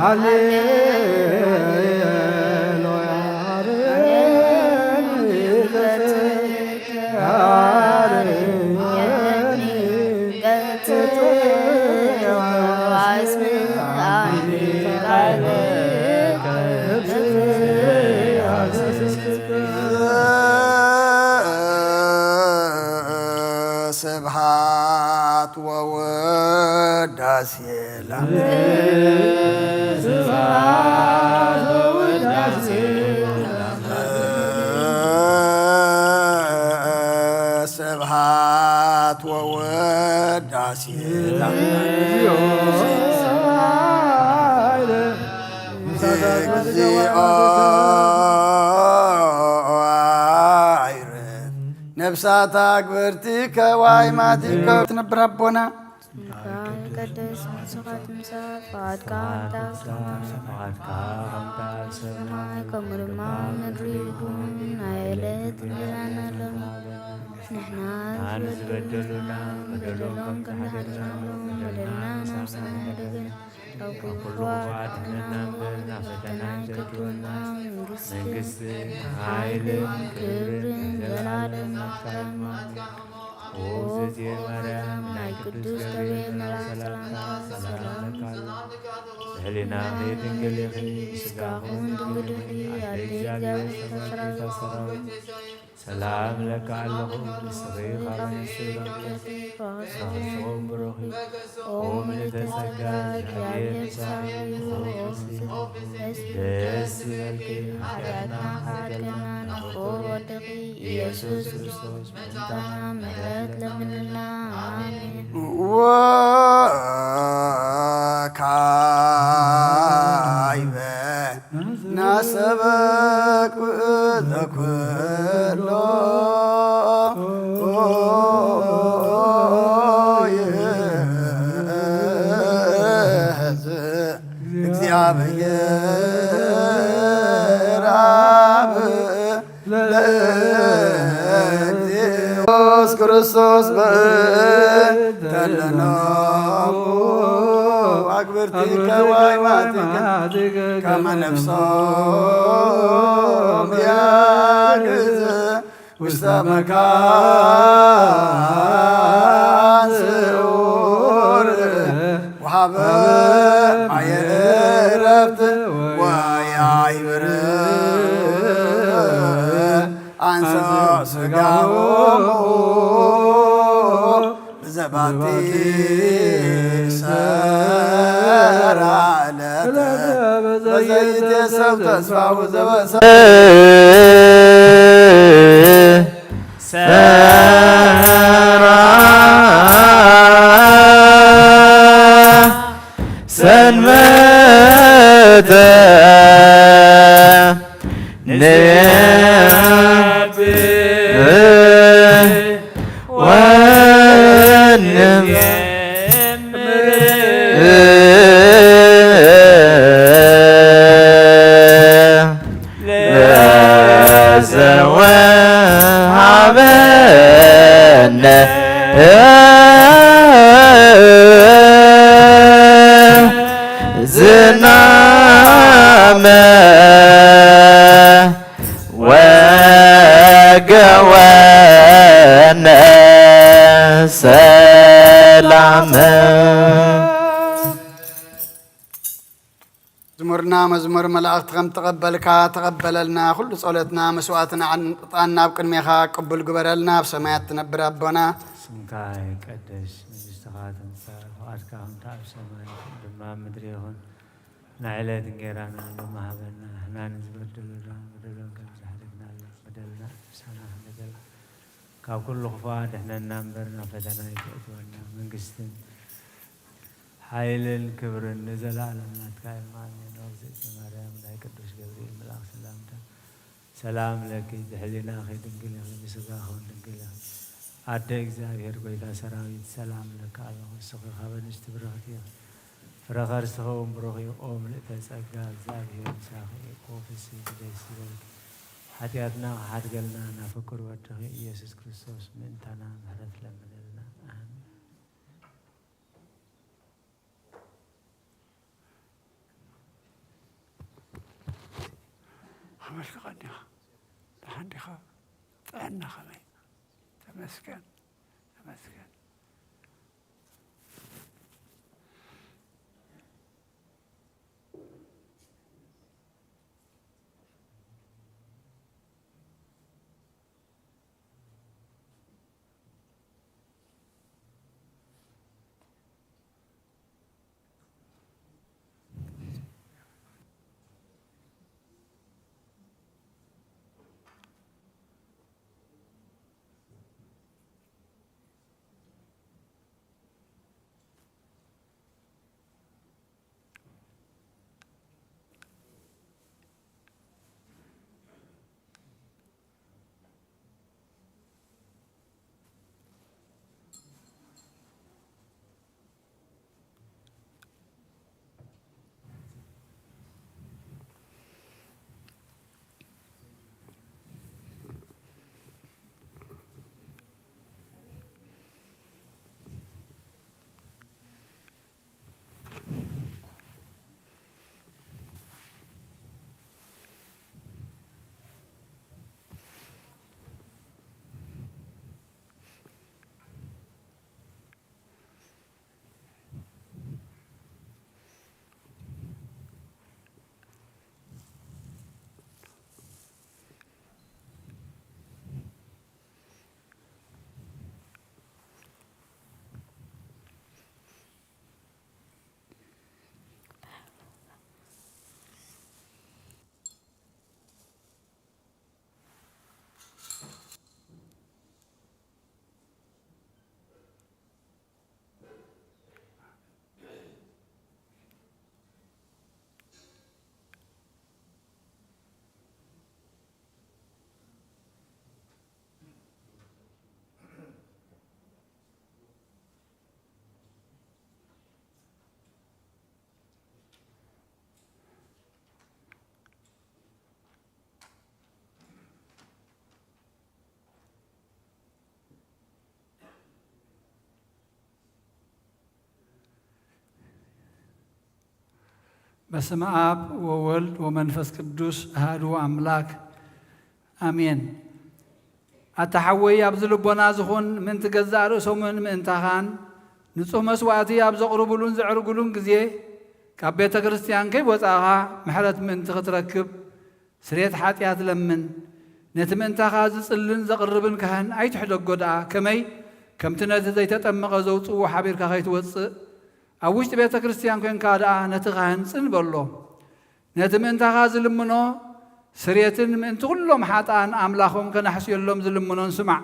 ሃሌሉያ፣ ሃሌሉያ። ስብሐት ወውዳሴ ለአብ። ስብሐት ወውዳሴ ለአብ። ስብሐት ወውዳሴ ለአብ። እግዚኦ አይረፍ። ነፍሳት ኣግብርቲከ ወኣይማቲከ ትነብር ኣቦና። ስምካ ይቀደስ፣ መንግስትኻ ትምጻእ፣ ፈቓድካ ኣብ ምድሪ ከም ሰማይ ከምኡ ድማ ኣብ ምድሪ ይኹን። ናይ ዕለት እንጀራና ሎሚ ንሕና ዝበደሉና በደሎም ከም ንሓድገሎም በደልና ንስኻ ንሓድገና። ካብ ኩሉ ክፉኣት ኣድሕነና እምበር ናብ ፈተና ኣይተእትወና። መንግስቲ፣ ሓይልን ክብርን ዘላለም ናትካ እዩ። ኣሜን። ኦ እግዝእትየ ማርያም፣ ናይ ቅዱስ ገብርኤል መልኣክ ሰላምታ ሰላም እልኪ። ብሕሊናኺ ድንግል ኢኺ፣ ብስጋኺ እውን ድንግል ኢኺ። ኣደይ እግዚኣብሔር፣ ተፈራሪ ሰላም እለኪ ኣለኹ፣ ንስኺ ካብ ኣንስቲ ብሩኽቲ ኢኺ፣ ፍሬ ከርሥኺ እውን ብሩኽ እዩ። ኦ ምልዕተ ጸጋ፣ እግዚኣብሔር ምሳኺ፣ ደስ ይበልኪ፣ ሓጢኣትና ክሓድገና፣ ንፍቁር ወድኺ ኢየሱስ ክርስቶስ ምእንታና ምሕረት ለምንልና። ኣሜን። ወካዕበ ናሰበኩ ዘኩሎ ይእዝ እግዚኣብሔር ኣብ ለእግዚኦ ክርስቶስ በእንተ ለነሙ ኣግብርቲከ ወአይማቲከ ከመ ነፍሶም ያግዝ ውስተ መካን ስዑር ወሃበ ማየ ዕረፍት ወያይብር አንሶ ስጋሆሙ። ዘባቲ ሰራ ዕለት በዘይትየሰብ ተስፋሁ ዘበሰ ሰራ ሰንበተ ንነብር ወንዘምር ለዘወሃበነ ዝናመ ወገወነ ሰላም። መዝሙርና መዝሙር መላእኽቲ ከም ተቐበልካ ተቐበለልና። ኩሉ ጸሎትና መስዋዕትና ዕጣንና ኣብ ቅድሜኻ ቅቡል ግበረልና። ኣብ ሰማያት ትነብር ኣቦና። ስምካ ይቀደስ፣ መንግስትኻ ትምጻእ፣ ፍቓድካ ከምቲ ኣብ ሰማይ ከምኡ ድማ ኣብ ምድሪ ይኹን። ናይ ዕለት እንጌራና ሎሚ ሃበና። ንሕና ንዝበደሉና በደሎም ከም ዝሓለፍናሎም በደልና ምሳና ክንበደል፣ ካብ ኩሉ ክፉእ ኣድሕነና እምበር ናብ ፈተና ኣይተእትወና። መንግስትን ሓይልን ክብርን ንዘለኣለም ናትካ እዮም። ኣሜን። እግዝእቲ ማርያም፣ ናይ ቅዱስ ገብርኤል መልኣክ ሰላም ሰላም ለኪ፣ ብሕሊናኺ ድንግል ኢኺ፣ ብስጋኺ እውን ድንግል ኢኺ። ኣደ እግዚኣብሔር፣ ጐይታ ሰራዊት፣ ሰላም ለኪ ኣለኹ። ንስኺ ካብ ኣንስቲ ብርኽቲ ኢኺ፣ ፍረ ከርስኺ እውን ብሩኽ እዩ። ኦ ምልእተ ጸጋ፣ እግዚኣብሔር ምሳኺ እዩ። ኦ ፍስሕቲ ደስ ይበልኪ፣ ሓጢኣትና ክሓድገልና ናብ ፍቁር ወድኺ ኢየሱስ ክርስቶስ ምእንታና ምሕረት ለምነልና። ኣሜን። ከመልክኻ እንዲኻ? ደሓን ዲኻ? ጥዕና ከመይ? ተመስገን፣ ተመስገን። በስመ አብ ወወልድ ወመንፈስ ቅዱስ አሐዱ አምላክ አሜን። ኣታ ሓወይ፣ ኣብዚ ልቦና ዝኹን ምእንቲ ገዛእ ርእሶምን ምእንታኻን ንጹሕ መስዋእቲ ኣብ ዘቕርቡሉን ዘዕርጉሉን ግዜ፣ ካብ ቤተ ክርስቲያን ከይወጻእኻ ምሕረት ምእንቲ ክትረክብ ስርየት ሓጢኣት ለምን። ነቲ ምእንታኻ ዝጽልን ዘቕርብን ካህን ኣይትሕደጎ ደኣ፣ ከመይ ከምቲ ነቲ ዘይተጠመቐ ዘውጽእዎ ሓቢርካ ከይትወጽእ፣ ኣብ ውሽጢ ቤተ ክርስቲያን ኮንካ ደኣ ነቲ ካህን ጽን በሎ። ነቲ ምእንታኻ ዝልምኖ ስርየትን ምእንቲ ኩሎም ሓጥኣን ኣምላኾም ከናሕስየሎም ዝልምኖን ስማዕ።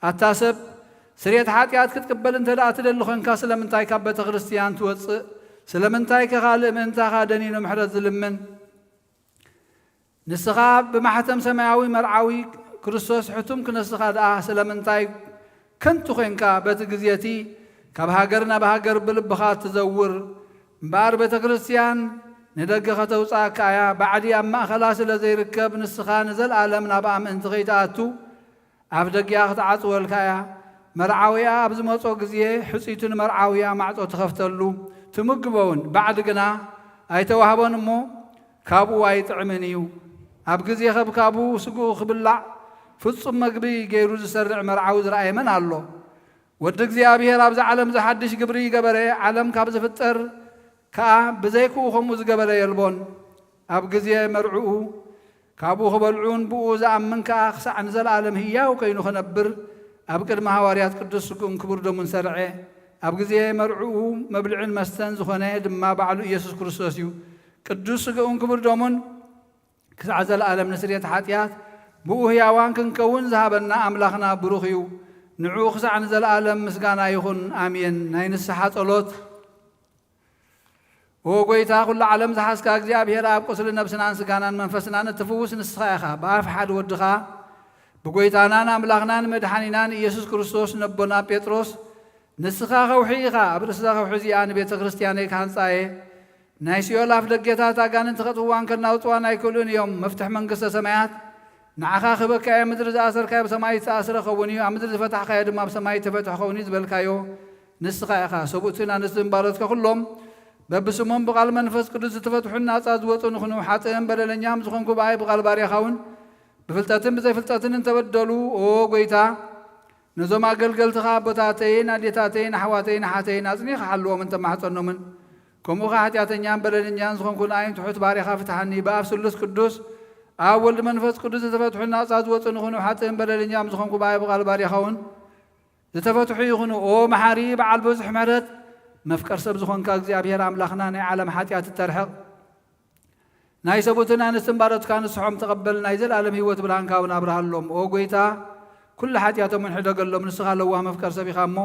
ኣታ ሰብ፣ ስርየት ሓጢኣት ክትቅበል እንተ ደኣ ትደሊ ኾንካ፣ ስለምንታይ ካብ ቤተ ክርስቲያን ትወጽእ? ስለምንታይ ከ ካልእ ምእንታኻ ደኒኑ ምሕረት ዝልምን? ንስኻ ብማሕተም ሰማያዊ መርዓዊ ክርስቶስ ሕቱም ክነስኻ ደኣ ስለምንታይ ከንቱ ኾንካ በቲ ግዜ እቲ ካብ ሃገር ናብ ሃገር ብልብኻ ትዘውር? እምበኣር ቤተ ክርስቲያን ንደገ ከተውጽኣካ እያ። ባዕዲ ኣብ ማእከላ ስለ ዘይርከብ ንስኻ ንዘለኣለም ናብኣ ምእንቲ ከይትኣቱ ኣብ ደጊኣ ክትዓጽወልካ እያ። መርዓዊኣ ኣብ ዝመጾ ግዜ ሕጽይቲ ንመርዓዊኣ ማዕጾ ትኸፍተሉ፣ ትምግቦ እውን። ባዕዲ ግና ኣይተዋህቦን እሞ ካብኡ ኣይጥዕምን እዩ። ኣብ ግዜ ከብካቡ ስግኡ ክብላዕ ፍጹም መግቢ ገይሩ ዝሰርዕ መርዓዊ ዝረኣየ መን ኣሎ? ወዲ እግዚኣብሔር ኣብዚ ዓለም እዚ ሓድሽ ግብሪ ገበረ፣ ዓለም ካብ ዝፍጠር ከኣ ብዘይክኡ ከምኡ ዝገበረ የልቦን። ኣብ ግዜ መርዕኡ ካብኡ ክበልዑን ብኡ ዝኣምን ከኣ ክሳዕ ንዘለኣለም ህያው ኮይኑ ክነብር ኣብ ቅድሚ ሃዋርያት ቅዱስ ስግኡን ክቡር ደሙን ሰርዐ። ኣብ ግዜ መርዕኡ መብልዕን መስተን ዝኾነ ድማ ባዕሉ ኢየሱስ ክርስቶስ እዩ። ቅዱስ ስግኡን ክቡር ደሙን ክሳዕ ዘለኣለም ንስርየት ሓጢኣት ብኡ ህያዋን ክንከውን ዝሃበና ኣምላኽና ብሩኽ እዩ። ንዕኡ ክሳዕ ንዘለኣለም ምስጋና ይኹን፣ ኣሜን። ናይ ንስሓ ጸሎት። ኦ ጐይታ፣ ኵሉ ዓለም ዝሓዝካ እግዚኣብሔር ኣብ፣ ቁስሊ ነብስናን ስጋናን መንፈስናን እትፍውስ ንስኻ ኢኻ። ብኣፍ ሓደ ወድኻ፣ ብጐይታናን ኣምላኽናን መድሓኒናን ኢየሱስ ክርስቶስ፣ ነቦና ጴጥሮስ፣ ንስኻ ከውሒ ኢኻ፣ ኣብ ርእሲ እዛ ከውሒ እዚኣ ንቤተ ክርስቲያነይ ክሃንጻ እየ። ናይ ሲኦል ኣፍ ደገታት ኣጋንንቲ ከጥፍዋን ከናውጽዋን ኣይክእሉን እዮም። መፍትሕ መንግስተ ሰማያት ንዓኻ ክህበካ እየ። ምድሪ ዝኣሰርካዮ ኣብ ሰማይ ዝተኣስረ ክኸውን እዩ፣ ኣብ ምድሪ ዝፈታሕካዮ ድማ ኣብ ሰማይ ተፈትሑ ክኸውን እዩ ዝበልካዮ ንስኻ ኢኻ። ሰብኡትን ኣንስትን ባሮትካ ኩሎም በብስሞም ብቓል መንፈስ ቅዱስ ዝተፈትሑን ናጻ ዝወጹ ንኹኑ። ሓጥእን በደለኛም ዝኾንኩ ብኣይ ብቓል ባርያኻ እውን ብፍልጠትን ብዘይፍልጠትን እንተበደሉ፣ ኦ ጐይታ፣ ነዞም ኣገልገልትኻ ኣቦታተይን ኣዴታተይን ኣሕዋተይን ኣሓተይን ኣጽኒኻ ሓልዎምን ተማሕጸኖምን። ከምኡ ኸኣ ሓጢኣተኛን በደለኛን ዝኾንኩ ንኣይን ትሑት ባርያኻ ፍትሓኒ። ብኣብ ስሉስ ቅዱስ፣ ኣብ ወልድ መንፈስ ቅዱስ ዝተፈትሑ ናጻ ዝወጹ ንኹኑ። ሓጥእን በደለኛም ዝኾንኩ ብኣይ ብቓል ባርያኻ እውን ዝተፈትሑ ይኹኑ። ኦ መሓሪ በዓል ብዙሕ ምሕረት፣ መፍቀር ሰብ ዝኾንካ እግዚኣብሔር ኣምላኽና፣ ናይ ዓለም ሓጢኣት እተርሕቕ፣ ናይ ሰብኡትን ኣንስትን ባሮትካ ንስሖም ተቐበል፣ ናይ ዘለኣለም ህይወት ብርሃንካ እውን ኣብርሃሎም። ኦ ጐይታ፣ ኩሉ ሓጢኣቶም እውን ሕደገሎም፣ ንስኻ ለዋህ መፍቀር ሰብ ኢኻ እሞ።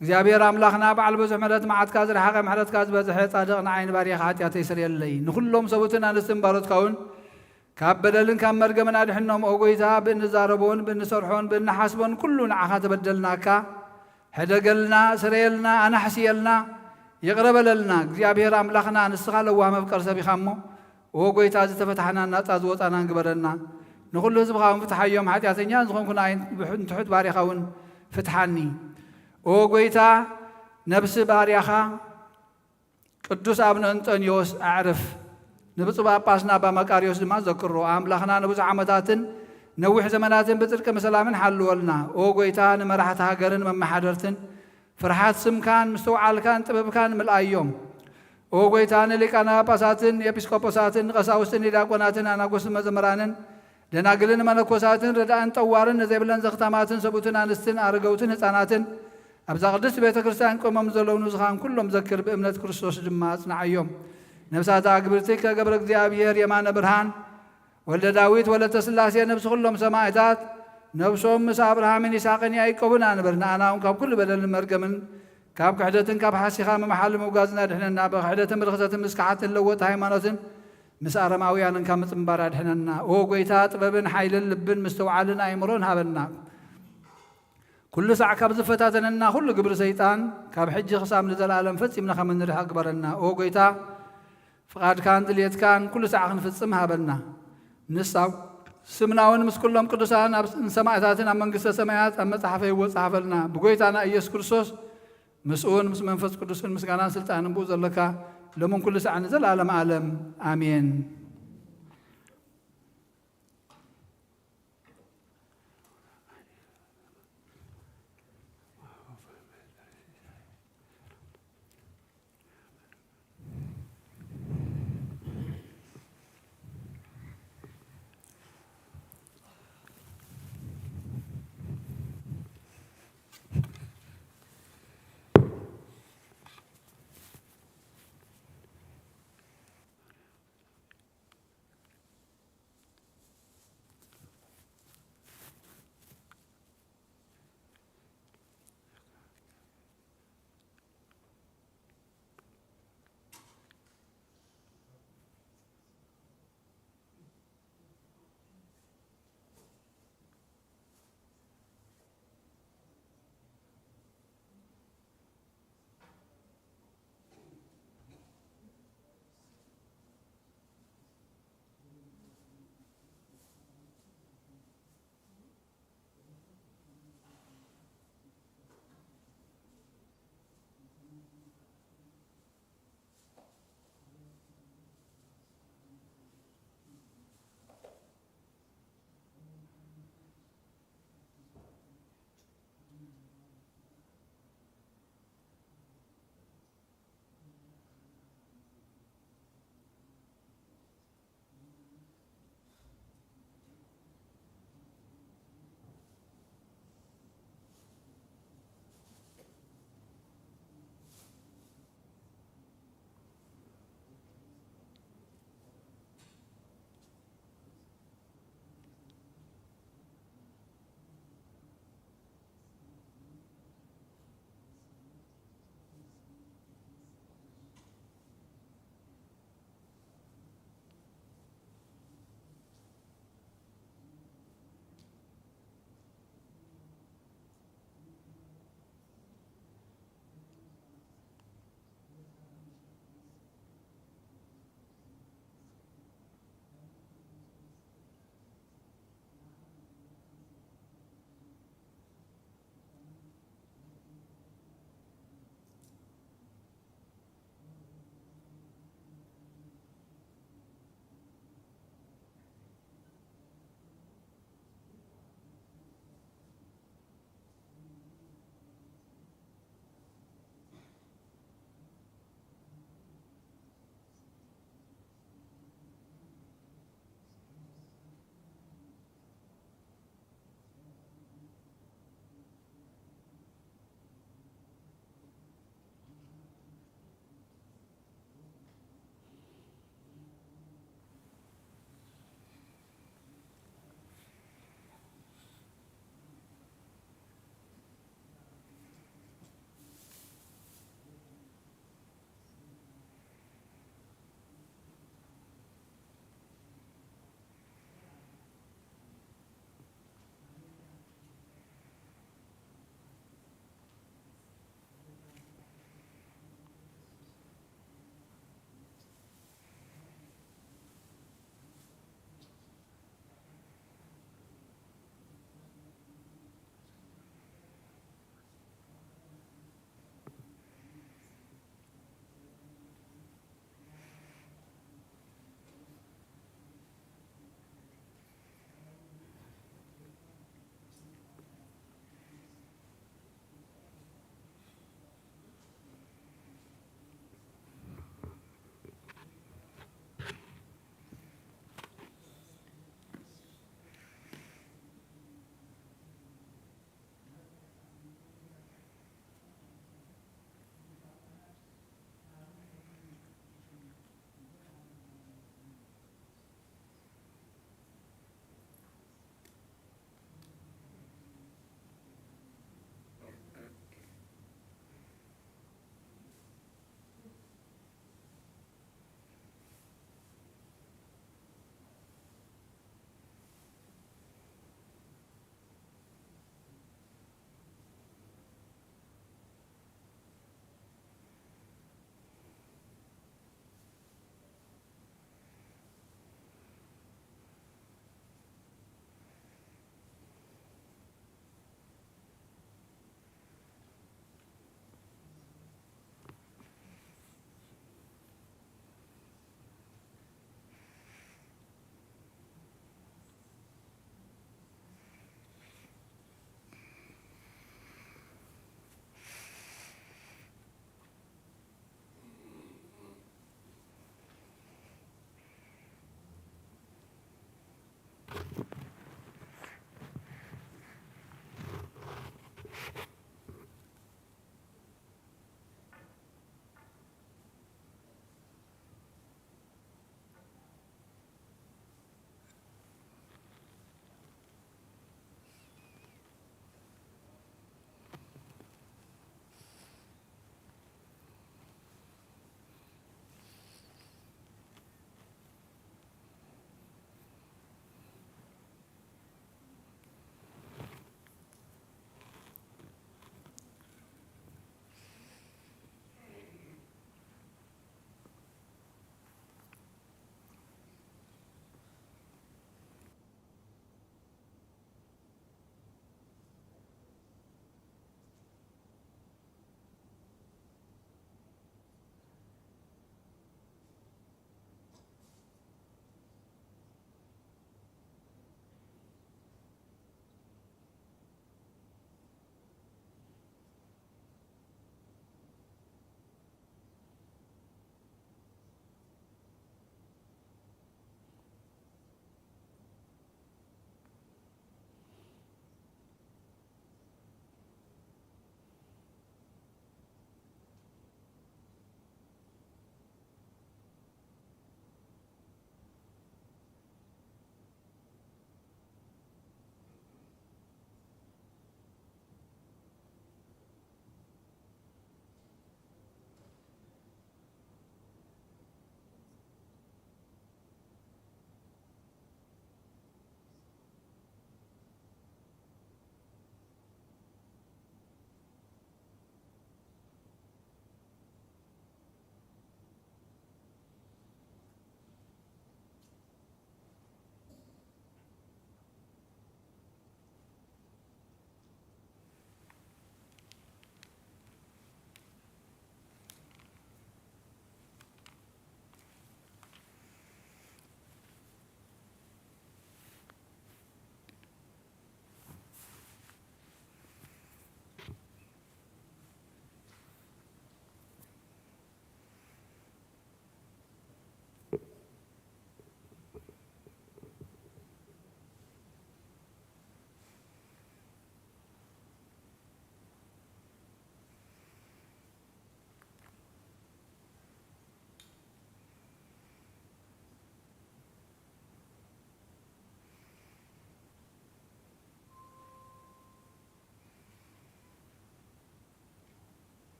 እግዚኣብሔር ኣምላኽና በዓል ብዙሕ ምሕረት፣ መዓትካ ዝረሓቐ ምሕረትካ ዝበዝሐ ጻድቕ፣ ንዓይ ንባርያኻ ሓጢኣተይ ስርየለይ። ንኹሎም ሰብኡትን ኣንስትን ባሮትካ እውን ካብ በደልን ካብ መርገምን ኣድሕኖም። ኦ ጐይታ፣ ብእንዛረቦን ብእንሰርሖን ብእንሓስቦን ኩሉ ንዓኻ ተበደልናካ። ሕደገልና፣ ስረየልና፣ ኣናሕስየልና፣ ይቕረ በለልና። እግዚኣብሔር ኣምላኽና፣ ንስኻ ለዋህ መፍቀር ሰብ ኢኻ እሞ፣ ኦ ጐይታ፣ ዝተፈታሕናን ናጻ ዝወጻናን ግበረና። ንኹሉ ህዝብኻ እውን ፍትሓዮም። ሓጢኣተኛ ዝኾንኩ ንኣይ ንትሑት ባርያኻ እውን ፍትሓኒ። ኦ ጐይታ፣ ነብሲ ባርያኻ ቅዱስ ኣቡነ እንጠንዮስ ኣዕርፍ። ንብፁዕ ጳጳስና ኣባ መቃርዮስ ድማ ዘክሮ። ኣምላኽና ንብዙሕ ዓመታትን ነዊሕ ዘመናትን ብጽድቂ ምስላምን ሓልወልና። ኦ ጐይታ፣ ንመራሕቲ ሃገርን መመሓደርትን ፍርሃት ስምካን ምስትውዓልካን ጥበብካን ምልኣዮም። ኦ ጐይታ፣ ንሊቃነ ጳጳሳትን ኤጲስቆጶሳትን ንቀሳውስትን ንዲያቆናትን ኣናጎስን መዘምራንን ደናግልን መነኮሳትን ረዳእን ጠዋርን ንዘይብለን ዘኽታማትን ሰብኡትን ኣንስትን ኣረገውትን ህፃናትን ኣብዛ ቅድስት ቤተ ክርስቲያን ቆሞም ዘለዉ ንዝኻን ኩሎም ዘክር፣ ብእምነት ክርስቶስ ድማ ኣጽንዓዮም። ነፍሳት ኣግብርቲ ከገብረ እግዚኣብሔር የማነ ብርሃን ወልደ ዳዊት ወለተ ስላሴ፣ ነፍሲ ኩሎም ሰማዕታት፣ ነፍሶም ምስ ኣብርሃምን ይስሐቅን ያዕቆብን ኣንብር። ንኣና እውን ካብ ኩሉ በደልን መርገምን ካብ ክሕደትን ካብ ሓሲኻ ምምሓል ምውጋዝና ድሕነና። ብክሕደትን ብርኽሰትን ምስ ከሓትን ለወጥ ሃይማኖትን ምስ ኣረማውያንን ካብ ምጽንባር ኣድሕነና። ኦ ጐይታ፣ ጥበብን ሓይልን ልብን ምስትውዓልን ኣእምሮን ሃበና። ኩሉ ሳዕ ካብ ዝፈታተነና ኩሉ ግብሪ ሰይጣን ካብ ሕጂ ክሳብ ንዘለኣለም ፈጺምና ከም እንርሕቕ ግበረና። ኦ ጐይታ፣ ፍቓድካን ድልየትካን ኩሉ ሳዕ ክንፍጽም ሃበና። ንሳው ስምና እውን ምስ ኩሎም ቅዱሳን ኣብ ሰማዕታትን ኣብ መንግስተ ሰማያት ኣብ መጽሓፈ ይወጽሓፈልና። ብጐይታና ኢየሱስ ክርስቶስ፣ ምስኡን ምስ መንፈስ ቅዱስን ምስጋናን ስልጣንን ብኡ ዘለካ ሎምን ኩሉ ሳዕ ንዘለኣለም ዓለም። ኣሜን።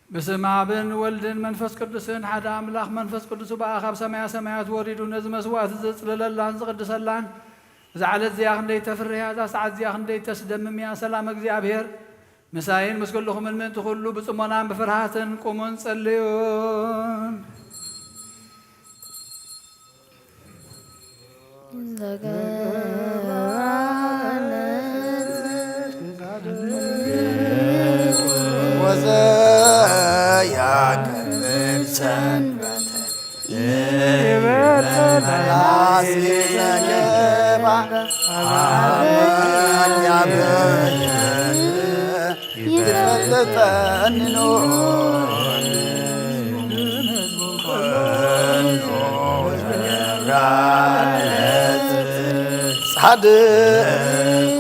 በስመ ኣብን ወልድን መንፈስ ቅዱስን ሓደ ኣምላኽ። መንፈስ ቅዱስ ብኣኻ ኣብ ሰማያ ሰማያት ወሪዱ ነዚ መስዋዕቲ ዘጽልለላን ዝቕድሰላን፣ እዛ ዕለት እዚኣ ክንደይ ተፍርህያ፣ እዛ ሰዓት እዚኣ ክንደይ ተስደምም እያ። ሰላም እግዚኣብሔር ምሳይን ምስ ኩልኹምን ምእንቲ ኩሉ ብጽሞናን ብፍርሃትን ቁሙን ጸልዩን። ወዘያከብር ሰንበተ ይበል መልአክ ዘገባ አብ እግዚአብሔር ይፈልጠኒ ኖር። ጻድቅ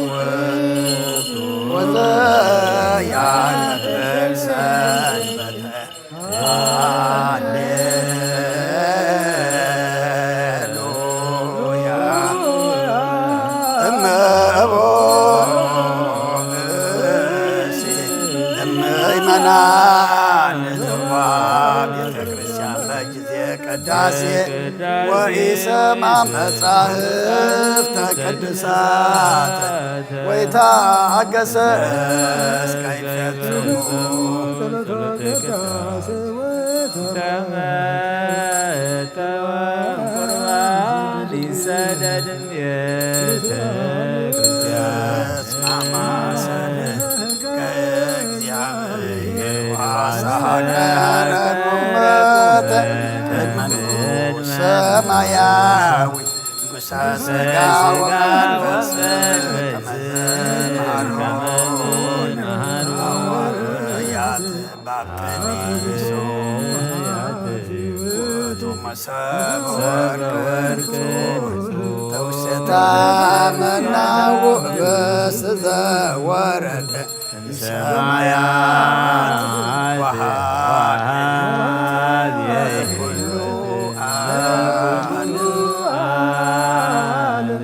ወዘያነብር ሰንበተ። ሃሌሉያ። እመቦ ብእሲ እምእመናን ንዝዋ ቤተ ክርስቲያን በጊዜ ቅዳሴ ወኢሰማ መጻሕፍተ ቅዱሳት ወይታገሰ እስከ ይፈጽሙ። ተመጠወ ቁርባን ይሰደድ ቤተ ክርስቲያን። እስማማ ሰለ ከእግዚአብሔር ዋሳነ ረቁመተ ቅድመ ሰማያዊ ንጉሠ ሥጋ ወመንፈስ ከመ መሃሮን ሐዋርያት ባቅኒሶ ውእቱ መሰብ ወርቅ ተውስታ መናውእ በስ ዘወረደ ሰማያት ወሃብ ኩሉ ዓለም።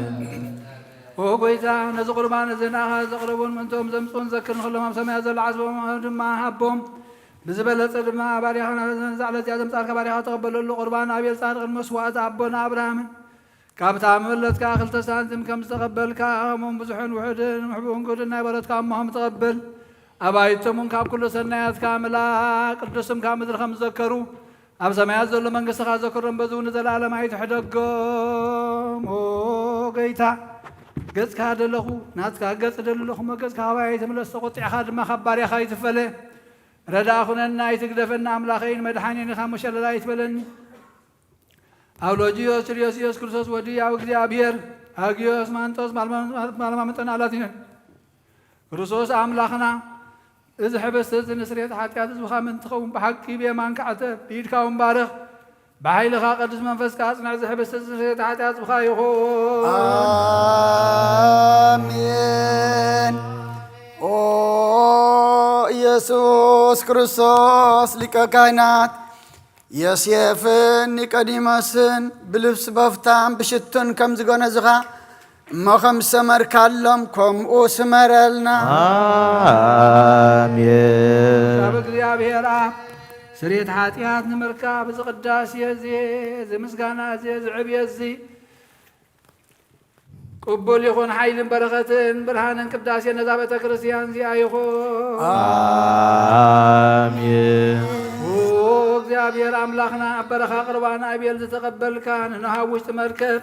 ኦ ጎይታ፣ ነዚ ቁርባን እዚ ንኣኻ ዘቕረቡን ምእንትኦም ዘምጽኡን ዘክር፣ ንኹሎም ኣብ ሰማያት ዘሎ ዓስቦም ድማ ሃቦም። ብዝበለጸ ድማ ባሪያኻ ነዛ ዕለት እዚኣ ዘምጻልካ ባሪያኻ ተቐበለሉ። ቁርባን ኣቤል ጻድቕን መስዋእቲ ኣቦና ኣብርሃምን ካብታ መበለትካ ክልተ ሳንቲም ከም ዝተቐበልካ፣ ከምኡውን ብዙሕን ውሑድን ምሕቡእን ግዱን ናይ በረትካ እሞ ከም ትቐብል፣ ኣባይቶም እውን ካብ ኩሉ ሰናያትካ ምልኣ፣ ቅዱስ ስምካ ምድሪ ከም ዝዘከሩ፣ ኣብ ሰማያት ዘሎ መንግስትኻ ዘክሮም፣ በዚ እውን ንዘለኣለም ኣይትሕደጎም። ኦ ጎይታ፣ ገጽካ ደለኹ፣ ናትካ ገጽ ደሊ ኣለኹ፣ እሞ ገጽካ ካባይ ኣይትምለስ፣ ተቖጢዕካ ድማ ካብ ባርያኻ ኣይትፈለ። ረዳእ ኩነና፣ ኣይትግደፈና፣ ኣምላኸይን መድሓኒን ኢኻ እሞ ሸለል ኣይትበለኒ። ኣውሎጅዮስ ችርዮስ ኢየሱስ ክርስቶስ ወዲ ያው እግዚኣብሔር፣ ኣግዮስ ማንጦስ ማልማ-፣ ማልማመጠን ኣላቲነን ክርስቶስ ኣምላኽና፣ እዚ ሕብስቲ እዚ ንስርየት ሓጢኣት ህዝብኻ ምእንቲ ኸውን ብሓቂ ብየማንካ ዕተብ፣ ብኢድካ እውን ባርኽ፣ ብሓይልኻ ቅዱስ መንፈስካ ኣጽንዕ። እዚ ሕብስቲ እዚ ስርየት ሓጢኣት ህዝብኻ ይኹን። ኣሜን። ኦ ኢየሱስ ክርስቶስ ሊቀ ካህናት፣ ዮሴፍን ኒቆዲሞስን ብልብስ በፍታን ብሽቱን ከም ዝገነዝኻ፣ እሞ ከም ዝሰመርካሎም ከምኡ ስመረልና። ኣሜን። ካብ እግዚኣብሔር ኣብ ስርየት ሓጢኣት ንምርካብ፣ እዚ ቅዳሴ እዚ፣ እዚ ምስጋና እዚ፣ እዚ ዕብየት እዚ ቅቡል ይኹን። ሓይልን በረኸትን ብርሃንን ቅዳሴ ነዛ ቤተ ክርስቲያን እዚኣ ይኹን። ኣሜን። ኦ እግዚኣብሔር ኣምላኽና፣ ኣብ በረኻ ቁርባን ኣቤል ዝተቐበልካ፣ ንኖህ ኣብ ውሽጢ መርከብ፣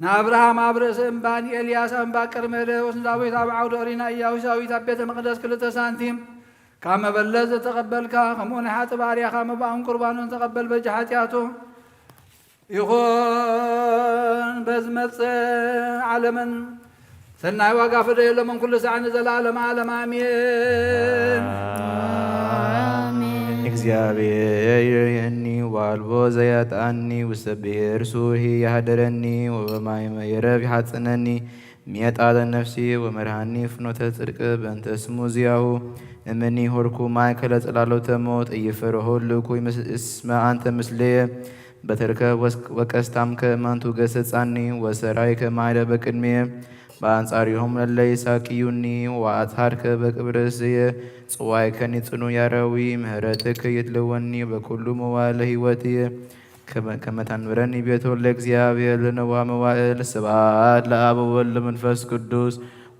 ንኣብርሃም ኣብ ርእሲ እምባ፣ ንኤልያስ ኣብ እምባ ቀርሜሌዎስ፣ ንዳዊት ኣብ ዓውደ ኦሪት፣ ንኢያሱ ዳዊት ኣብ ቤተ መቕደስ ክልተ ሳንቲም ካብ መበለት ዝተቐበልካ፣ ከምኡ ናይ ሓጥእ ባርያኻ መባእን ቁርባኑን ተቐበል። በጃ ሓጢኣቱ ይኹን። በዝመጽእ ዓለምን ሰናይ ዋጋ ፍደየሎምን ኩሉ ሳዕ ንዘለዓለመ ዓለም ኣሜን። ኣሜን። እግዚኣብሔር ይርእየኒ ወአልቦ ዘያጥኣኒ፣ ውስተ ብሔር ስሑል ያህድረኒ፣ ወበማይ መይረብ ይሓጽነኒ፣ ሚየጣለ ነፍሲ ወመርሃኒ ፍኖተ ጽድቅ በእንተ ስሙ ዚያሁ። እምኒ ሆርኩ ማእከለ ጽላሎተ ሞት፣ ኢይፈርሁ ልእኩይ ምስ-፣ እስመ አንተ ምስሌየ። በትርከ ወስ-፣ ወቀስታምከ እመንቱ ገሰጻኒ፣ ወሰራይከ ማይለ በቅድሜ። በአንጻሪሆም ለለ ይሳቅዩኒ፣ ወአጽሐድከ በክብር ርእስየ። ጽዋይከኒ ጽኑ ያረዊ፣ ምህረትከ ይትለወኒ በኩሉ መዋዕለ ህይወትየ። ከመ-፣ ከመ ታንብረኒ ቤቶ ለእግዚኣብሔር ለነዋ መዋእል። ስብሐት ለአብ ወወልድ ለመንፈስ ቅዱስ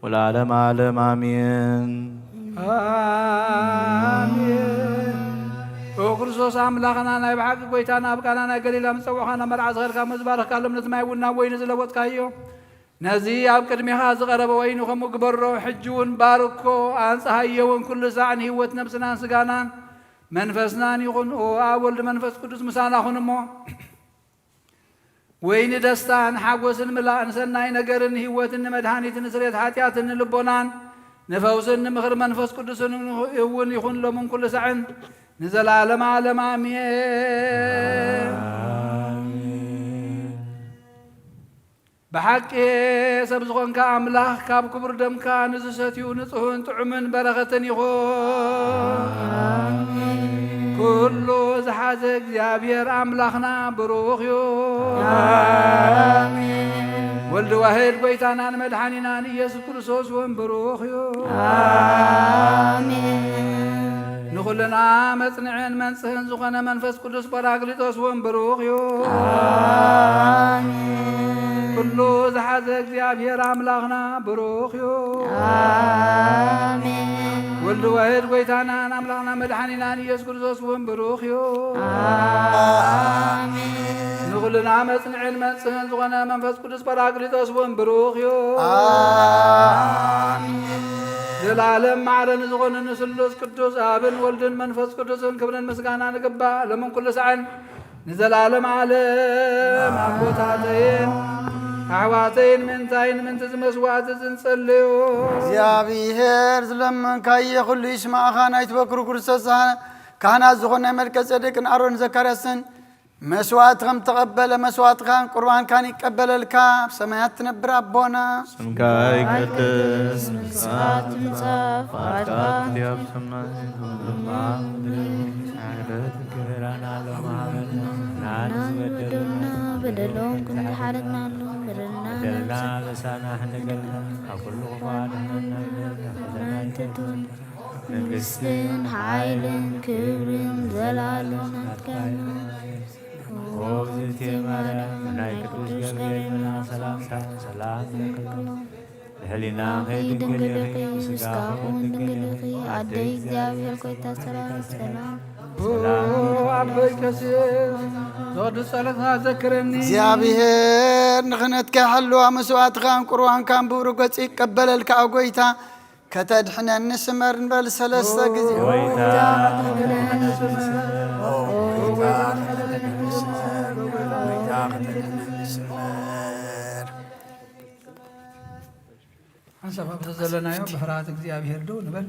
ወለዓለመ ዓለም አሜን። ኣሜን። ኦ ክርስቶስ ኣምላኽና፣ ናይ ብሓቂ ጎይታና፣ ኣብ ቃና ናይ ገሊላ ምስ ጸውዕኻ ናብ መርዓ ዝኸድካ፣ እሞ ዝባረኽካሎም ነቲ ማይ እውን ናብ ወይኒ ዝለወጥካዮ፣ ነዚ ኣብ ቅድሜኻ ዝቐረበ ወይኒ ከምኡ ግበሮ። ሕጂ እውን ባርኮ፣ ኣንጽሃዮ እውን፣ ኩሉ ሳዕ ንህይወት ነብስናን ስጋናን መንፈስናን ይኹን። ኦ ኣብ ወልድ መንፈስ ቅዱስ ምሳና ኩን እሞ፣ ወይኒ ደስታን ሓጎስን ምላእ፣ ንሰናይ ነገርን ህይወትን ንመድሃኒትን ንስርየት ሓጢኣትን ንልቦናን ንፈውስን ንምኽሪ መንፈስ ቅዱስን እውን ይኹን ሎምን ኩሉ ሳዕን ንዘለዓለመ ዓለም ኣሜን። ብሓቂ ሰብ ዝኾንካ ኣምላኽ ካብ ክቡር ደምካ ንዝሰትዩ ንጹህን ጥዑምን በረኸትን ይኹን። ኩሉ ዝሓዘ እግዚኣብሔር ኣምላኽና ብሩኽ እዩ። ወልድ ዋሕድ ጐይታናን መድሓኒናን ኢየሱስ ክርስቶስ እውን ብሩኽ እዩ። ንኹልና መጽንዕን መንጽህን ዝኾነ መንፈስ ቅዱስ ጳራቅሊጦስ እውን ብሩኽ እዩ። ኩሉ ዝሓዘ እግዚኣብሔር ኣምላኽና ብሩኽ እዩ። ወልድ ዋሕድ ጐይታናን ኣምላኽና መድሓኒናን ኢየሱስ ክርስቶስ እውን ብሩኽ እዩ። ንኹልና መጽንዕን መንጽህን ዝኾነ መንፈስ ቅዱስ ጳራቅሊጦስ እውን ብሩኽ እዩ። ዘላለም ማዕረ ንዝኾነ ንስሉስ ቅዱስ ኣብን ወልድን መንፈስ ቅዱስን ክብርን ምስጋናን ይግባእ፣ ሎምን ኩሉ ሳዕን ንዘላለም ዓለም። ኣቦታተይን ኣሕዋተይን ምእንታይን ምእንቲ ዝመስዋዕቲ ዝንጸልዮ እግዚኣብሔር ዝለመንካዮ ኩሉ ይስማዕኻ። ናይ ትበክሩ ክርስቶስ ካህናት ዝኾነ ናይ መልከ ጼዴቅን ኣሮን ዘካርያስን መስዋዕቲ ከም ተቐበለ መስዋዕትኻን ቁርባንካን ይቀበለልካ። ኣብ ሰማያት ትነብር ኣቦና ስምካ ይቀደስ፣ ምምጻእ ትምጻእ፣ ፍቓድካ ፍቓድካ ኣብ ሰማይ ከምኡ ድማ ኣብ ምድሪ። ግብራና ሎሚ ሃበና፣ ንዓና ዝበደሉና በደሎም ከም ዝሓረግናሉ በደልና በደልና በሳና ሕደገልና፣ ካብ ኩሉ ክፉ ኣድሕነና። ፈተና ኣይተእትወና። መንግስትን ሓይልን ክብርን ዘላለም ናትካ እዩ። ኦ እግዝእትየ ማርያም፣ ናይ ቅዱስ ገብርኤል መልኣክ ሰላምታ ሰላም ይብለኪ። ብሕሊናኺ ድንግል ኢኺ፣ ብስጋኹን ድንግል ኢኺ። ኣደይ እግዚኣብሔር ኮይታ ሰላም ሰላም። ኦ ኣቦይ ቀሲስ፣ ዘወዲ ጸሎትካ ዘክረኒ። እግዚኣብሔር ንኽህነትካ ይሓልዋ፣ መስዋዕትኻን ቁርባንካን ብብሩህ ገጹ ይቀበለልካ። ኣብ ጎይታ ከተድሕነኒ ስመር ንበል ሰለስተ ግዜ። ጎይታ ከተድሕነኒ ስመር፣ ጎይታ ከተድሕነኒ ስመር፣ ጎይታ ከተድሕነኒ ስመር። ሓንሳብ ኣብቲ ዘለናዮ ብፍርሃት እግዚኣብሔር ደው ንበል።